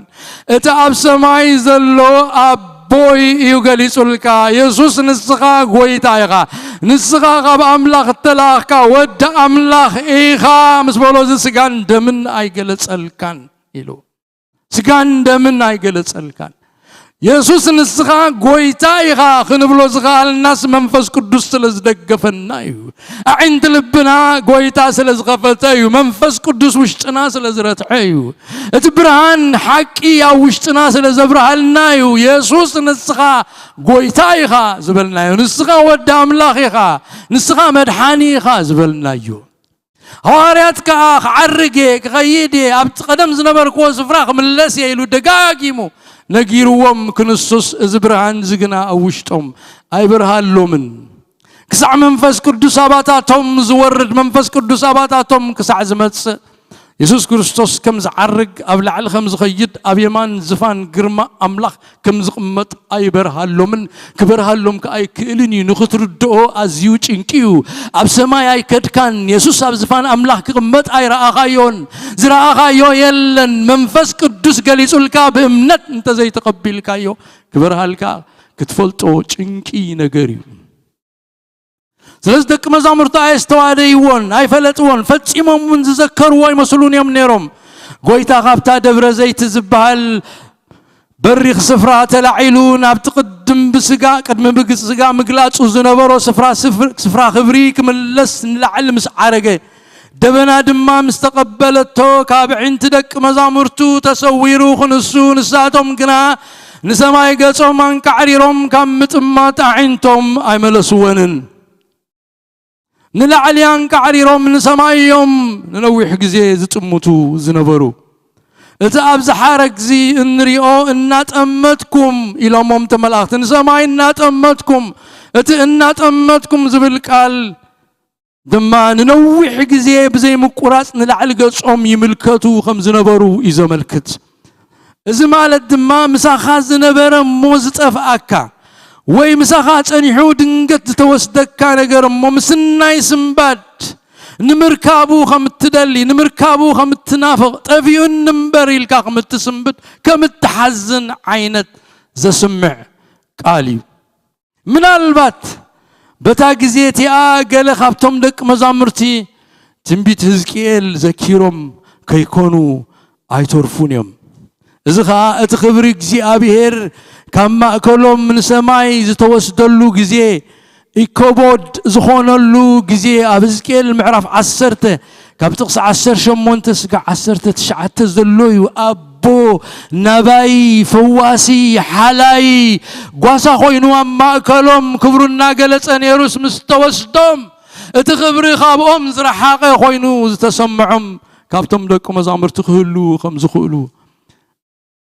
እቲ ኣብ ሰማይ ዘሎ ኣቦይ እዩ ገሊጹልካ። የሱስ ንስኻ ጎይታ ኢኻ። ንስኻ ካብ ኣምላኽ እተላእኽካ ወዲ ኣምላኽ ኢኻ ምስ በሎ እዚ ስጋን ደምን ኣይገለጸልካን ኢሉ። ስጋን ደምን ኣይገለጸልካን። የሱስ ንስኻ ጎይታ ኢኻ ክንብሎ ዝኸኣልናስ መንፈስ ቅዱስ ስለ ዝደገፈና እዩ። ኣዒንቲ ልብና ጎይታ ስለ ዝኸፈተ እዩ። መንፈስ ቅዱስ ውሽጥና ስለ ዝረትዐ እዩ። እቲ ብርሃን ሓቂ ኣብ ውሽጥና ስለ ዘብርሃልና እዩ። የሱስ ንስኻ ጎይታ ኢኻ ዝበልናዮ። ንስኻ ወዲ ኣምላኽ ኢኻ። ንስኻ መድሓኒ ኢኻ ዝበልናዮ። ሃዋርያት ከኣ ክዓርግ እየ፣ ክኸይድ እየ፣ ኣብቲ ቀደም ዝነበርክዎ ስፍራ ክምለስ እየ ኢሉ ደጋጊሙ ነጊርዎም ክንሱስ፣ እዚ ብርሃን እዚ ግና ኣብ ውሽጦም ኣይበርሃሎምን። ክሳዕ መንፈስ ቅዱስ ኣባታቶም ዝወርድ፣ መንፈስ ቅዱስ ኣባታቶም ክሳዕ ዝመጽእ፣ የሱስ ክርስቶስ ከም ዝዓርግ፣ ኣብ ላዕሊ ከም ዝኸይድ፣ ኣብ የማን ዝፋን ግርማ ኣምላኽ ከም ዝቕመጥ ኣይበርሃሎምን፣ ክበርሃሎም ከኣ ኣይክእልን እዩ። ንኽትርድኦ ኣዝዩ ጭንቂ እዩ። ኣብ ሰማይ ኣይከድካን። የሱስ ኣብ ዝፋን ኣምላኽ ክቕመጥ ኣይረኣኻዮን። ዝረኣኻዮ የለን። መንፈስ ቅዱስ ገሊጹልካ ብእምነት እንተዘይተቐቢልካዮ፣ ክበርሃልካ ክትፈልጦ ጭንቂ ነገር እዩ። ስለዚ ደቂ መዛሙርቱ ኣየስተዋደይዎን፣ ኣይፈለጥዎን፣ ፈጺሞም እውን ዝዘከርዎ ኣይመስሉን እዮም ነይሮም። ጎይታ ካብታ ደብረ ዘይት ዝበሃል በሪኽ ስፍራ ተላዒሉ ናብቲ ቅድም ብስጋ፣ ቅድሚ ብግ-፣ ስጋ ምግላጹ ዝነበሮ ስፍራ፣ ስፍር-፣ ስፍራ ክብሪ ክምለስ ንላዕሊ ምስ ዓረገ፣ ደበና ድማ ምስ ተቐበለቶ፣ ካብ ኣዒንቲ ደቂ መዛሙርቱ ተሰዊሩ ክንሱ፣ ንሳቶም ግና ንሰማይ ገጾም ኣንቃዕሪሮም ካብ ምጥማት ኣዒንቶም ኣይመለስወንን። ንላዕሊ ኣንቃዕሪሮም ንሰማይ እዮም ንነዊሕ ግዜ ዝጥምቱ ዝነበሩ። እቲ ኣብዚ ሓረግ እዚ እንሪኦ እናጠመትኩም ኢሎሞም እቶም መላእኽቲ፣ ንሰማይ እናጠመትኩም፣ እቲ እናጠመትኩም ዝብል ቃል ድማ ንነዊሕ ግዜ ብዘይምቁራጽ ንላዕሊ ገጾም ይምልከቱ ከም ዝነበሩ እዩ ዘመልክት። እዚ ማለት ድማ ምሳኻ ዝነበረ እሞ ዝጠፍኣካ ወይ ምሳኻ ጸኒሑ ድንገት ዝተወስደካ ነገር እሞ ምስናይ ስንባድ ንምርካቡ ከም እትደሊ፣ ንምርካቡ ከም እትናፍቕ፣ ጠፊኡኒ እምበር ኢልካ ከም እትስንብድ፣ ከም እትሓዝን ዓይነት ዘስምዕ ቃል እዩ። ምናልባት በታ ግዜ እቲኣ ገለ ካብቶም ደቂ መዛሙርቲ ትንቢት ህዝቅኤል ዘኪሮም ከይኮኑ ኣይተርፉን እዮም። እዚ ኸኣ እቲ ክብሪ እግዚኣብሔር ካብ ማእከሎም ንሰማይ ዝተወስደሉ ግዜ፣ ኢኮቦድ ዝኾነሉ ግዜ ኣብ ህዝቅኤል ምዕራፍ ዓሰርተ ካብ ጥቕሲ ዓሰርተ ሸሞንተ ስጋዕ ዓሰርተ ትሽዓተ ዘሎ እዩ። ኣቦ ናባይ፣ ፈዋሲ፣ ሓላይ፣ ጓሳ ኮይኑ ኣብ ማእከሎም ክብሩ እናገለጸ ነይሩስ፣ ምስ ተወስዶም እቲ ክብሪ ካብኦም ዝረሓቐ ኮይኑ ዝተሰምዖም ካብቶም ደቂ መዛሙርቲ ክህልዉ ከም ዝኽእሉ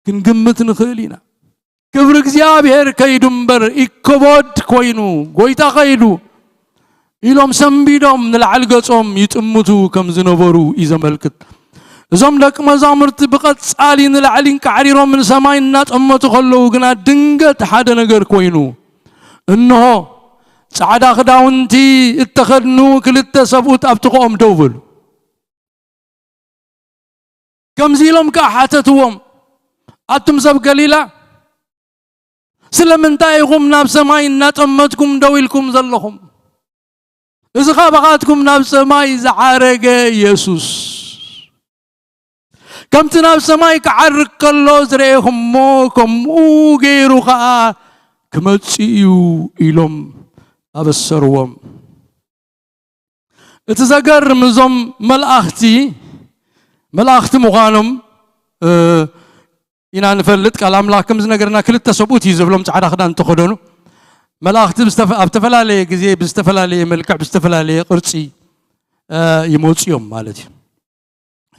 ክንግምት ንኽእል ኢና። ክብሪ እግዚኣብሔር ከይዱ እምበር፣ ኢኮቦድ ኮይኑ፣ ጎይታ ከይዱ ኢሎም ሰንቢዶም ንላዕሊ ገጾም ይጥምቱ ከም ዝነበሩ እዩ ዘመልክት። እዞም ደቂ መዛሙርቲ ብቐጻሊ ንላዕሊ እንቃዕሪሮም ንሰማይ እናጠመቱ ከለዉ ግና ድንገት ሓደ ነገር ኮይኑ። እንሆ፣ ጻዕዳ ክዳውንቲ እተኸድኑ ክልተ ሰብኡት ኣብ ጥቕኦም ደው በሉ። ከምዚ ኢሎም ከኣ ሓተትዎም፣ ኣቱም ሰብ ገሊላ፣ ስለምንታይ ኢኹም ናብ ሰማይ እናጠመትኩም ደው ኢልኩም ዘለኹም? እዚ ኻባኻትኩም ናብ ሰማይ ዝዓረገ ኢየሱስ፣ ከምቲ ናብ ሰማይ ክዓርግ ከሎ ዝረኤኹሞ፣ ከምኡ ገይሩ ኸኣ ክመጽእ እዩ ኢሎም ኣበሰርዎም። እቲ ዘገርም፣ እዞም መላእኽቲ፣ መላእኽቲ ምዃኖም፣ እ፣ ኢና ንፈልጥ። ቃል ኣምላኽ ከም ዝነገርና ክልተ ሰብኡት እዩ ዝብሎም፣ ጻዕዳ ክዳን ዝተኸደኑ መላእኽቲ ብዝተፈ-፣ ኣብ ዝተፈላለየ ግዜ፣ ብዝተፈላለየ መልክዕ፣ ብዝተፈላለየ ቅርጺ፣ እ፣ ይመጹ እዮም ማለት እዩ።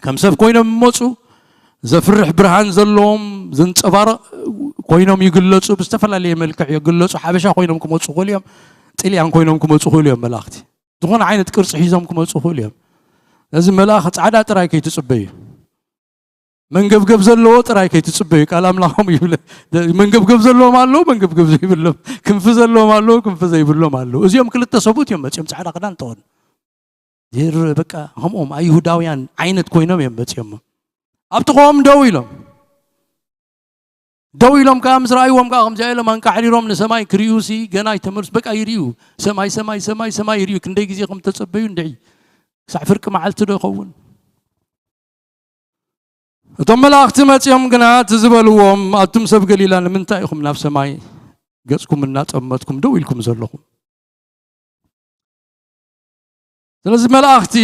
ከም ሰብ ኮይኖም ይመጹ፣ ዘፍርሕ ብርሃን ዘለዎም፣ ዘንጸባርቕ ኮይኖም ይግለጹ፣ ብዝተፈላለየ መልክዕ ይግለጹ። ሓበሻ ኮይኖም ክመጹ ይኽእሉ እዮም፣ ጥልያን ኮይኖም ክመጹ ይኽእሉ እዮም መላእኽቲ። ዝኾነ ዓይነት ቅርጺ ሒዞም ክመጹ ይኽእሉ እዮም። ነዚ መልኣኽ ጻዕዳ ጥራይ ከይትጽበዩ። መንገብገብ ዘለዎ ጥራይ ከይትጽበዩ። ቃል ኣምላኾም ይብለ። መንገብገብ ዘለዎም ኣለዉ፣ መንገብገብ ዘይብሎም። ክንፊ ዘለዎም ኣለዉ፣ ክንፊ ዘይብሎም ኣለዉ። እዚኦም ክልተ ሰብኡት እዮም መጺኦም ጻዕዳ ክዳን ተኸድኑ። ይር-፣ በቃ ከምኦም ኣይሁዳውያን ዓይነት ኮይኖም እዮም መጺኦም። ኣብ ጥቕኦም ደው ኢሎም። ደው ኢሎም ከኣ ምስ ረኣይዎም ከኣ ከምዚኣ ኢሎም ኣንቃዕሪሮም ንሰማይ ክርእዩሲ ገና ኣይተመልሱ። በቃ ይርእዩ። ሰማይ፣ ሰማይ፣ ሰማይ፣ ሰማይ ይርእዩ። ክንደይ ግዜ ከም ተጸበዩ እንድዒ። ክሳዕ ፍርቂ መዓልቲ ዶ ይኸውን? እቶም መላእኽቲ መጺኦም ግና እቲ ዝበልዎም፣ ኣቱም ሰብ ገሊላ ንምንታይ ኢኹም ናብ ሰማይ ገጽኩም እናጠመትኩም ደው ኢልኩም ዘለኹም? ስለዚ መላእኽቲ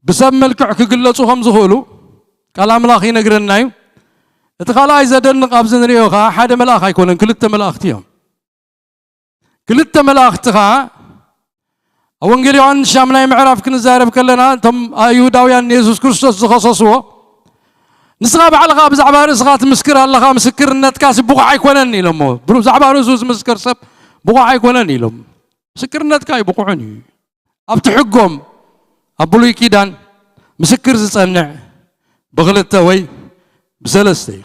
ብሰብ መልክዕ ክግለጹ ከም ዝኽእሉ ቃል ኣምላኽ ይነግረና እዩ። እቲ ካልኣይ ዘደንቕ ኣብዚ ንሪኦ ኸዓ ሓደ መልኣኽ ኣይኮነን፣ ክልተ መላእኽቲ እዮም። ክልተ መላእኽቲ ኸዓ ኣብ ወንጌል ዮሃንስ ሻምናይ ምዕራፍ ክንዛረብ ከለና እቶም ኣይሁዳውያን ንየሱስ ክርስቶስ ዝኸሰስዎ፣ "ንስኻ ባዕልኻ ብዛዕባ ርእስኻ ትምስክር ኣለኻ፣ ምስክርነትካሲ ብቑዕ ኣይኮነን" ኢሎሞ። ብዛዕባ ርእሱ ዝምስክር ሰብ ብቑዕ ኣይኮነን ኢሎም። ምስክርነትካ ኣይብቑዕን እዩ። ኣብቲ ሕጎም ኣብ ብሉይ ኪዳን ምስክር ዝጸንዕ ብኽልተ ወይ ብሰለስተ እዩ።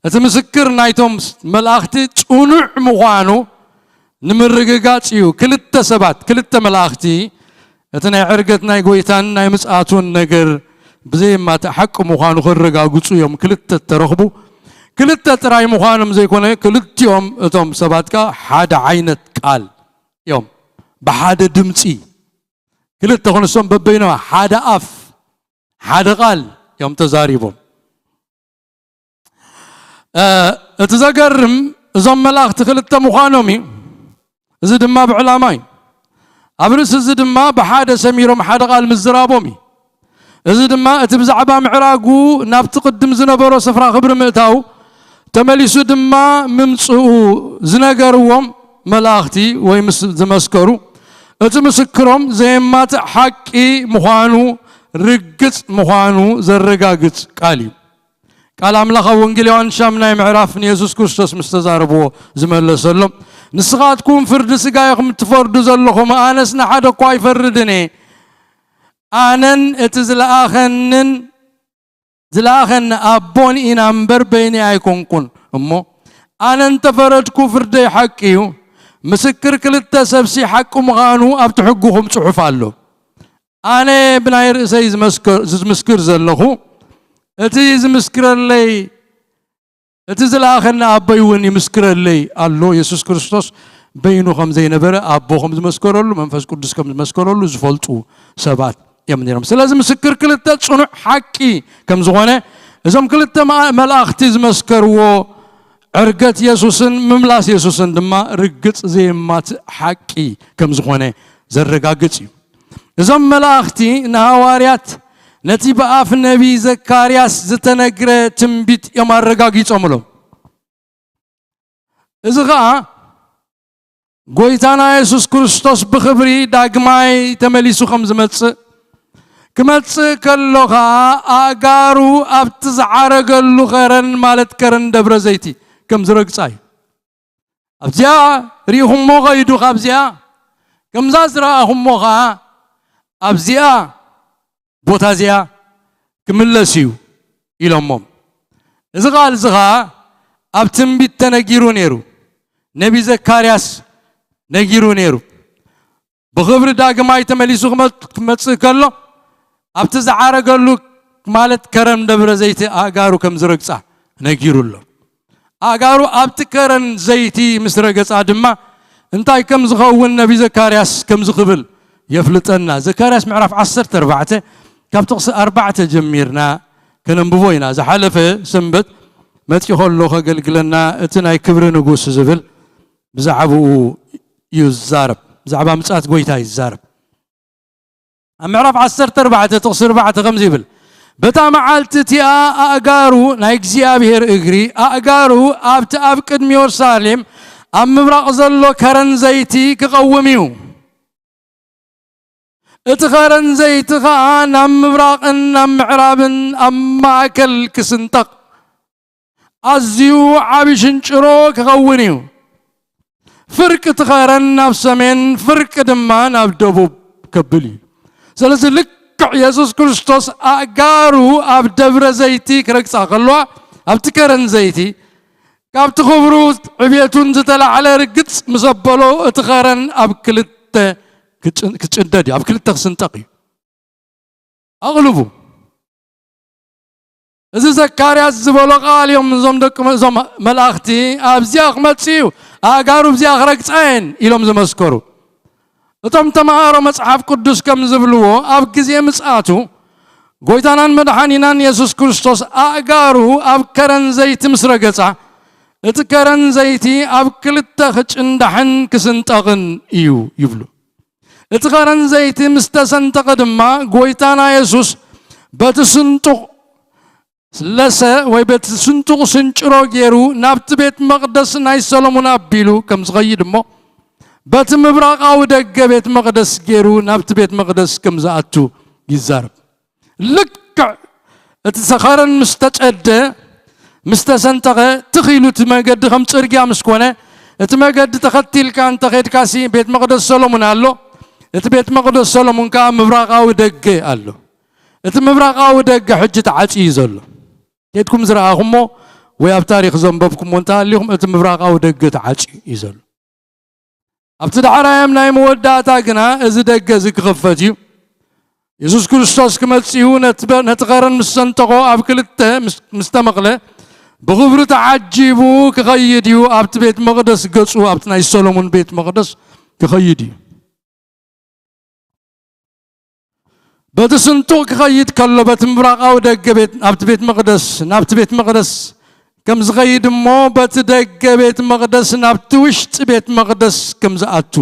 እቲ ምስክር ናይቶም መላእኽቲ ጽኑዕ ምዃኑ ንምርግጋጽ እዩ። ክልተ ሰባት፣ ክልተ መላእኽቲ እቲ ናይ ዕርገት ናይ ጎይታን ናይ ምጽኣቱን ነገር ብዘየማትእ ሓቂ ምዃኑ ከረጋግጹ እዮም። ክልተ እተረኽቡ፣ ክልተ ጥራይ ምዃኖም ዘይኮነ፣ ክልቲኦም እቶም ሰባት ከኣ ሓደ ዓይነት ቃል እዮም። ብሓደ ድምጺ፣ ክልተ ክንሶም በበይኖም ሓደ ኣፍ፣ ሓደ ቃል እዮም ተዛሪቦም። እ፣ እቲ ዘገርም፣ እዞም መላእኽቲ ክልተ ምዃኖም እዩ። እዚ ድማ ብዕላማ እዩ። ኣብ ርእሲ እዚ ድማ ብሓደ ሰሚሮም ሓደ ቃል ምዝራቦም እዩ። እዚ ድማ እቲ ብዛዕባ ምዕራጉ ናብቲ ቅድም ዝነበሮ ስፍራ ክብሪ ምእታው፣ ተመሊሱ ድማ ምምጽኡ ዝነገርዎም መላእኽቲ ወይ ምስ ዝመስከሩ፣ እቲ ምስክሮም ዘየማትእ ሓቂ ምዃኑ ርግጽ ምዃኑ ዘረጋግጽ ቃል እዩ። ቃል ኣምላኽ ኣብ ወንጌል ዮሃንስ ሻምናይ ምዕራፍ ንየሱስ ክርስቶስ ምስ ተዛረብዎ ዝመለሰሎም፣ "ንስኻትኩም ፍርዲ ስጋ ኢኹም እትፈርዱ ዘለኹም፣ ኣነስ ንሓደ እኳ ኣይፈርድን እየ። ኣነን እቲ ዝለኣኸንን፣ ዝለኣኸኒ ኣቦን ኢና እምበር በይነይ ኣይኮንኩን። እሞ ኣነ እንተፈረድኩ ፍርደይ ሓቂ እዩ። ምስክር ክልተ ሰብሲ ሓቂ ምዃኑ ኣብቲ ሕግኹም ጽሑፍ ኣሎ። ኣነ ብናይ ርእሰይ ዝመስከ-፣ ዝምስክር ዘለኹ፣ እቲ ዝምስክረለይ፣ እቲ ዝለኣኸኒ ኣቦይ እውን ይምስክረለይ ኣሎ።" የሱስ ክርስቶስ በይኑ ከም ዘይነበረ፣ ኣቦ ከም ዝመስከረሉ፣ መንፈስ ቅዱስ ከም ዝመስከረሉ ዝፈልጡ ሰባት እዮም ነይሮም። ስለዚ ምስክር ክልተ ጽኑዕ ሓቂ ከም ዝኾነ፣ እዞም ክልተ መ-፣ መላእኽቲ ዝመስከርዎ ዕርገት የሱስን ምምላስ የሱስን ድማ ርግጽ ዘየማትእ ሓቂ ከም ዝኾነ ዘረጋግጽ እዩ። እዞም መላእኽቲ ንሃዋርያት ነቲ ብኣፍ ነቢይ ዘካርያስ ዝተነግረ ትንቢት እዮም ኣረጋጊጾምሎም። እዚ ኸኣ ጎይታና የሱስ ክርስቶስ ብኽብሪ ዳግማይ ተመሊሱ ከም ዝመጽእ፣ ክመጽእ ከሎ ኸኣ ኣእጋሩ ኣብቲ ዝዓረገሉ ኸረን፣ ማለት ከረን ደብረ ዘይቲ፣ ከም ዝረግጻ እዩ። ኣብዚኣ ርኢኹሞ ኸይዱ፣ ካብዚኣ ከምዛ ዝረኣኹሞ ኸኣ ኣብዚኣ ቦታ እዚኣ ክምለስ እዩ ኢሎሞም። እዚ ቃል እዚ ኸኣ ኣብ ትንቢት ተነጊሩ ነይሩ። ነቢ ዘካርያስ ነጊሩ ነይሩ። ብኽብሪ ዳግማይ ተመሊሱ ክመ-፣ ክመጽእ ከሎ፣ ኣብቲ ዝዓረገሉ፣ ማለት ከረን ደብረ ዘይቲ፣ ኣእጋሩ ከም ዝረግጻ ነጊሩ ኣሎ። ኣእጋሩ ኣብቲ ከረን ዘይቲ ምስ ረገጻ ድማ፣ እንታይ ከም ዝኸውን ነቢ ዘካርያስ ከምዚ ክብል የፍልጠና። ዘካርያስ ምዕራፍ ዓሰርተ ኣርባዕተ፣ ካብ ጥቕሲ ኣርባዕተ ጀሚርና ከነንብቦ ኢና። ዝሓለፈ ሰንበት መጺኡ ከሎ ከገልግለና፣ እቲ ናይ ክብሪ ንጉስ ዝብል ብዛዕባኡ እዩ ዝዛረብ። ብዛዕባ ምጽኣት ጎይታ እዩ ዝዛረብ። ኣብ ምዕራፍ ዓሰርተ ኣርባዕተ ጥቕሲ ኣርባዕተ ከምዚ ይብል፣ "በታ መዓልቲ እቲኣ ኣእጋሩ ናይ እግዚኣብሔር እግሪ፣ ኣእጋሩ ኣብቲ ኣብ ቅድሚ የሩሳሌም ኣብ ምብራቕ ዘሎ ከረን ዘይቲ ክቐውም እዩ። እቲ ከረን ዘይቲ ኸኣ ናብ ምብራቕን ናብ ምዕራብን ኣብ ማእከል ክስንጠቕ፣ ኣዝዩ ዓቢ ሽንጭሮ ክኸውን እዩ። ፍርቂ እቲ ኸረን ናብ ሰሜን፣ ፍርቂ ድማ ናብ ደቡብ ከብል እዩ።" ስለዚ ልክዕ የሱስ ክርስቶስ ኣእጋሩ ኣብ ደብረ ዘይቲ ክረግጻ ከለዋ፣ ኣብቲ ከረን ዘይቲ፣ ካብቲ ክብሩ ዕቤቱን ዝተላዕለ ርግጽ ምስ ኣበሎ፣ እቲ ኸረን ኣብ ክልተ ክጭ-፣ ክጭደድ እዩ፣ ኣብ ክልተ ክስንጠቕ እዩ። ኣቕልቡ። እዚ ዘካርያስ ዝበሎ ቃል እዮም እዞም ደቂ መ-፣ እዞም መላእኽቲ፣ "ኣብዚኣ ክመጽእ እዩ፣ ኣእጋሩ ኣብዚኣ ክረግጻ እየን" ኢሎም ዝመስከሩ። እቶም ተማሃሮ መጽሓፍ ቅዱስ ከም ዝብልዎ፣ ኣብ ግዜ ምጽኣቱ፣ ጎይታናን መድሓኒናን የሱስ ክርስቶስ ኣእጋሩ ኣብ ከረን ዘይቲ ምስ ረገጻ፣ እቲ ከረን ዘይቲ ኣብ ክልተ ክጭንዳሕን ክስንጠቕን እዩ ይብሉ። እቲ ከረን ዘይቲ ምስ ተሰንጠቐ ድማ፣ ጎይታና የሱስ በቲ ስንጡቕ ለሰ ወይ በቲ ስንጡቕ ስንጭሮ ገይሩ ናብቲ ቤት መቕደስ ናይ ሰሎሞን ኣቢሉ ከም ዝኸይድ እሞ፣ በቲ ምብራቓዊ ደገ ቤት መቕደስ ገይሩ ናብቲ ቤት መቕደስ ከም ዝኣቱ ይዛረብ። ልክዕ እቲ ሰኸረን ምስ ተጨደ፣ ምስ ተሰንጠቐ፣ ትኽ ኢሉ እቲ መገዲ ከም ጽርግያ ምስ ኮነ፣ እቲ መገዲ ተኸቲልካ እንተ ኸድካሲ ቤት መቕደስ ሰሎሞን ኣሎ። እቲ ቤት መቕደስ ሰሎሞን ከኣ ምብራቓዊ ደገ ኣሎ። እቲ ምብራቓዊ ደገ ሕጂ ተዓጽዩ እዩ ዘሎ። ኬድኩም ዝረኣኹሞ ወይ ኣብ ታሪኽ ዘንበብኩሞ እንተሃሊኹም፣ እቲ ምብራቓዊ ደገ ተዓጽዩ እዩ ዘሎ። ኣብቲ ዳሕራዮም ናይ መወዳእታ ግና እዚ ደገ እዚ ክኽፈት እዩ። የሱስ ክርስቶስ ክመጽእ እዩ። ነቲ በ-፣ ነቲ ኸረን ምስ ሰንጠቖ፣ ኣብ ክልተ ምስ፣ ምስ ተመቕለ፣ ብኽብሪ ተዓጂቡ ክኸይድ እዩ። ኣብቲ ቤት መቕደስ ገጹ፣ ኣብቲ ናይ ሰሎሞን ቤት መቕደስ ክኸይድ እዩ። በቲ ስንጡቕ ክኸይድ ከሎ፣ በቲ ምብራቓዊ ደገ ቤት፣ ናብቲ ቤት መቕደስ፣ ናብቲ ቤት መቕደስ ከም ዝኸይድ እሞ፣ በቲ ደገ ቤት መቕደስ ናብቲ ውሽጢ ቤት መቕደስ ከም ዝኣቱ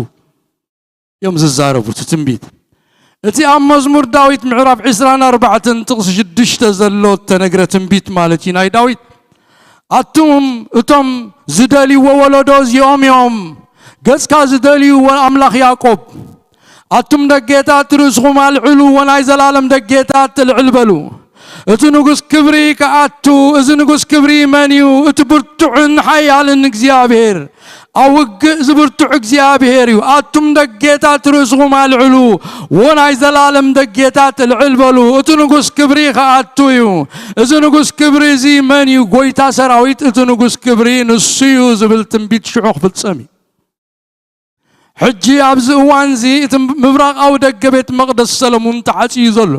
እዮም ዝዛረቡ። እቲ ትንቢት፣ እቲ ኣብ መዝሙር ዳዊት ምዕራፍ ዕስራን ኣርባዕተን ጥቕሲ ሽዱሽተ ዘሎ እተነግረ ትንቢት ማለት እዩ፣ ናይ ዳዊት። ኣቱም እቶም ዝደልይዎ ወለዶ እዚኦም እዮም፣ ገጽካ ዝደልዩ ኣምላኽ ያዕቆብ። ኣቱም ደጌታት ርእስኹም ኣልዕሉ፣ ወናይ ዘላለም ደጌታት ትልዕል በሉ። እቲ ንጉስ ክብሪ ክኣቱ፣ እዚ ንጉስ ክብሪ መን እዩ? እቲ ብርቱዕን ሓያልን እግዚኣብሔር፣ ኣብ ውግእ ዝብርቱዕ እግዚኣብሔር እዩ። ኣቱም ደጌታት ርእስኹም ኣልዕሉ፣ ወናይ ዘላለም ደጌታት ልዕል በሉ። እቲ ንጉስ ክብሪ ክኣቱ እዩ። እዚ ንጉስ ክብሪ እዚ መን እዩ? ጎይታ ሰራዊት፣ እቲ ንጉስ ክብሪ ንሱ እዩ ዝብል ትንቢት ሽዑ ክፍጸም እዩ። ሕጂ ኣብዚ እዋን እዚ እቲ ምብራቓዊ ደገ ቤት መቕደስ ሰለሙን ተዓጽዩ ዘሎ።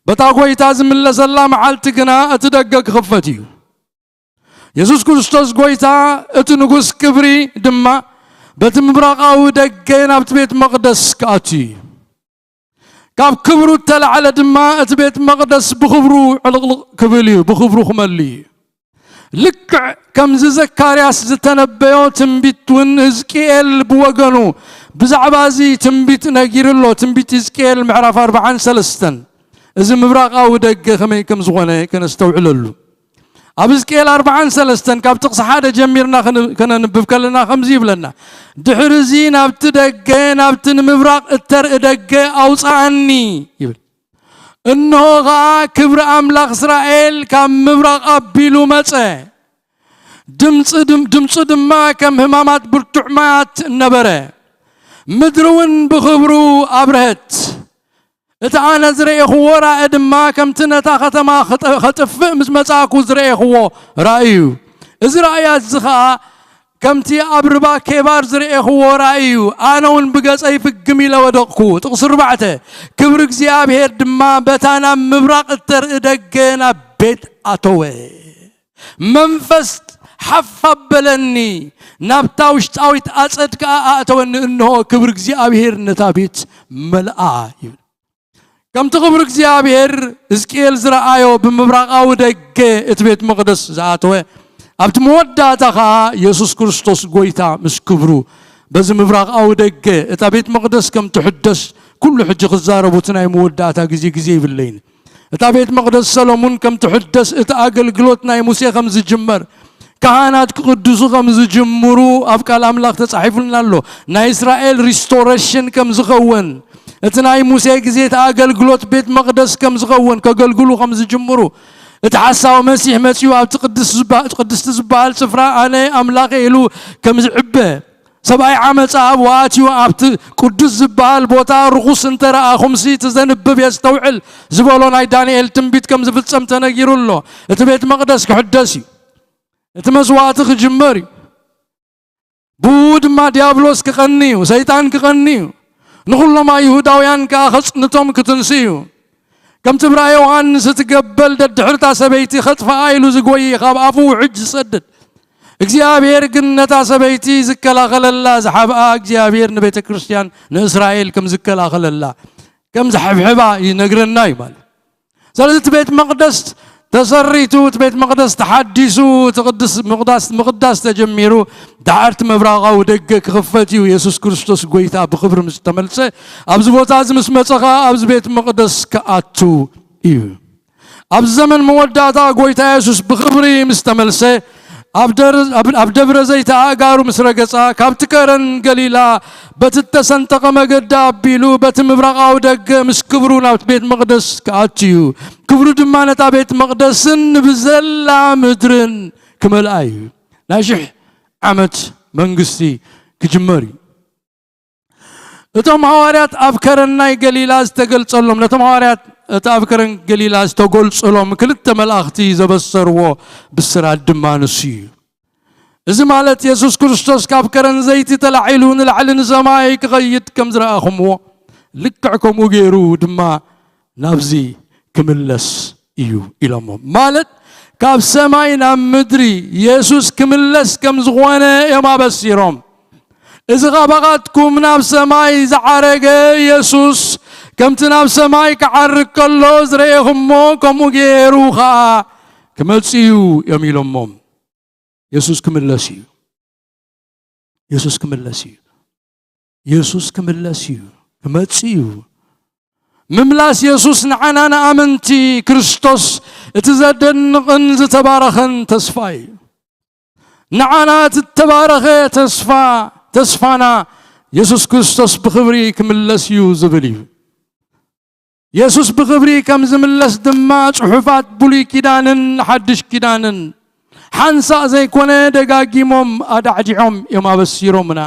በታ ጎይታ ዝምለሰላ መዓልቲ ግና እቲ ደገ ክኽፈት እዩ። የሱስ ክርስቶስ ጎይታ፣ እቲ ንጉስ ክብሪ ድማ በቲ ምብራቓዊ ደገ ናብቲ ቤት መቕደስ ክኣቱ እዩ። ካብ ክብሩ እተላዕለ ድማ እቲ ቤት መቕደስ ብኽብሩ ዕልቕልቕ ክብል እዩ፣ ብኽብሩ ክመልእ እዩ። ልክዕ ከምዚ ዘካርያስ ዝተነበዮ ትንቢት እውን ህዝቅኤል ብወገኑ ብዛዕባ እዚ ትንቢት ነጊሩ ኣሎ። ትንቢት ህዝቅኤል ምዕራፍ ኣርባዓን ሰለስተን፣ እዚ ምብራቓዊ ደገ ከመይ ከም ዝኾነ ከነስተውዕለሉ። ኣብ ህዝቅኤል ኣርባዓን ሰለስተን ካብ ጥቕሲ ሓደ ጀሚርና ከነ-፣ ከነንብብ ከለና ከምዚ ይብለና፣ "ድሕሪ እዚ ናብቲ ደገ፣ ናብቲ ንምብራቕ እተርኢ ደገ ኣውጽኣኒ" ይብል። እንሆ ኸኣ ክብሪ ኣምላኽ እስራኤል ካብ ምብራቕ ኣቢሉ መጸ። ድምፂ ድም-፣ ድምፁ ድማ ከም ህማማት ብርቱዕ ማያት ነበረ። ምድሪ እውን ብኽብሩ ኣብርሀት። እቲ ኣነ ዝረኤኽዎ ራእይ ድማ ከምቲ ነታ ከተማ ኸጠ-፣ ኸጥፍእ ምስ መጻእኩ ዝረኤኽዎ ራእይ እዩ። እዚ ራእያት እዚ ኸኣ ከምቲ ኣብ ርባ ኬባር ዝረኤኽዎ ራእይ እዩ። ኣነ እውን ብገጸይ ፍግም ኢለ ወደቕኩ። ጥቕሲ ኣርባዕተ፣ ክብሪ እግዚኣብሔር ድማ በታ ናብ ምብራቕ እተርኢ ደገ ናብ ቤት ኣተወ። መንፈስ ሓፍ ኣበለኒ፣ ናብታ ውሽጣዊት ኣጸድ ከኣ ኣእተወኒ፣ እንሆ ክብሪ እግዚኣብሔር ነታ ቤት መልኣ ይብል። ከምቲ ክብሪ እግዚኣብሔር ሕዝቅኤል ዝረኣዮ ብምብራቓዊ ደገ እቲ ቤት መቕደስ ዝኣተወ፣ ኣብቲ መወዳእታ ኸኣ የሱስ ክርስቶስ ጐይታ ምስ ክብሩ በዚ ምብራቓዊ ደገ እታ ቤት መቕደስ ከም ትሕደስ ኩሉ ሕጂ ክዛረቡ እቲ ናይ መወዳእታ ግዜ ግዜ ይብለይን። እታ ቤት መቕደስ ሰሎሙን ከም ትሕደስ፣ እቲ ኣገልግሎት ናይ ሙሴ ከም ዝጅመር፣ ካህናት ክቕድሱ ከም ዝጅምሩ ኣብ ቃል ኣምላኽ ተጻሒፉልና ኣሎ። ናይ እስራኤል ሪስቶሬሽን ከም ዝኸውን፣ እቲ ናይ ሙሴ ግዜ እቲ ኣገልግሎት ቤት መቕደስ ከም ዝኸውን፣ ከገልግሉ ከም ዝጅምሩ፣ እቲ ሓሳዊ መሲሕ መጺኡ ኣብቲ ቅድስ ዝባ-፣ ቅድስቲ ዝበሃል ስፍራ ኣነ ኣምላኸ ኢሉ ከም ዝዕበ፣ ሰብኣይ ዓመፃ ኣብኡ ኣትዩ ኣብቲ ቅዱስ ዝበሃል ቦታ ርኹስ እንተ ረኣኹምሲ፣ እቲ ዘንብብ የስተውዕል ዝበሎ ናይ ዳንኤል ትንቢት ከም ዝፍጸም ተነጊሩ ኣሎ። እቲ ቤት መቕደስ ክሕደስ እዩ። እቲ መስዋእቲ ክጅመር እዩ። ብኡ ድማ ዲያብሎስ ክቐኒ እዩ፣ ሰይጣን ክቐኒ እዩ። ንኹሎም ኣይሁዳውያን ከኣ ኸጽንቶም ክትንሲ እዩ። ከምቲ ብራእይ ዮሃንስ፣ እቲ ገበል ደድሕርታ ሰበይቲ ኸጥፍኣ ኢሉ ዝጎይ፣ ካብ ኣፉ ውሕጅ ዝሰድድ። እግዚኣብሔር ግን ነታ ሰበይቲ ዝከላኸለላ ዝሓብኣ፣ እግዚኣብሔር ንቤተ ክርስቲያን ንእስራኤል ከም ዝከላኸለላ፣ ከም ዝሕብሕባ ይነግረና እዩ ማለት። ስለዚ እቲ ቤት መቕደስ ተሰሪቱ፣ እቲ ቤት መቕደስ ተሓዲሱ፣ እቲ ቅዱስ ምቕዳስ፣ ምቕዳስ ተጀሚሩ፣ ደሓር እቲ ምብራቓዊ ደገ ክኽፈት እዩ። የሱስ ክርስቶስ ጐይታ ብኽብሪ ምስ ተመልሰ፣ ኣብዚ ቦታ እዚ ምስ መጸ ኸኣ ኣብዚ ቤት መቕደስ ክኣቱ እዩ። ኣብዚ ዘመን መወዳእታ ጐይታ የሱስ ብኽብሪ ምስ ተመልሰ፣ ኣብ ደር-፣ ኣብ፣ ኣብ ደብረ ዘይት ኣእጋሩ ምስ ረገጻ፣ ካብቲ ከረን ገሊላ በቲ እተሰንጠቐ መገዲ ኣቢሉ በቲ ምብራቓዊ ደገ ምስ ክብሩ ናብቲ ቤት መቕደስ ክኣቱ እዩ። ክብሩ ድማ ነታ ቤት መቕደስን ንብዘላ ምድርን ክመልኣ እዩ። ናይ ሽሕ ዓመት መንግስቲ ክጅመር እዩ። እቶም ሃዋርያት ኣብ ከረን ናይ ገሊላ ዝተገልጸሎም፣ ነቶም ሃዋርያት እቲ ኣብ ከረን ገሊላ ዝተገልጸሎም ክልተ መላእኽቲ ዘበሰርዎ ብስራት ድማ ንሱ እዩ። እዚ ማለት የሱስ ክርስቶስ ካብ ከረን ዘይቲ ተላዒሉ ንላዕሊ ንሰማይ ክኸይድ ከም ዝረኣኹምዎ፣ ልክዕ ከምኡ ገይሩ ድማ ናብዚ ክምለስ እዩ ኢሎሞም። ማለት ካብ ሰማይ ናብ ምድሪ የሱስ ክምለስ ከም ዝኾነ እዮም ኣበሲሮም። እዚ ካባኻትኩም ናብ ሰማይ ዝዓረገ የሱስ ከምቲ ናብ ሰማይ ክዓርግ ከሎ ዝረኤኹሞ ከምኡ ገይሩ ኸኣ ክመጽእ እዩ እዮም ኢሎሞም። የሱስ ክምለስ እዩ። የሱስ ክምለስ እዩ። የሱስ ክምለስ እዩ። ክመጽእ እዩ። ምምላስ የሱስ ንዓና ንኣመንቲ ክርስቶስ እቲ ዘደንቕን ዝተባረኸን ተስፋ እዩ። ንዓና እቲ እተባረኸ ተስፋ፣ ተስፋና የሱስ ክርስቶስ ብኽብሪ ክምለስ እዩ ዝብል እዩ። የሱስ ብኽብሪ ከም ዝምለስ ድማ ጽሑፋት ብሉይ ኪዳንን ሓድሽ ኪዳንን ሓንሳእ ዘይኮነ ደጋጊሞም ኣዳዕዲዖም እዮም ኣበሲሮምና።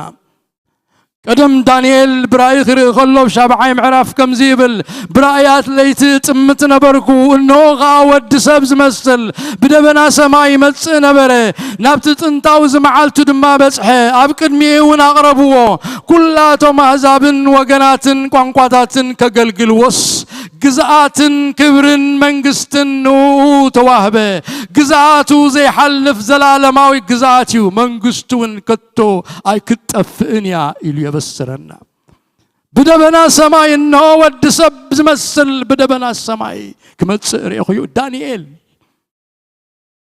ቀደም ዳንኤል ብራእይ ክርኢ ከሎ ኣብ ሻብዓይ ምዕራፍ ከምዚ ይብል፣ ብራእያት ለይቲ እጥምት ነበርኩ፣ እንሆ ኸኣ ወዲ ሰብ ዝመስል ብደበና ሰማይ ይመጽእ ነበረ። ናብቲ ጥንታዊ ዝመዓልቱ ድማ በጽሐ፣ ኣብ ቅድሚኡ እውን ኣቕረብዎ። ኩላቶም ኣህዛብን ወገናትን ቋንቋታትን ከገልግልዎስ፣ ግዝኣትን ክብርን መንግስትን ንኡ ተዋህበ። ግዝኣቱ ዘይሓልፍ ዘላለማዊ ግዝኣት እዩ፣ መንግስቱ እውን ከቶ ኣይክትጠፍእን እያ ኢሉ የበስረና። ብደበና ሰማይ እንሆ ወዲ ሰብ ዝመስል ብደበና ሰማይ ክመጽእ ርኤኹ እዩ። ዳንኤል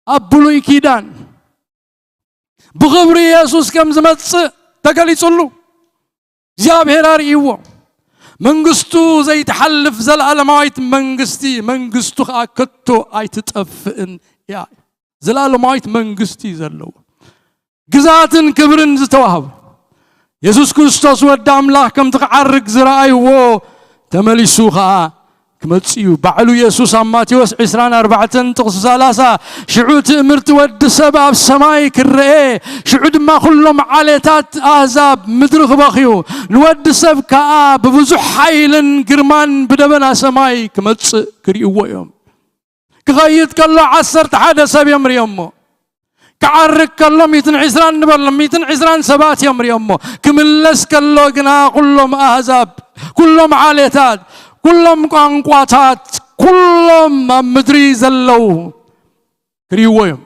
ኣብ ብሉይ ኪዳን ብኽብሪ የሱስ ከም ዝመጽእ ተገሊጹሉ። እግዚኣብሔር ኣርእይዎ። መንግስቱ ዘይትሓልፍ ዘለዓለማዊት መንግስቲ፣ መንግስቱ ኸኣ ከቶ ኣይትጠፍእን እያ። ዘለዓለማዊት መንግስቲ እዩ ዘለዎ። ግዝኣትን ክብርን ዝተዋህቦ የሱስ ክርስቶስ ወዲ ኣምላኽ ከምቲ ክዓርግ ዝረኣይዎ ተመሊሱ ኸኣ ክመጽእ እዩ። ባዕሉ የሱስ ኣብ ማቴዎስ ዕስራን ኣርባዕተን ጥቕሲ ሰላሳ፣ ሽዑ ትእምርቲ ወዲ ሰብ ኣብ ሰማይ ክረኤ፣ ሽዑ ድማ ኩሎም ዓሌታት ኣህዛብ ምድሪ ክበኽዩ፣ ንወዲ ሰብ ከኣ ብብዙሕ ሓይልን ግርማን ብደበና ሰማይ ክመጽእ ክርእይዎ እዮም። ክኸይድ ከሎ ዓሰርተ ሓደ ሰብ እዮም ርእዮሞ። ክዓርግ ከሎ ሚእትን ዕስራን ንበሎ፣ ሚእትን ዕስራን ሰባት እዮም ርእዮሞ። ክምለስ ከሎ ግና ኩሎም ኣህዛብ፣ ኩሎም ዓሌታት፣ ኩሎም ቋንቋታት፣ ኩሎም ኣብ ምድሪ ዘለዉ ክርእይዎ እዮም።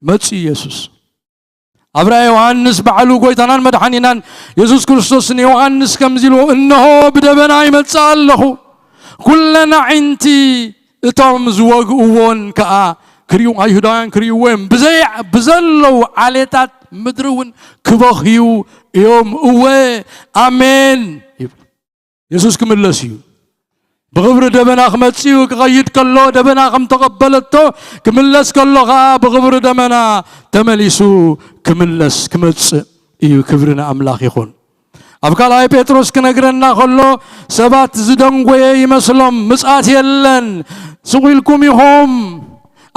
መጽእ የሱስ። ኣብ ራእይ ዮሃንስ ባዕሉ ጎይታናን መድሓኒናን የሱስ ክርስቶስ ንዮሃንስ ከምዚ ኢልዎ፣ "እንሆ ብደበና ይመጽእ ኣለኹ፣ ኩለን ኣዒንቲ እቶም ዝወግእዎን ከኣ ክርእዩ፣ ኣይሁዳውያን ክርእይዎ እዮም፣ ብዘይ-፣ ብዘለዉ ዓሌታት ምድሪ እውን ክበኽዩ እዮም፣ እወ ኣሜን" ይብል። የሱስ ክምለስ እዩ። ብኽብሪ ደመና ክመጽእ እዩ። ክኸይድ ከሎ ደመና ከም ተቐበለቶ፣ ክምለስ ከሎ ኸኣ ብኽብሪ ደመና ተመሊሱ ክምለስ፣ ክመጽእ እዩ። ክብሪ ንኣምላኽ ይኹን። ኣብ ካልኣይ ጴጥሮስ ክነግረና ከሎ፣ ሰባት ዝደንጎየ ይመስሎም፣ ምጽኣት የለን፣ ስቕ ኢልኩም ኢኹም፣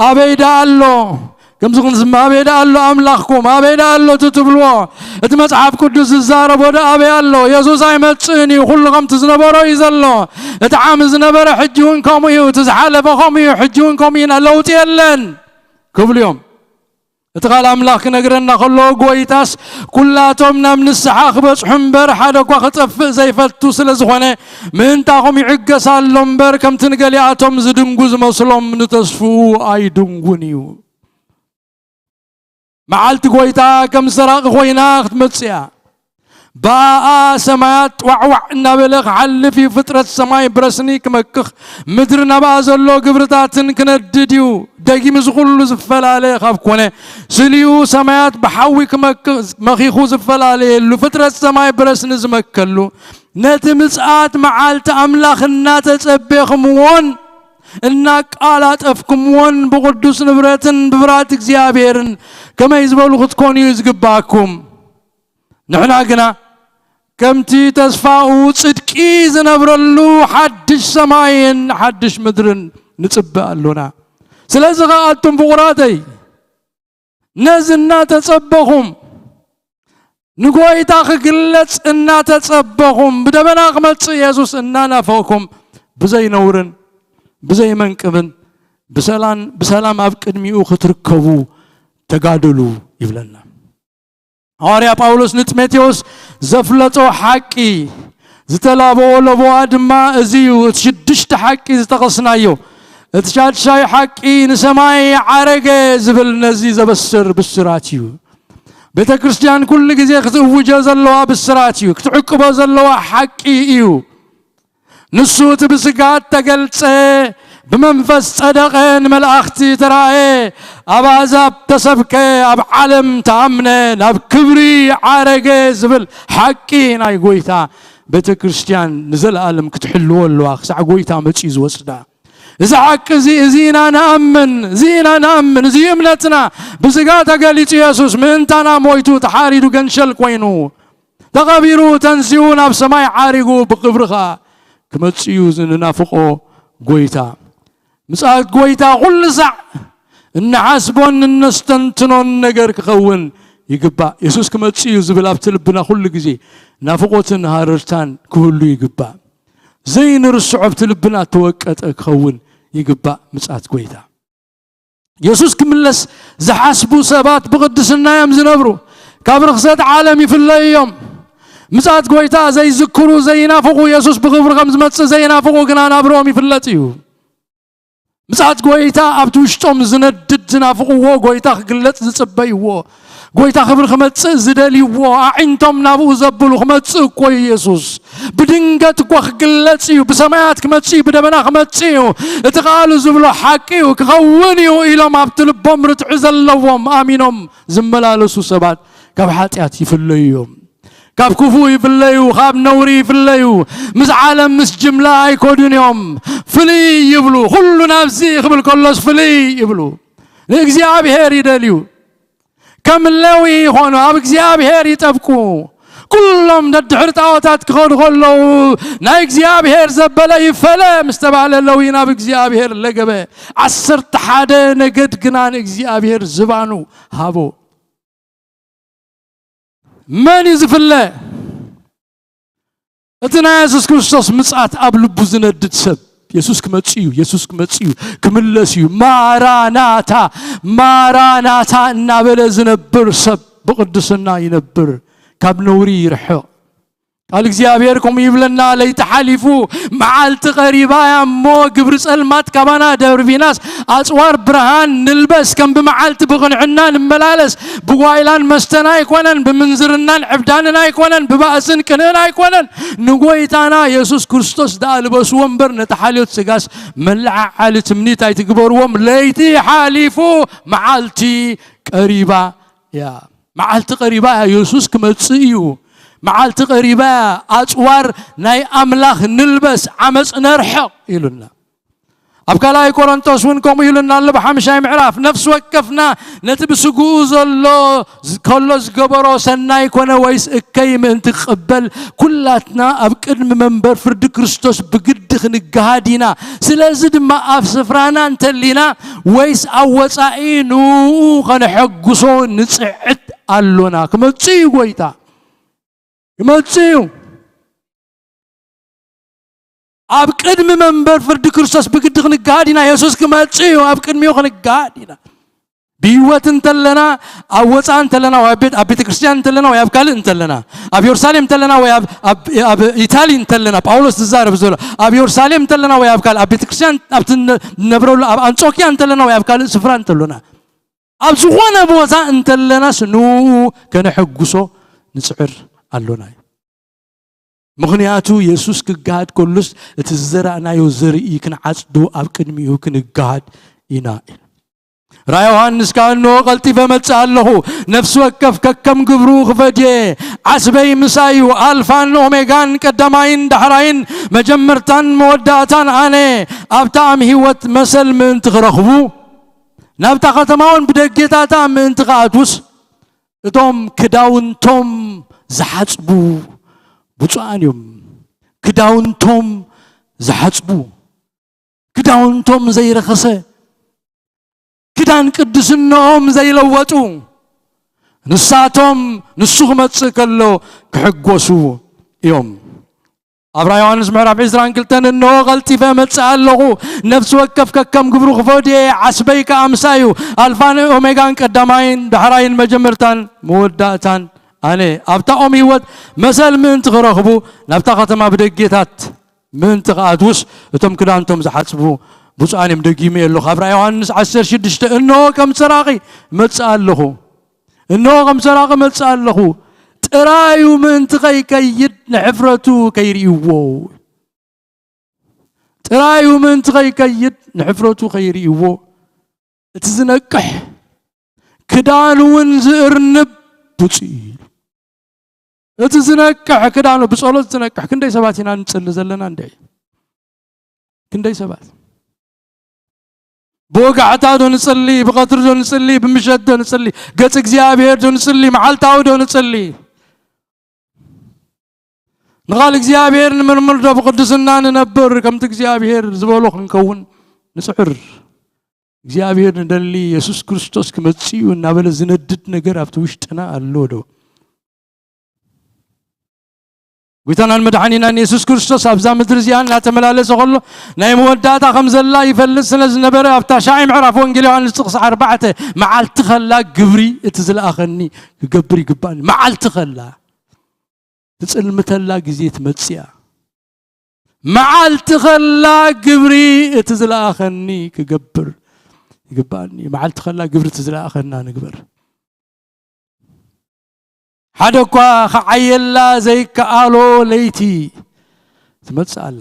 ኣበይ ደኣ ኣሎ? ከምዚ ክንስማ፣ ኣበይ ደኣ ኣሎ ኣምላኽኩም? ኣበይ ደኣ ኣሎ እቲ ትብልዎ? እቲ መጽሓፍ ቅዱስ ዝዛረቦ ደኣ ኣበይ ኣሎ? የሱስ ኣይመጽእን እዩ፣ ኩሉ ከምቲ ዝነበሮ እዩ ዘሎ። እቲ ዓሚ ዝነበረ ሕጂ እውን ከምኡ እዩ፣ እቲ ዝሓለፈ ከምኡ እዩ፣ ሕጂ እውን ከምኡ ኢና፣ ለውጢ የለን ክብሉ እዮም። እቲ ቃል ኣምላኽ ክነግረና ከሎ፣ ጎይታስ ኩላቶም ናብ ንስሓ ክበጽሑ እምበር፣ ሓደ እኳ ክጠፍእ ዘይፈቱ ስለ ዝኾነ፣ ምእንታኹም ይዕገስ ኣሎ እምበር፣ ከምቲ ንገሊኣቶም ዝድንጉ ዝመስሎም፣ ንተስፍኡ ኣይድንጉን እዩ። መዓልቲ ጎይታ ከም ሰራቒ ኮይና ክትመጽእ እያ። ብኣኣ ሰማያት ዋዕዋዕ እናበለ ክሓልፍ እዩ። ፍጥረት ሰማይ ብረስኒ ክመክኽ፣ ምድሪ ናብኣ ዘሎ ግብርታትን ክነድድ እዩ። ደጊም እዚ ኩሉ ዝፈላለ ካብ ኮነ፣ ስሊኡ ሰማያት ብሓዊ ክመክ-፣ መኺኹ ዝፈላለየሉ፣ ፍጥረት ሰማይ ብረስኒ ዝመከሉ፣ ነቲ ምጽኣት መዓልቲ ኣምላኽ እናተጸቤኽምዎን እናቃላጠፍኩምዎን ብቕዱስ ንብረትን ብፍርሃት እግዚኣብሔርን ከመይ ዝበሉ ክትኮኑ እዩ ዝግባኣኩም። ንሕና ግና ከምቲ ተስፋኡ ጽድቂ ዝነብረሉ ሓድሽ ሰማይን ሓድሽ ምድርን ንጽበ ኣሎና። ስለዚ ኸኣ ኣቱም ፍቑራተይ፣ ነዚ እናተጸበኹም፣ ንጎይታ ክግለጽ እናተጸበኹም፣ ብደበና ክመጽእ የሱስ እናናፈቕኩም፣ ብዘይ ነውርን ብዘይ መንቅብን ብሰላም፣ ብሰላም ኣብ ቅድሚኡ ክትርከቡ ተጋደሉ ይብለና። ሃዋርያ ጳውሎስ ንጢሞቴዎስ ዘፍለጦ ሓቂ፣ ዝተላበኦ ለበዋ ድማ እዚ እዩ። እቲ ሽዱሽተ ሓቂ ዝጠቐስናዮ፣ እቲ ሻድሻይ ሓቂ ንሰማይ ዓረገ ዝብል ነዚ ዘበስር ብስራት እዩ። ቤተ ክርስቲያን ኩሉ ግዜ ክትእውጆ ዘለዋ ብስራት እዩ፣ ክትዕቅቦ ዘለዋ ሓቂ እዩ። ንሱ እቲ ብስጋ እተገልጸ፣ ብመንፈስ ጸደቐ፣ ንመላእኽቲ ተራእየ፣ ኣብ ኣሕዛብ ተሰብከ፣ ኣብ ዓለም ተኣምነ፣ ናብ ክብሪ ዓረገ ዝብል ሓቂ ናይ ጎይታ ቤተ ክርስቲያን ንዘለኣለም ክትሕልዎ ኣለዋ፣ ክሳዕ ጎይታ መጺኡ ዝወስዳ። እዚ ሓቂ እዚ፣ እዚ ኢና ንኣምን፣ እዚ ኢና ንኣምን፣ እዚ እዩ እምነትና። ብስጋ ተገሊጹ የሱስ፣ ምእንታና ሞይቱ፣ ተሓሪዱ፣ ገንሸል ኮይኑ፣ ተቐቢሩ፣ ተንሲኡ፣ ናብ ሰማይ ዓሪጉ፣ ብኽብሪ ኸኣ ክመጽእ እዩ፣ እዚ ንናፍቖ ጎይታ። ምጽኣት ጎይታ ኩሉ ሳዕ እንሓስቦን እነስተንትኖን ነገር ክኸውን ይግባእ። የሱስ ክመጽእ እዩ ዝብል ኣብቲ ልብና ኩሉ ግዜ ናፍቖትን ሃረርታን ክህሉ ይግባእ። ዘይንርስዖ ኣብቲ ልብና እተወቀጠ ክኸውን ይግባእ ምጽኣት ጎይታ። የሱስ ክምለስ ዝሓስቡ ሰባት ብቕድስና እዮም ዝነብሩ። ካብ ርኽሰት ዓለም ይፍለዩ እዮም። ምጽኣት ጎይታ ዘይዝክሩ፣ ዘይናፍቑ፣ የሱስ ብኽብሪ ከም ዝመጽእ ዘይናፍቑ ግና ናብርኦም ይፍለጥ እዩ። ምጽኣት ጎይታ ኣብቲ ውሽጦም ዝነድድ ዝናፍቕዎ፣ ጎይታ ክግለጽ ዝጽበይዎ፣ ጎይታ ክብሪ ክመጽእ ዝደልይዎ፣ ኣዒንቶም ናብኡ ዘብሉ ክመጽእ እኮ እዩ የሱስ። ብድንገት እኮ ክግለጽ እዩ፣ ብሰማያት ክመጽእ እዩ፣ ብደመና ክመጽእ እዩ። እቲ ቃሉ ዝብሎ ሓቂ እዩ፣ ክኸውን እዩ ኢሎም ኣብቲ ልቦም ርትዒ ዘለዎም ኣሚኖም ዝመላለሱ ሰባት ካብ ሓጢኣት ይፍለዩ እዮም። ካብ ክፉእ ይፍለዩ፣ ካብ ነውሪ ይፍለዩ። ምስ ዓለም ምስ ጅምላ ኣይኮዱን እዮም። ፍልይ ይብሉ። ኩሉ ናብዚ ክብል ከሎስ ፍልይ ይብሉ። ንእግዚኣብሔር ይደልዩ። ከም ሌዊ ይኾኑ፣ ኣብ እግዚኣብሔር ይጠብቁ። ኩሎም ነድሕሪ ጣዖታት ክኸዱ ከለዉ፣ ናይ እግዚኣብሔር ዘበለ ይፈለ ምስ ተባህለ፣ ለዊ ናብ እግዚኣብሔር ለገበ። ዓሰርተ ሓደ ነገድ ግና ንእግዚኣብሔር ዝባኑ ሃቦ። መን እዩ ዝፍለ? እቲ ናይ የሱስ ክርስቶስ ምጽኣት ኣብ ልቡ ዝነድድ ሰብ፣ የሱስ ክመጽእ እዩ፣ የሱስ ክመጽእ እዩ፣ ክምለስ እዩ፣ ማራናታ፣ ማራናታ እናበለ ዝነብር ሰብ ብቕድስና ይነብር፣ ካብ ነውሪ ይርሕቕ። ቃል እግዚኣብሔር ከምኡ ይብለና፣ ለይቲ ሓሊፉ መዓልቲ ቀሪባ እያ እሞ፣ ግብሪ ጸልማት ካባና ደርቢናስ፣ ኣጽዋር ብርሃን ንልበስ፣ ከም ብመዓልቲ ብቕንዕና ንመላለስ። ብጓይላን መስተን ኣይኮነን፣ ብምንዝርናን ዕብዳንን ኣይኮነን፣ ብባእስን ቅንእን ኣይኮነን፣ ንጎይታና የሱስ ክርስቶስ ደኣ ልበስዎ እምበር፣ ነቲ ሓልዮት ስጋስ መለዓዓሊ ትምኒት ኣይትግበርዎም። ለይቲ ሓሊፉ መዓልቲ ቀሪባ እያ። መዓልቲ ቀሪባ እያ፣ የሱስ ክመጽእ እዩ። መዓልቲ ቀሪባ እያ፣ ኣጽዋር ናይ ኣምላኽ ንልበስ፣ ዓመጽ ነርሕቕ ኢሉና። ኣብ ካልኣይ ቆሮንቶስ እውን ከምኡ ኢሉና ኣሎ፣ ብሓምሻይ ምዕራፍ፣ ነፍሲ ወከፍና ነቲ ብስግኡ ዘሎ ዝ-፣ ከሎ ዝገበሮ ሰናይ ኮነ ወይስ እከይ ምእንቲ ክቕበል፣ ኩላትና ኣብ ቅድሚ መንበር ፍርዲ ክርስቶስ ብግዲ ክንገሃድ ኢና። ስለዚ ድማ ኣብ ስፍራና እንተሊና ወይስ ኣብ ወጻኢ ንኡ ከነሐጉሶ ንጽዕት ኣሎና። ክመጽእ እዩ ጎይታ። ክመጽእ እዩ። ኣብ ቅድሚ መንበር ፍርዲ ክርስቶስ ብግዲ ክንገሃድ ኢና። የሱስ ክመጽእ እዩ። ኣብ ቅድሚኡ ክንገሃድ ኢና። ብህይወት እንተለና፣ ኣብ ወጻኢ እንተለና፣ ወይ ኣብ ቤት፣ ኣብ ቤተ ክርስቲያን እንተለና፣ ወይ ኣብ ካልእ እንተለና፣ ኣብ የሩሳሌም እንተለና፣ ወይ ኣብ፣ ኣብ፣ ኣብ ኢታሊ እንተለና፣ ጳውሎስ ዝዛረብ ዘሎ፣ ኣብ የሩሳሌም እንተለና፣ ወይ ኣብ ካልእ፣ ኣብ ቤተ ክርስቲያን፣ ኣብቲ ነ-፣ ንነብረሉ፣ ኣብ ኣንጾኪያ እንተለና፣ ወይ ኣብ ካልእ ስፍራ እንተሎና፣ ኣብ ዝኾነ ቦታ እንተለናስ ንኡ ከነሐጉሶ ንጽዕር ኣሎና እዩ። ምኽንያቱ የሱስ ክገሃድ ከሉስ እቲ ዝዘራእናዮ ዘርኢ ክንዓጽዶ ኣብ ቅድሚኡ ክንገሃድ ኢና። ራእይ ዮሃንስ ከኣ፣ "እንሆ ቀልጢፈ እመጽእ ኣለኹ፣ ነፍሲ ወከፍ ከከም ግብሩ ክፈድየ፣ ዓስበይ ምሳይ እዩ፣ ኣልፋን ኦሜጋን ቀዳማይን ዳሕራይን መጀመርታን መወዳእታን ኣነ፣ ኣብታ ኣም ህይወት መሰል ምእንቲ ክረኽቡ፣ ናብታ ከተማ እውን ብደጌታታ ምእንቲ ክኣትዉስ፣ እቶም ክዳውንቶም ዝሓጽቡ ብፁዓን እዮም። ክዳውንቶም ዝሓጽቡ፣ ክዳውንቶም ዘይረኸሰ፣ ክዳን ቅድስንኦም ዘይለወጡ፣ ንሳቶም ንሱ ክመጽእ ከሎ ክሕጎሱ እዮም." ኣብ ራእይ ዮሃንስ ምዕራፍ ዕስራን ክልተን፣ "እንሆ ቀልጢፈ እመጽእ ኣለኹ፣ ነፍሲ ወከፍ ከከም ግብሩ ክፈድየ፣ ዓስበይ ከኣ ምሳይ እዩ፣ ኣልፋን ኦሜጋን ቀዳማይን ዳሕራይን መጀመርታን መወዳእታን ኣነ፣ ኣብታ ኦም ህይወት መሰል ምእንቲ ክረኽቡ፣ ናብታ ከተማ ብደጌታት ምእንቲ ክኣትዉስ፣ እቶም ክዳንቶም ዝሓጽቡ ብፁዓን እዮም።" ደጊመ ኣለኹ፣ ኣብ ራእይ ዮሃንስ ዓሰርተ ሽዱሽተ፣ "እንሆ ከም ሰራቒ እመጽእ ኣለኹ፣ እንሆ ከም ሰራቒ እመጽእ ኣለኹ፣ ጥራዩ ምእንቲ ከይከይድ ንሕፍረቱ ከይርእይዎ፣ ጥራዩ ምእንቲ ከይከይድ ንሕፍረቱ ከይርእይዎ፣ እቲ ዝነቅሕ ክዳኑ እውን ዝእርንብ ብፁዕ እዩ። እቲ ዝነቅሕ ክዳኑ፣ ብጸሎት ዝነቅሕ፣ ክንደይ ሰባት ኢና ንጽሊ ዘለና እንዴ? ክንደይ ሰባት? ብወጋሕታ ዶ ንጽሊ፣ ብቐትሪ ዶ ንጽሊ፣ ብምሸት ዶ ንጽሊ፣ ገጽ እግዚኣብሔር ዶ ንጽሊ፣ መዓልታዊ ዶ ንጽሊ? ንቓል እግዚኣብሔር ንምርምር ዶ ብቕድስና ንነብር፣ ከምቲ እግዚኣብሔር ዝበሎ ክንከውን ንጽዕር? እግዚኣብሔር ንደሊ፣ የሱስ ክርስቶስ ክመጽእ እዩ እናበለ ዝነድድ ነገር ኣብቲ ውሽጥና ኣሎ ዶ? ጎይታናን መድሓኒናን የሱስ ክርስቶስ ኣብዛ ምድሪ እዚኣ እናተመላለሰ ከሎ ናይ መወዳእታ ከም ዘላ ይፈልጥ ስለ ዝነበረ ኣብታ ሻዒ ምዕራፍ ወንጌል ዮሃንስ ጥቕሲ ኣርባዕተ መዓልቲ ከላ ግብሪ እቲ ዝለኣኸኒ ክገብር ይግባእኒ። መዓልቲ ከላ ትጽልምተላ ግዜ ትመጽእ እያ። መዓልቲ ከላ ግብሪ እቲ ዝለኣኸኒ ክገብር ይግባእኒ። መዓልቲ ከላ ግብሪ እቲ ዝለኣኸና ንግበር። ሓደ እኳ ክዓየላ ዘይከኣሎ ለይቲ ትመጽእ ኣላ።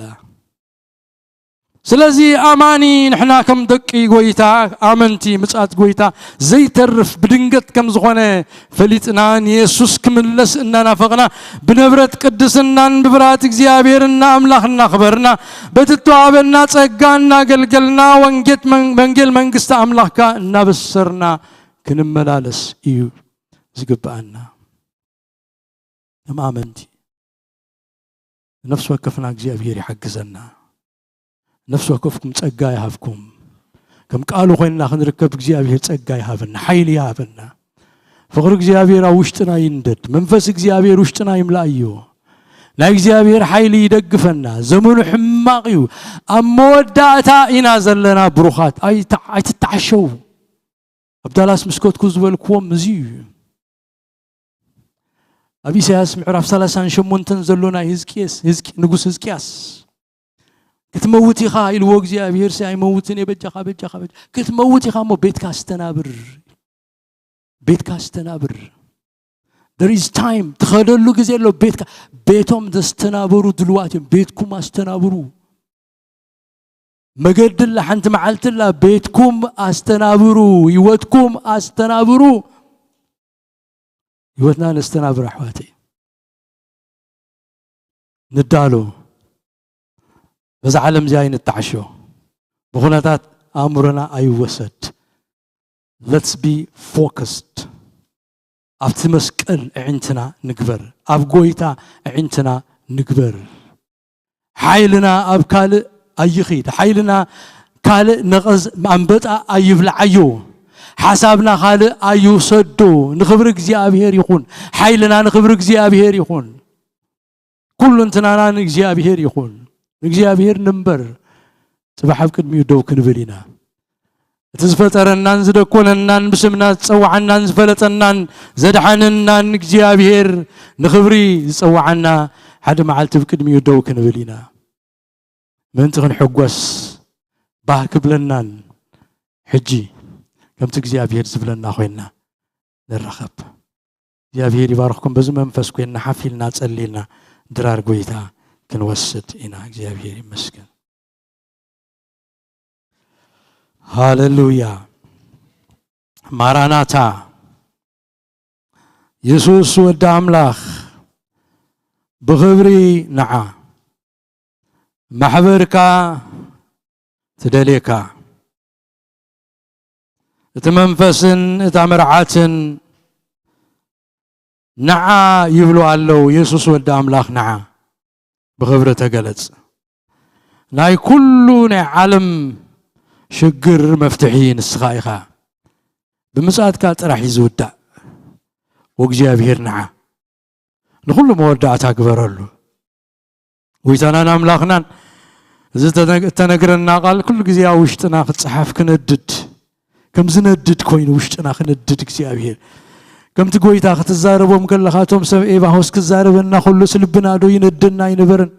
ስለዚ ኣማኒ ንሕና ከም ደቂ ጎይታ፣ ኣመንቲ ምጽኣት ጎይታ ዘይተርፍ ብድንገት ከም ዝኾነ ፈሊጥና ንየሱስ ክምለስ እናናፈቕና ብነብረት ቅድስናን ብፍርሃት እግዚኣብሔር እና ኣምላኽ እናኽበርና በቲ እተዋህበና ጸጋ እናገልገልና ወንጌት መን-፣ ወንጌል መንግስቲ ኣምላኽካ እናበሰርና ክንመላለስ እዩ ዝግብኣና። ከም ኣመንቲ ነፍሲ ወከፍና እግዚኣብሔር ይሓግዘና። ነፍሲ ወከፍኩም ጸጋ ይሃብኩም። ከም ቃሉ ኮይንና ክንርከብ እግዚኣብሔር ጸጋ ይሃበና፣ ሓይሊ ይሃበና። ፍቕሪ እግዚኣብሔር ኣብ ውሽጥና ይንደድ። መንፈስ እግዚኣብሔር ውሽጥና ይምላእዮ። ናይ እግዚኣብሔር ሓይሊ ይደግፈና። ዘመኑ ሕማቕ እዩ። ኣብ መወዳእታ ኢና ዘለና ብሩኻት። ኣይተ-፣ ኣይትተዓሸው። ኣብ ዳላስ ምስ ከድኩ ዝበልክዎም እዚ እዩ። ኣብ ኢሳያስ ምዕራፍ ሰላሳን ሸሞንተን ዘሎ ናይ ህዝቅየስ፣ ህዝቂ-፣ ንጉስ ህዝቅያስ፣ "ክትመውት ኢኻ" ኢልዎ እግዚኣብሔር፣ "ሲ ኣይመውትን እየ፣ በጃኻ፣ በጃኻ፣ በጃ-" "ክትመውት ኢኻ እሞ ቤትካ ኣስተናብር፣ ቤትካ ኣስተናብር። There is time፣ ትኸደሉ ግዜ ኣሎ። ቤትካ"፣ ቤቶም ዘስተናበሩ ድልዋት እዮም። ቤትኩም ኣስተናብሩ። መገዲ ኣላ፣ ሓንቲ መዓልቲ ኣላ። ቤትኩም ኣስተናብሩ፣ ህይወትኩም ኣስተናብሩ። ህይወትና ነስተናብር ኣሕዋተይ። ንዳሎ። በዛ ዓለም እዚኣ ኣይንተዓሾ። ብኹነታት ኣእምሮና ኣይወሰድ። Let's be focused። ኣብቲ መስቀል ኣዒንትና ንግበር። ኣብ ጎይታ ኣዒንትና ንግበር። ሓይልና ኣብ ካልእ ኣይኺድ። ሓይልና ካልእ ነቐዝ ኣንበጣ ኣይብልዓዮ። ሓሳብና ካልእ ኣይውሰዶ። ንኽብሪ እግዚኣብሔር ይኹን። ሓይልና ንኽብሪ እግዚኣብሔር ይኹን። ኩሉ እንትናና ንእግዚኣብሔር ይኹን። ንእግዚኣብሔር ንንበር። ጽባሕ ኣብ ቅድሚኡ ደው ክንብል ኢና። እቲ ዝፈጠረናን ዝደኮነናን ብስምና ዝጸውዓናን ዝፈለጠናን ዘድሓነናን እግዚኣብሔር ንኽብሪ ዝጸውዓና ሓደ መዓልቲ ኣብ ቅድሚኡ ደው ክንብል ኢና። ምእንቲ ክንሕጎስ ባህ ክብለናን ሕጂ ከምቲ እግዚኣብሔር ዝብለና ኮይንና ንራኸብ። እግዚኣብሔር ይባርኽኩም። በዚ መንፈስ ኮይንና ሓፍ ኢልና ጸሊልና ድራር ጎይታ ክንወስድ ኢና። እግዚኣብሔር ይመስገን። ሃሌሉያ። ማራናታ። የሱስ ወዲ ኣምላኽ ብኽብሪ ንዓ። ማሕበርካ ትደልየካ። እቲ መንፈስን እታ መርዓትን ንዓ ይብሉ ኣለዉ። የሱስ ወዲ ኣምላኽ ንዓ ብኽብሪ ተገለጽ። ናይ ኩሉ ናይ ዓለም ሽግር መፍትሒ ንስኻ ኢኻ። ብምጽኣትካ ጥራሕ እዩ ዝውዳእ። ወእግዚኣብሔር ንዓ ንኹሉ መወዳእታ ግበረሉ። ጎይታናን ኣምላኽናን እዚ እተነ-፣ እተነግረና ቃል ኩሉ ግዜ ኣብ ውሽጥና ክጸሓፍ ክነድድ፣ ከም ዝነድድ ኮይኑ ውሽጥና ክነድድ እግዚኣብሔር። ከምቲ ጎይታ ክትዛረቦም ከለኻ እቶም ሰብ ኤማሆስ ክዛረበና ከሎስ ልብና ዶ ይነደና ኣይነበረን?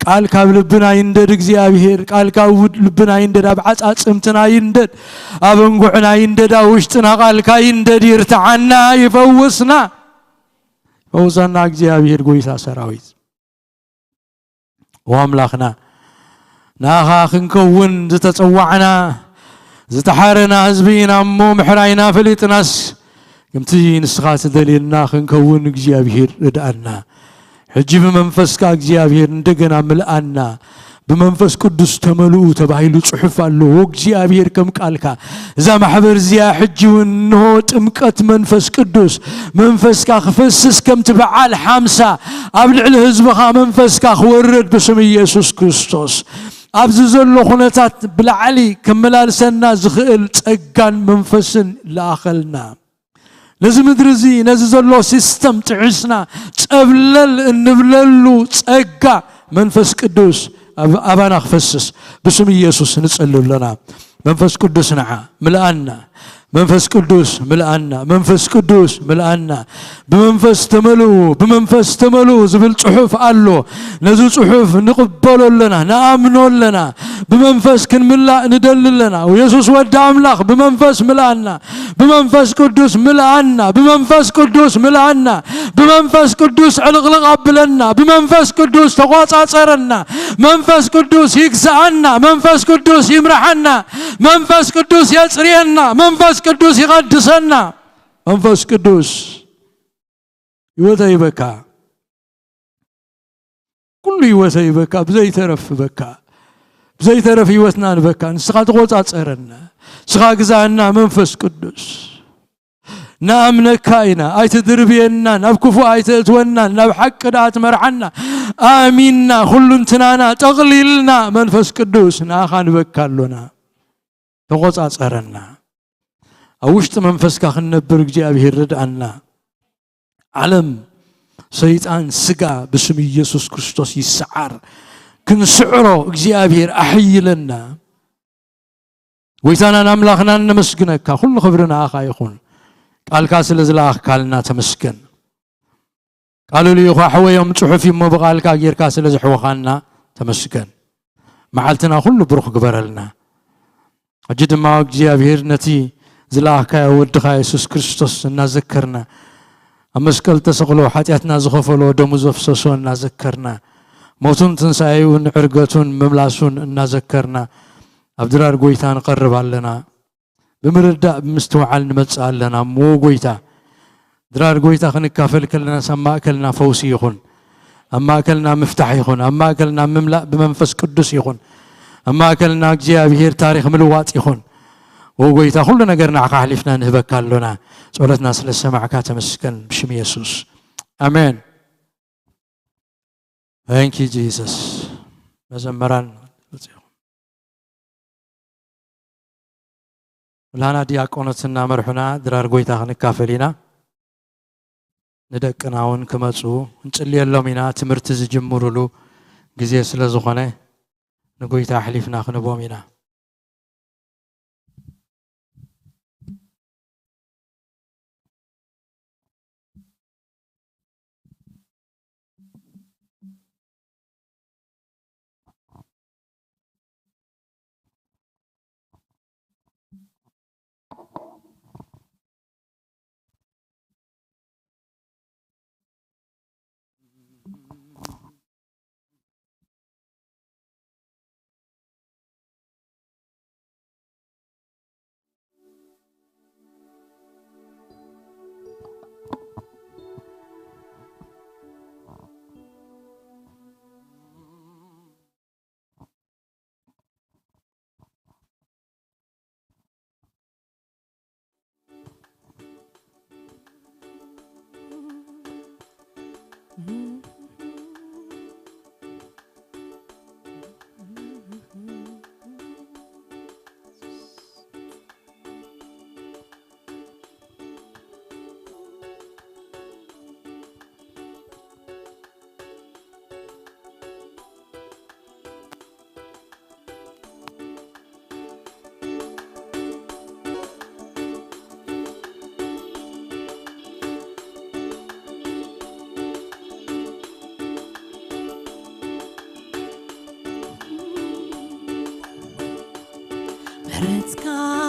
ቃል ካብ ልብና ይንደድ እግዚኣብሔር፣ ቃል ካብ ውድ-፣ ልብና ይንደድ፣ ኣብ ዓጻጽምትና ይንደድ፣ ኣብ እንጉዕና ይንደድ፣ ኣብ ውሽጥና ቃልካ ይንደድ፣ ይርትዓና፣ ይፈውስና። ፈውሰና እግዚኣብሔር ጎይታ ሰራዊት። ወኣምላኽና፣ ንኣኻ ክንከውን ዝተጸዋዕና ዝተሓረና ህዝቢ ኢና እሞ፣ ምሕራይና ፈሊጥናስ፣ ከምቲ ንስኻ ትደልየና ክንከውን እግዚኣብሔር ርድኣና። ሕጂ ብመንፈስካ እግዚኣብሔር እንደገና ምልኣና። ብመንፈስ ቅዱስ ተመልኡ ተባሂሉ ጽሑፍ ኣሎ። ወእግዚኣብሔር ከም ቃልካ እዛ ማሕበር እዚኣ ሕጂ እውን እንሆ ጥምቀት መንፈስ ቅዱስ መንፈስካ ክፈስስ ከምቲ በዓል ሓምሳ ኣብ ልዕሊ ህዝብኻ መንፈስካ ክወርድ ብስም ኢየሱስ ክርስቶስ። ኣብዚ ዘሎ ኩነታት ብላዕሊ ክመላልሰና ዝኽእል ጸጋን መንፈስን ለኣኸልና። ነዚ ምድሪ እዚ፣ ነዚ ዘሎ ሲስተም ጥዕስና፣ ጸብለል እንብለሉ ጸጋ መንፈስ ቅዱስ ኣብ-፣ ኣባና ክፈስስ ብስም ኢየሱስ ንጸሊ ኣለና። መንፈስ ቅዱስ ንዓ፣ ምልኣና። መንፈስ ቅዱስ ምልኣና። መንፈስ ቅዱስ ምልኣና። ብመንፈስ ተመልኡ፣ ብመንፈስ ተመልኡ ዝብል ጽሑፍ ኣሎ። ነዚ ጽሑፍ ንቕበሎ ኣለና፣ ንኣምኖ ኣለና። ብመንፈስ ክንምላእ ንደሊ ኣለና። የሱስ ወዲ ኣምላኽ ብመንፈስ ምልኣና። ብመንፈስ ቅዱስ ምልኣና፣ ብመንፈስ ቅዱስ ምልኣና፣ ብመንፈስ ቅዱስ ዕልቕልቕ ኣብለና፣ ብመንፈስ ቅዱስ ተቋጻጸረና፣ መንፈስ ቅዱስ ይግዝኣና፣ መንፈስ ቅዱስ ይምርሓና፣ መንፈስ ቅዱስ የጽርየና፣ መንፈስ ቅዱስ ይቐድሰና። መንፈስ ቅዱስ ህይወተይ በካ። ኩሉ ህይወተይ በካ፣ ብዘይተረፍ በካ። ብዘይተረፍ ህይወትና ንበካ። ንስኻ ተቆጻጸረና። ንስኻ ግዛእና መንፈስ ቅዱስ። ንኣምነካ ኢና፣ ኣይትድርብየናን፣ ኣብ ክፉእ ኣይተእትወናን፣ ናብ ሓቂ ደኣ ትመርሓና። ኣሚንና፣ ኩሉ እንትናና ጠቕሊልና፣ መንፈስ ቅዱስ ንኣኻ ንበካ ኣሎና። ተቖጻጸረና። ኣብ ውሽጢ መንፈስካ ክንነብር እግዚኣብሔር ርድኣና። ዓለም፣ ሰይጣን፣ ስጋ ብስም ኢየሱስ ክርስቶስ ይስዓር። ክንስዕሮ እግዚኣብሔር ኣሕይለና። ጎይታናን ኣምላኽናን ነመስግነካ። ኩሉ ክብሪ ንኣኻ ይኹን። ቃልካ ስለ ዝለኣኽካልና ተመስገን። ቃሉ ልኢኹ ኣሕወዮም ጽሑፍ እዩ እሞ ብቓልካ ጌርካ ስለ ዘሕወኻና ተመስገን። መዓልትና ኩሉ ብሩኽ ግበረልና። ሕጂ ድማ እግዚኣብሔር ነቲ ዝለኣኽካዮ ወድኻ የሱስ ክርስቶስ እናዘከርና፣ ኣብ መስቀል ተሰቕሎ ሓጢኣትና ዝኸፈሎ ደሙ ዘፍሰሶ እናዘከርና፣ ሞቱን ትንሳኤኡን ዕርገቱን ምምላሱን እናዘከርና፣ ኣብ ድራር ጎይታ ንቐርብ ኣለና። ብምርዳእ ብምስትውዓል ንመጽእ ኣለና እሞ ጎይታ፣ ድራር ጎይታ ክንካፈል ከለናስ ኣብ ማእከልና ፈውሲ ይኹን፣ ኣብ ማእከልና ምፍታሕ ይኹን፣ ኣብ ማእከልና ምምላእ ብመንፈስ ቅዱስ ይኹን፣ ኣብ ማእከልና እግዚኣብሔር ታሪኽ ምልዋጥ ይኹን። ኦ ጎይታ፣ ኩሉ ነገር ንዓኻ ኣሕሊፍና ንህበካ ኣሎና። ጸሎትና ስለ ዝሰማዕካ ተመስገን፣ ብሽም የሱስ፣ ኣሜን። Thank you Jesus። መዘመራን መጺኹም። ኩላና ዲያቆኖት እናመርሑና ድራር ጎይታ ክንካፈል ኢና። ንደቅና እውን ክመጹ እንጽልየሎም ኢና። ትምህርቲ ዝጅምሩሉ ግዜ ስለ ዝኾነ ንጎይታ ኣሕሊፍና ክንቦም ኢና።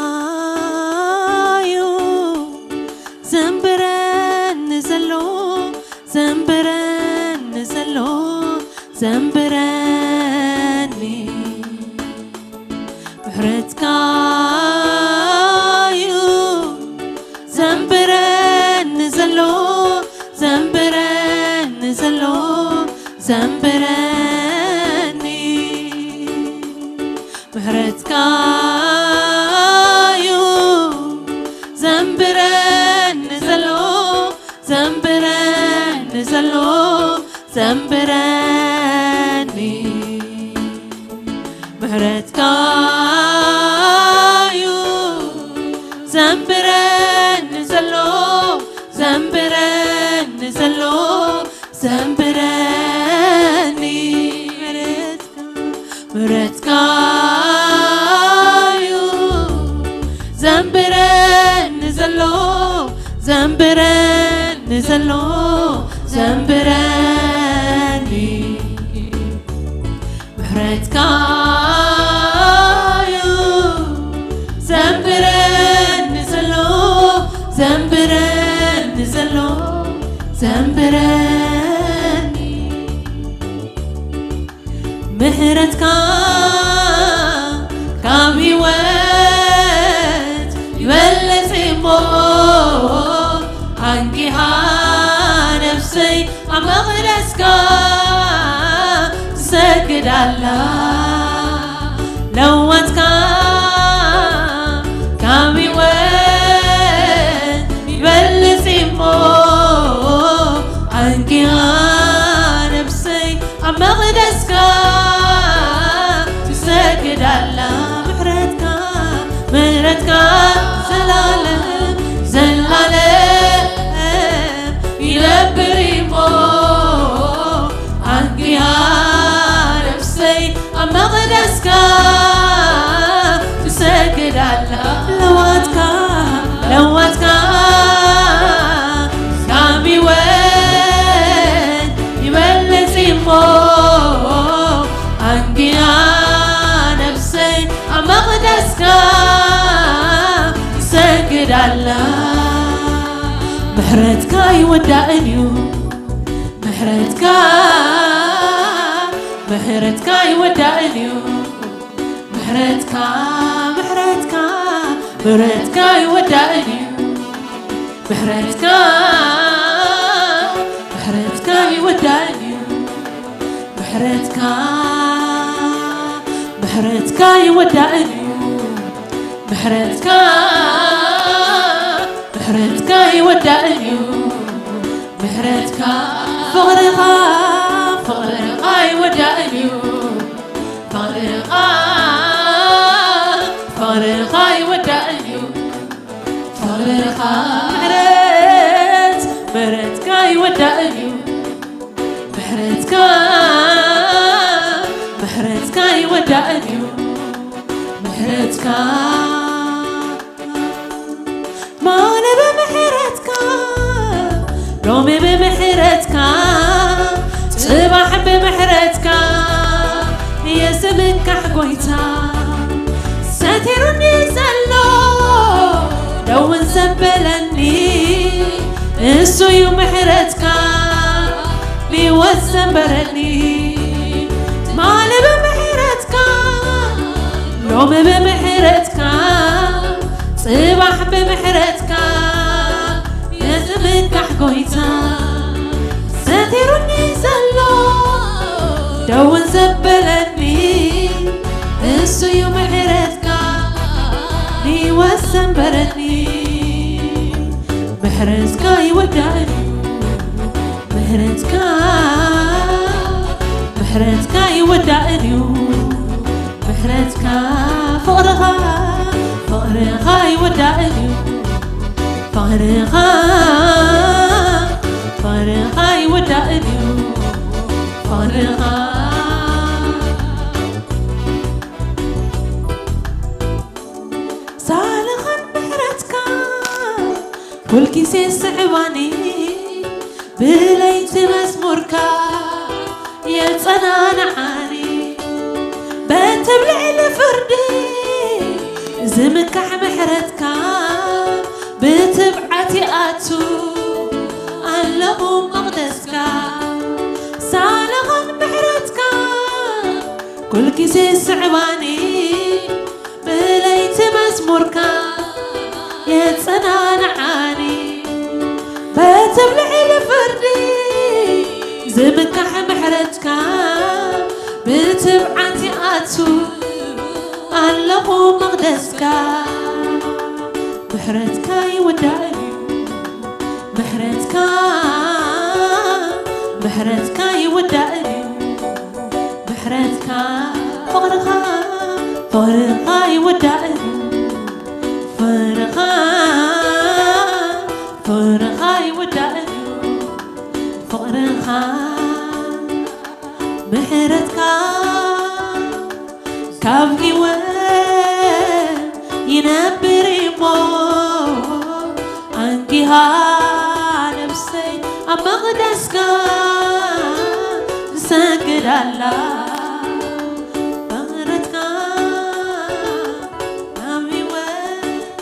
ምሕረትካዩ ዘንብረኒ ዘሎ፣ ዘንብረኒ ዘሎ፣ ዘንብረኒ። ምሕረትካዩ ዘንብረኒ ዘሎ፣ ዘንብረኒ ዘሎ፣ ዘንብረኒ። ምሕረትካዩ ዘንብረኒ ዘሎ፣ ዘንብረኒ ዘሎ፣ ዘንብረኒ። ምሕረትካዩ ዘንብረኒ ዘሎ፣ ዘንብረኒ ዘሎ፣ ዘንብረኒ። ምሕረትካ፣ ምሕረትካዩ ዘንብረኒ ዘሎ፣ ዘንብረኒ ዘሎ፣ ዘንብረኒ። ምሕረትካዩ ዘንብረኒ ዘሎ፣ ዘንብረኒ ዘሎ፣ ዘንብረኒ። ምሕረትካ ካብ ህይወት ይበልጽ እሞ፣ ኣንቂኻ ነፍሰይ ኣብ መቕደስካ ትሰግድ ኣላ። ለዋትካ ካብ ህይወት ይበልጽ መቕደስካ ትሰግድ ኣላ። ምሕረትካ፣ ምሕረትካ ዘላለም፣ ዘላለም ይነብር እሞ፣ ኣንግያ ነፍሰይ ኣብ መቕደስካ ትሰግድ ኣላ። ለዋትካ፣ ለዋትካ ካብ ህይወት ይበልጽ እሞ፣ ኣንግያ ነፍሰይ ኣብ መቕደስካ ትሰግድ ኣላ። ምሕረትካ ኣይወዳእን እዩ፣ ምሕረትካ፣ ምሕረትካ ኣይወዳእን እዩ። ምሕረትካ፣ ምሕረትካ፣ ምሕረትካ ኣይወዳእን እዩ። ምሕረትካ፣ ምሕረትካ ኣይወዳእን እዩ። ምሕረትካ፣ ምሕረትካ ኣይወዳእን እዩ። ምሕረትካ፣ ምሕረትካ ኣይወዳእን እዩ። ምሕረትካ፣ ፍቕርኻ፣ ፍቕርኻ ኣይወዳእን እዩ። ፍቕርኻ፣ ፍቕርኻ ኣይወዳእን እዩ። ፍቕርኻ፣ ምሕረት፣ ምሕረትካ ኣይወዳእን እዩ። ምሕረትካ፣ ምሕረትካ ኣይወዳእን እዩ። ምሕረትካ፣ ማነ ብምሕረትካ፣ ሎሚ ብምሕረትካ፣ ጽባሕ ብምሕረትካ፣ የስምካሕ ጎይታ። ሰቲሩኒ ዘሎ ደውን ዘበለኒ፣ እሱ እዩ ምሕረትካ፣ ንህይወት ዘንበረኒ። ትማሊ ብምሕረትካ፣ ሎሚ ብምሕረትካ፣ ጽባሕ ብምሕረትካ፣ የስምካሕ ጎይታ። ሰቲሩኒ ዘሎ ደውን ዘበለኒ፣ እሱ እዩ ምሕረትካ፣ ንህይወት ዘንበረኒ። ምሕረትካ ኣይወዳእን እዩ፣ ምሕረትካ፣ ምሕረትካ ኣይወዳእን እዩ። ምሕረትካ፣ ፍቕርኻ፣ ፍቕርኻ ኣይወዳእን እዩ። ፍቕርኻ፣ ፍቕርኻ ኣይወዳእን እዩ። ፍቕርኻ፣ ሳልኻን ምሕረትካ ኩልጊዜ ስዕባኒ፣ ብለይቲ መዝሙርካ የጸናንዓኒ። በቲ ኣብ ልዕሊ ፍርዲ ዝምካሕ ምሕረትካ ብትብዓት ይኣቱ ኣለኹ መቕደስካ። ሳልኻን ምሕረትካ ኩልጊዜ ስዕባኒ፣ ብለይቲ መዝሙርካ የጸናንዓኒ። በቲ ኣብ ልዕሊ ፍርዲ ዝምካሕ ምሕረትካ ብትብዓት ይኣቱ ኣለኹ መቕደስካ። ምሕረትካ ኣይወዳእን እዩ፣ ምሕረትካ፣ ምሕረትካ ኣይወዳእን እዩ። ምሕረትካ፣ ፍቕርኻ፣ ፍቕርኻ ኣይወዳእን እዩ። ፍቕርኻ፣ ፍቕርኻ ኣይወዳእን እዩ። ፍቕርኻ፣ ምሕረትካ ካብ ህይወት ይነብር እሞ፣ ኣንጊሃ ነፍሰይ ኣብ መቕደስካ ትሰግድ ኣላ። ምሕረትካ ካብ ህይወት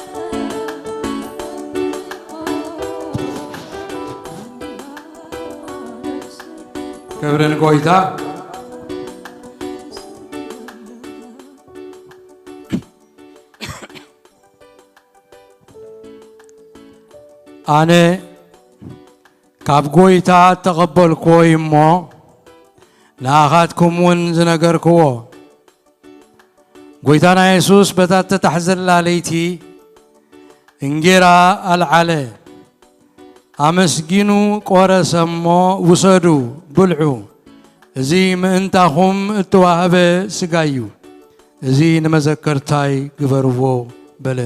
ክብሪ ንጎይታ። ኣነ ካብ ጎይታ እተቐበልክዎ እዩ እሞ፣ ንኣኻትኩም እውን ዝነገርክዎ። ጎይታና የሱስ በታ እተታሕዘላ ለይቲ እንጌራ ኣልዓለ፣ ኣመስጊኑ ቆረሰ እሞ፣ "ውሰዱ፣ ብልዑ፣ እዚ ምእንታኹም እተዋህበ ሥጋይ እዩ፣ እዚ ንመዘከርታይ ግበርዎ በለ።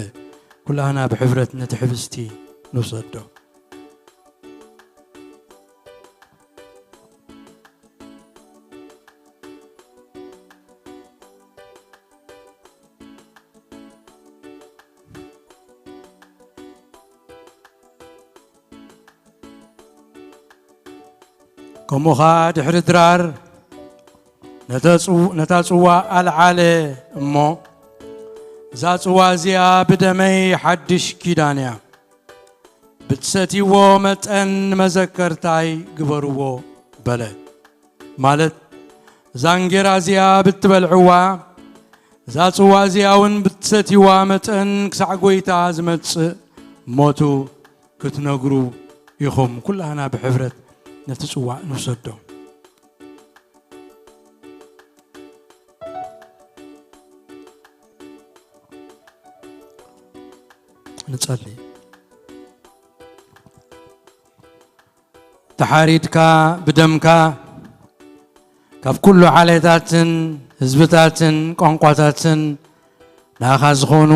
ኩላህና ብሕብረት ነቲ ኅብስቲ ንውሰዶ። ከምኡ ኸኣ ድሕሪ ድራር ነተ ጽው-፣ ነታ ጽዋ ኣልዓለ እሞ፣ እዛ ጽዋ እዚኣ ብደመይ ሓድሽ ኪዳን እያ፣ ብትሰትይዎ መጠን ንመዘከርታይ ግበርዎ በለ። ማለት፣ እዛ እንጌራ እዚኣ ብትበልዕዋ፣ እዛ ጽዋ እዚኣ እውን ብትሰትይዋ መጠን ክሳዕ ጐይታ ዝመጽእ ሞቱ ክትነግሩ ኢኹም። ኩላህና ብሕብረት ነቲ ጽዋእ ንውሰዶ። ንጸሊ። ተሓሪድካ ብደምካ ካብ ኩሉ ዓሌታትን ህዝብታትን ቋንቋታትን ንኣኻ ዝኾኑ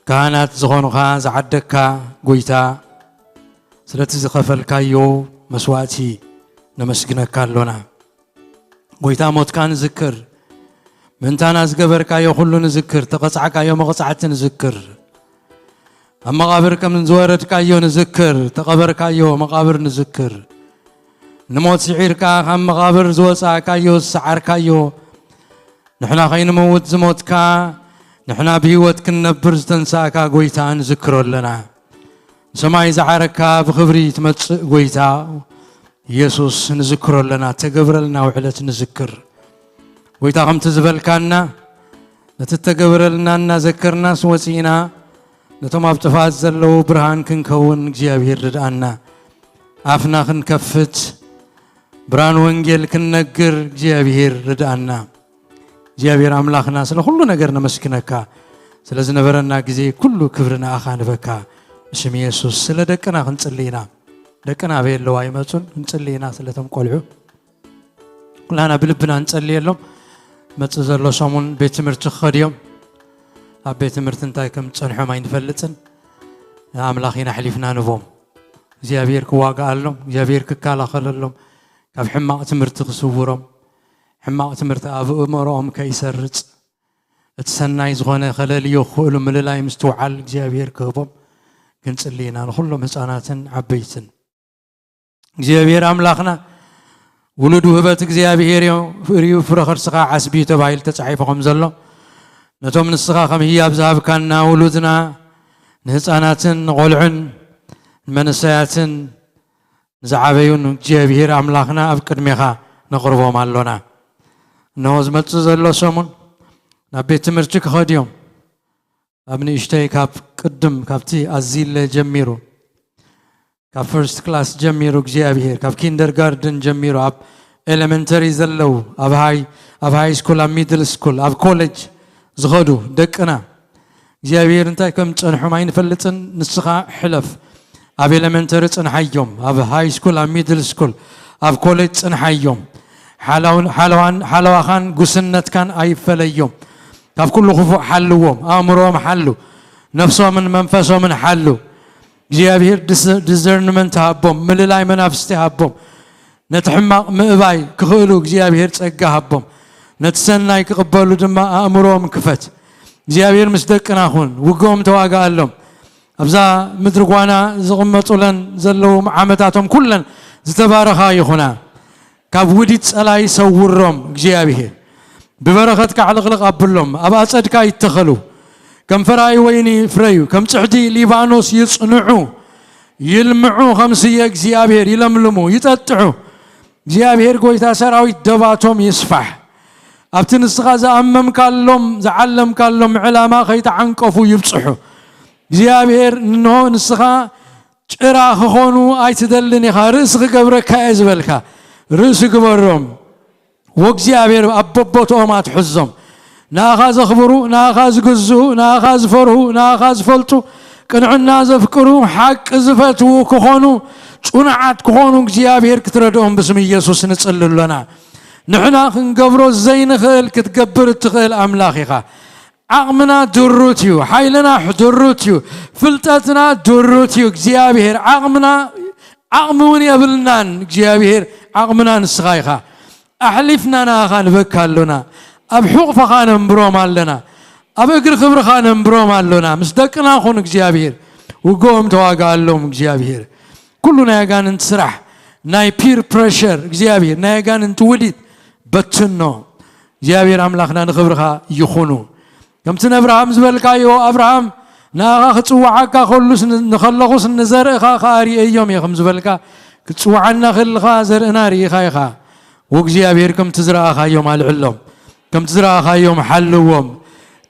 ካህናት ዝኾኑኻ ዝዓደግካ ጐይታ፣ ስለቲ ዝኸፈልካዮ መስዋእቲ ነመስግነካ ኣሎና። ጐይታ ሞትካ ንዝክር፣ ምእንታና ዝገበርካዮ ኩሉ ንዝክር፣ ተቐጻዕካዮ መቕጻዕቲ ንዝክር፣ ኣብ መቓብር ከም ዝወረድካዮ ንዝክር፣ ተቐበርካዮ መቓብር ንዝክር፣ ንሞት ስዒርካ ካብ መቓብር ዝወጻእካዮ ዝሰዓርካዮ፣ ንሕና ከይንመውት ዝሞትካ፣ ንሕና ብህይወት ክንነብር ዝተንሳእካ ጐይታ ንዝክሮ ኣለና። ንሰማይ ዝዓረግካ ብኽብሪ ትመጽእ ጐይታ ኢየሱስ ንዝክሮ ኣለና። ተገብረልና ውዕለት ንዝክር። ጐይታ ከምቲ ዝበልካና ነቲ እተገብረልና እናዘከርናስ ወጺእና ነቶም ኣብ ጥፋት ዘለዉ ብርሃን ክንከውን እግዚኣብሔር ርድኣና። ኣፍና ክንከፍት ብርሃን ወንጌል ክንነግር እግዚኣብሔር ርድኣና። እግዚኣብሔር ኣምላኽና ስለ ኩሉ ነገር ነመስግነካ። ስለ ዝነበረና ግዜ ኩሉ ክብሪ ንኣኻ ንበካ። ብስም የሱስ ስለ ደቅና ክንጽሊ ኢና። ደቅና ኣበይ ኣለዋ ኣይመጹን። ክንጽሊ ኢና ስለቶም ቆልዑ። ኩላና ብልብና ንጸልየሎም። መጽእ ዘሎ ሰሙን ቤት ትምህርቲ ክኸዱ እዮም። ኣብ ቤት ትምህርቲ እንታይ ከም ዝጸንሖም ኣይንፈልጥን። ንኣምላኽ ኢና ኣሕሊፍና ንቦም። እግዚኣብሔር ክዋግኣሎም፣ እግዚኣብሔር ክከላኸለሎም፣ ካብ ሕማቕ ትምህርቲ ክስውሮም፣ ሕማቕ ትምህርቲ ኣብ ኣእምሮኦም ከይሰርጽ፣ እቲ ሰናይ ዝኾነ ከለልዮ ክኽእሉ ምልላይ ምስትውዓል እግዚኣብሔር ክህቦም ክንጽሊ ኢና። ንኹሎም ህፃናትን ዓበይትን እግዚኣብሔር ኣምላኽና ውሉድ ውህበት እግዚኣብሔር እዩ፣ ፍሪኡ ፍረ ከርስኻ ዓስቢ እዩ ተባሂሉ ተጻሒፉ ከም ዘሎ፣ ነቶም ንስኻ ከም ህያብ ዝሃብካና ውሉድና፣ ንህፃናትን ንቖልዑን ንመንሰያትን ንዝዓበዩን እግዚኣብሔር ኣምላኽና ኣብ ቅድሜኻ ነቕርቦም ኣሎና። እነሆ ዝመጽእ ዘሎ ሰሙን ናብ ቤት ትምህርቲ ክኸዱ እዮም። ኣብ ንእሽተይ ካብ ቅድም ካብቲ ኣዚለ ጀሚሩ፣ ካብ ፈርስት ክላስ ጀሚሩ እግዚኣብሔር፣ ካብ ኪንደርጋርደን ጀሚሩ፣ ኣብ ኤሌመንተሪ ዘለዉ፣ ኣብ ሃይ፣ ኣብ ሃይ ስኩል፣ ኣብ ሚድል ስኩል፣ ኣብ ኮሌጅ ዝኸዱ ደቅና እግዚኣብሔር እንታይ ከም ጸንሖም ኣይንፈልጥን። ንስኻ ሕለፍ። ኣብ ኤሌመንተሪ ጽንሓዮም፣ ኣብ ሃይ ስኩል፣ ኣብ ሚድል ስኩል፣ ኣብ ኮሌጅ ጽንሓዮም። ሓላውን-፣ ሓለዋን-፣ ሓለዋኻን ጉስነትካን ኣይፈለዮም። ካብ ኩሉ ክፉእ ሓልዎም። ኣእምሮኦም ሓሉ። ነፍሶምን መንፈሶምን ሓሉ። እግዚኣብሔር ዲስ-፣ ዲዘርንመንት ሃቦም፣ ምልላይ መናፍስቲ ሃቦም። ነቲ ሕማቕ ምእባይ ክኽእሉ እግዚኣብሔር ጸጋ ሃቦም። ነቲ ሰናይ ክቕበሉ ድማ ኣእምሮኦም ክፈት። እግዚኣብሔር ምስ ደቅና ኩን። ውግኦም ተዋግኣሎም። ኣብዛ ምድሪ ጓና ዝቕመጡለን ዘለዉ ዓመታቶም ኩለን ዝተባረኻ ይኹና። ካብ ውዲት ጸላይ ሰውሮም እግዚኣብሔር። ብበረኸትካ ዕልቕልቕ ኣብሎም። ኣብ ኣጸድካ ይተኸሉ። ከም ፈራይ ወይኒ ይፍረዩ። ከም ጽሕዲ ሊባኖስ ይጽንዑ። ይልምዑ፣ ከም ስየ እግዚኣብሔር ይለምልሙ፣ ይጠጥዑ። እግዚኣብሔር ጐይታ ሰራዊት ደባቶም ይስፋሕ። ኣብቲ ንስኻ ዝኣመምካሎም፣ ዝዓለምካሎም ዕላማ ከይተዓንቀፉ ይብጽሑ። እግዚኣብሔር እንሆ ንስኻ ጭራ ክኾኑ ኣይትደልን ኢኻ፣ ርእሲ ክገብረካ እየ ዝበልካ፣ ርእሲ ግበሮም። ወእግዚኣብሔር ኣብ በቦትኦም ኣትሕዞም። ንኣኻ ዘኽብሩ፣ ንኣኻ ዝግዝኡ፣ ንኣኻ ዝፈርሁ፣ ንኣኻ ዝፈልጡ፣ ቅንዕና ዘፍቅሩ፣ ሓቂ ዝፈትዉ ክኾኑ፣ ጽኑዓት ክኾኑ እግዚኣብሔር ክትረድኦም ብስም ኢየሱስ ንጽሊ ኣሎና። ንሕና ክንገብሮ ዘይንኽእል ክትገብር እትኽእል ኣምላኽ ኢኻ። ዓቕምና ድሩት እዩ፣ ሓይልና ድሩት እዩ፣ ፍልጠትና ድሩት እዩ። እግዚኣብሔር ዓቕምና ዓቕሚ እውን የብልናን። እግዚኣብሔር ዓቕምና ንስኻ ኢኻ። ኣሕሊፍና ንኣኻ ንበካ ኣሎና። ኣብ ሕቑፍኻ ነንብሮም ኣለና። ኣብ እግሪ ክብርኻ ነንብሮም ኣሎና። ምስ ደቅና ኹን እግዚኣብሔር። ውግኦም ተዋግኣሎም እግዚኣብሔር። ኩሉ ናይ ኣጋንንቲ ስራሕ፣ ናይ ፒር ፕረሸር እግዚኣብሔር፣ ናይ ኣጋንንቲ ውዲት በትኖ። እግዚኣብሔር ኣምላኽና ንኽብርኻ ይኹኑ። ከምቲ ንኣብርሃም ዝበልካዮ፣ ኣብርሃም ንኣኻ ክጽውዓካ ከሉስ ን-፣ ንኸለኹስ ንዘርእኻ ከኣ ርእየዮም እየ ከም ዝበልካ፣ ክትጽውዓና ከለኻ ዘርእና ርኢኻ ኢኻ። ወእግዚኣብሔር ከምቲ ዝረኣኻዮም ኣልዕሎም፣ ከምቲ ዝረኣኻዮም ሓልዎም፣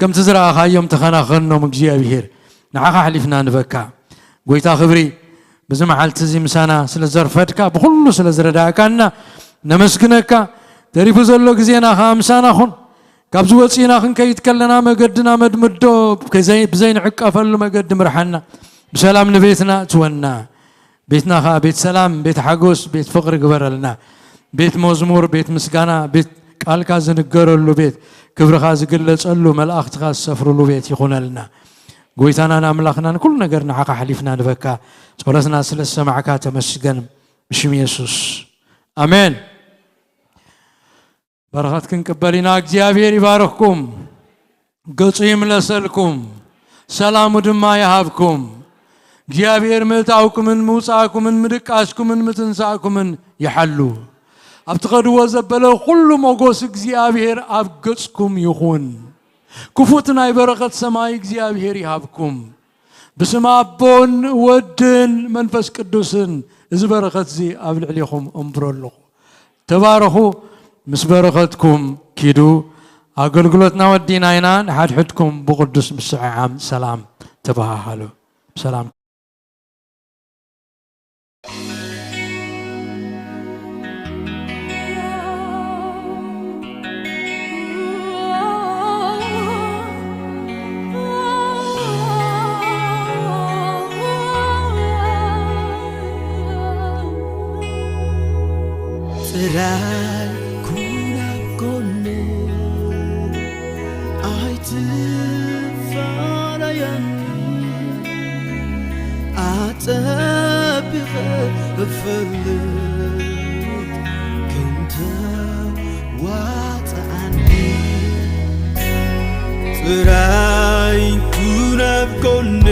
ከምቲ ዝረኣኻዮም ተኸናኸኖም። እግዚኣብሔር ንዓኻ ኣሕሊፍና ንበካ። ጎይታ ክብሪ፣ በዚ መዓልቲ እዚ ምሳና ስለ ዘርፈድካ፣ ብኹሉ ስለ ዝረዳእካና ነመስግነካ። ተሪፉ ዘሎ ግዜና ኸኣ ምሳና ኹን። ካብዚ ወጺእና ክንከይድ ከለና መገድና መድምዶ፣ ከዘይ-፣ ብዘይንዕቀፈሉ መገዲ ምርሓና። ብሰላም ንቤትና እትወና። ቤትና ኸኣ ቤት ሰላም፣ ቤት ሓጎስ፣ ቤት ፍቕሪ ግበረልና። ቤት መዝሙር፣ ቤት ምስጋና፣ ቤት ቃልካ ዝንገረሉ ቤት፣ ክብርኻ ዝግለጸሉ፣ መላእኽትኻ ዝሰፍርሉ ቤት ይኹነልና። ጎይታናን ኣምላኽናን ኩሉ ነገር ንዓኻ ኣሕሊፍና ንበካ። ጸሎትና ስለ ዝሰማዕካ ተመስገን። ብሽም የሱስ። ኣሜን። በረኸት ክንቅበል ኢና። እግዚኣብሔር ይባርኽኩም፣ ገጹ ይምለሰልኩም፣ ሰላሙ ድማ ይሃብኩም። እግዚኣብሔር ምእታውኩምን ምውጻእኩምን ምድቃስኩምን ምትንሳእኩምን ይሓሉ። ኣብ ትኸድዎ ዘበለ ኩሉ ሞጎስ እግዚኣብሔር ኣብ ገጽኩም ይኹን። ክፉት ናይ በረኸት ሰማይ እግዚኣብሔር ይሃብኩም። ብስም ኣቦን ወድን መንፈስ ቅዱስን እዚ በረኸት እዚ ኣብ ልዕሌኹም እምብሮ ኣለኹ። ተባረኹ። ምስ በረኸትኩም ኪዱ። ኣገልግሎትና ወዲና ኢና። ንሓድሕድኩም ብቅዱስ ምስዕዓም ሰላም ተበሃሃሉ። ሰላም። ጥራይ ኩን ኣብ ጎነይ፣ ኣይትፈላለየኒ። ኣጸቢቐ እፈልጥ ከም ተዋጽኣኒ። ጥራይ ኩን ኣብ ጎነይ፣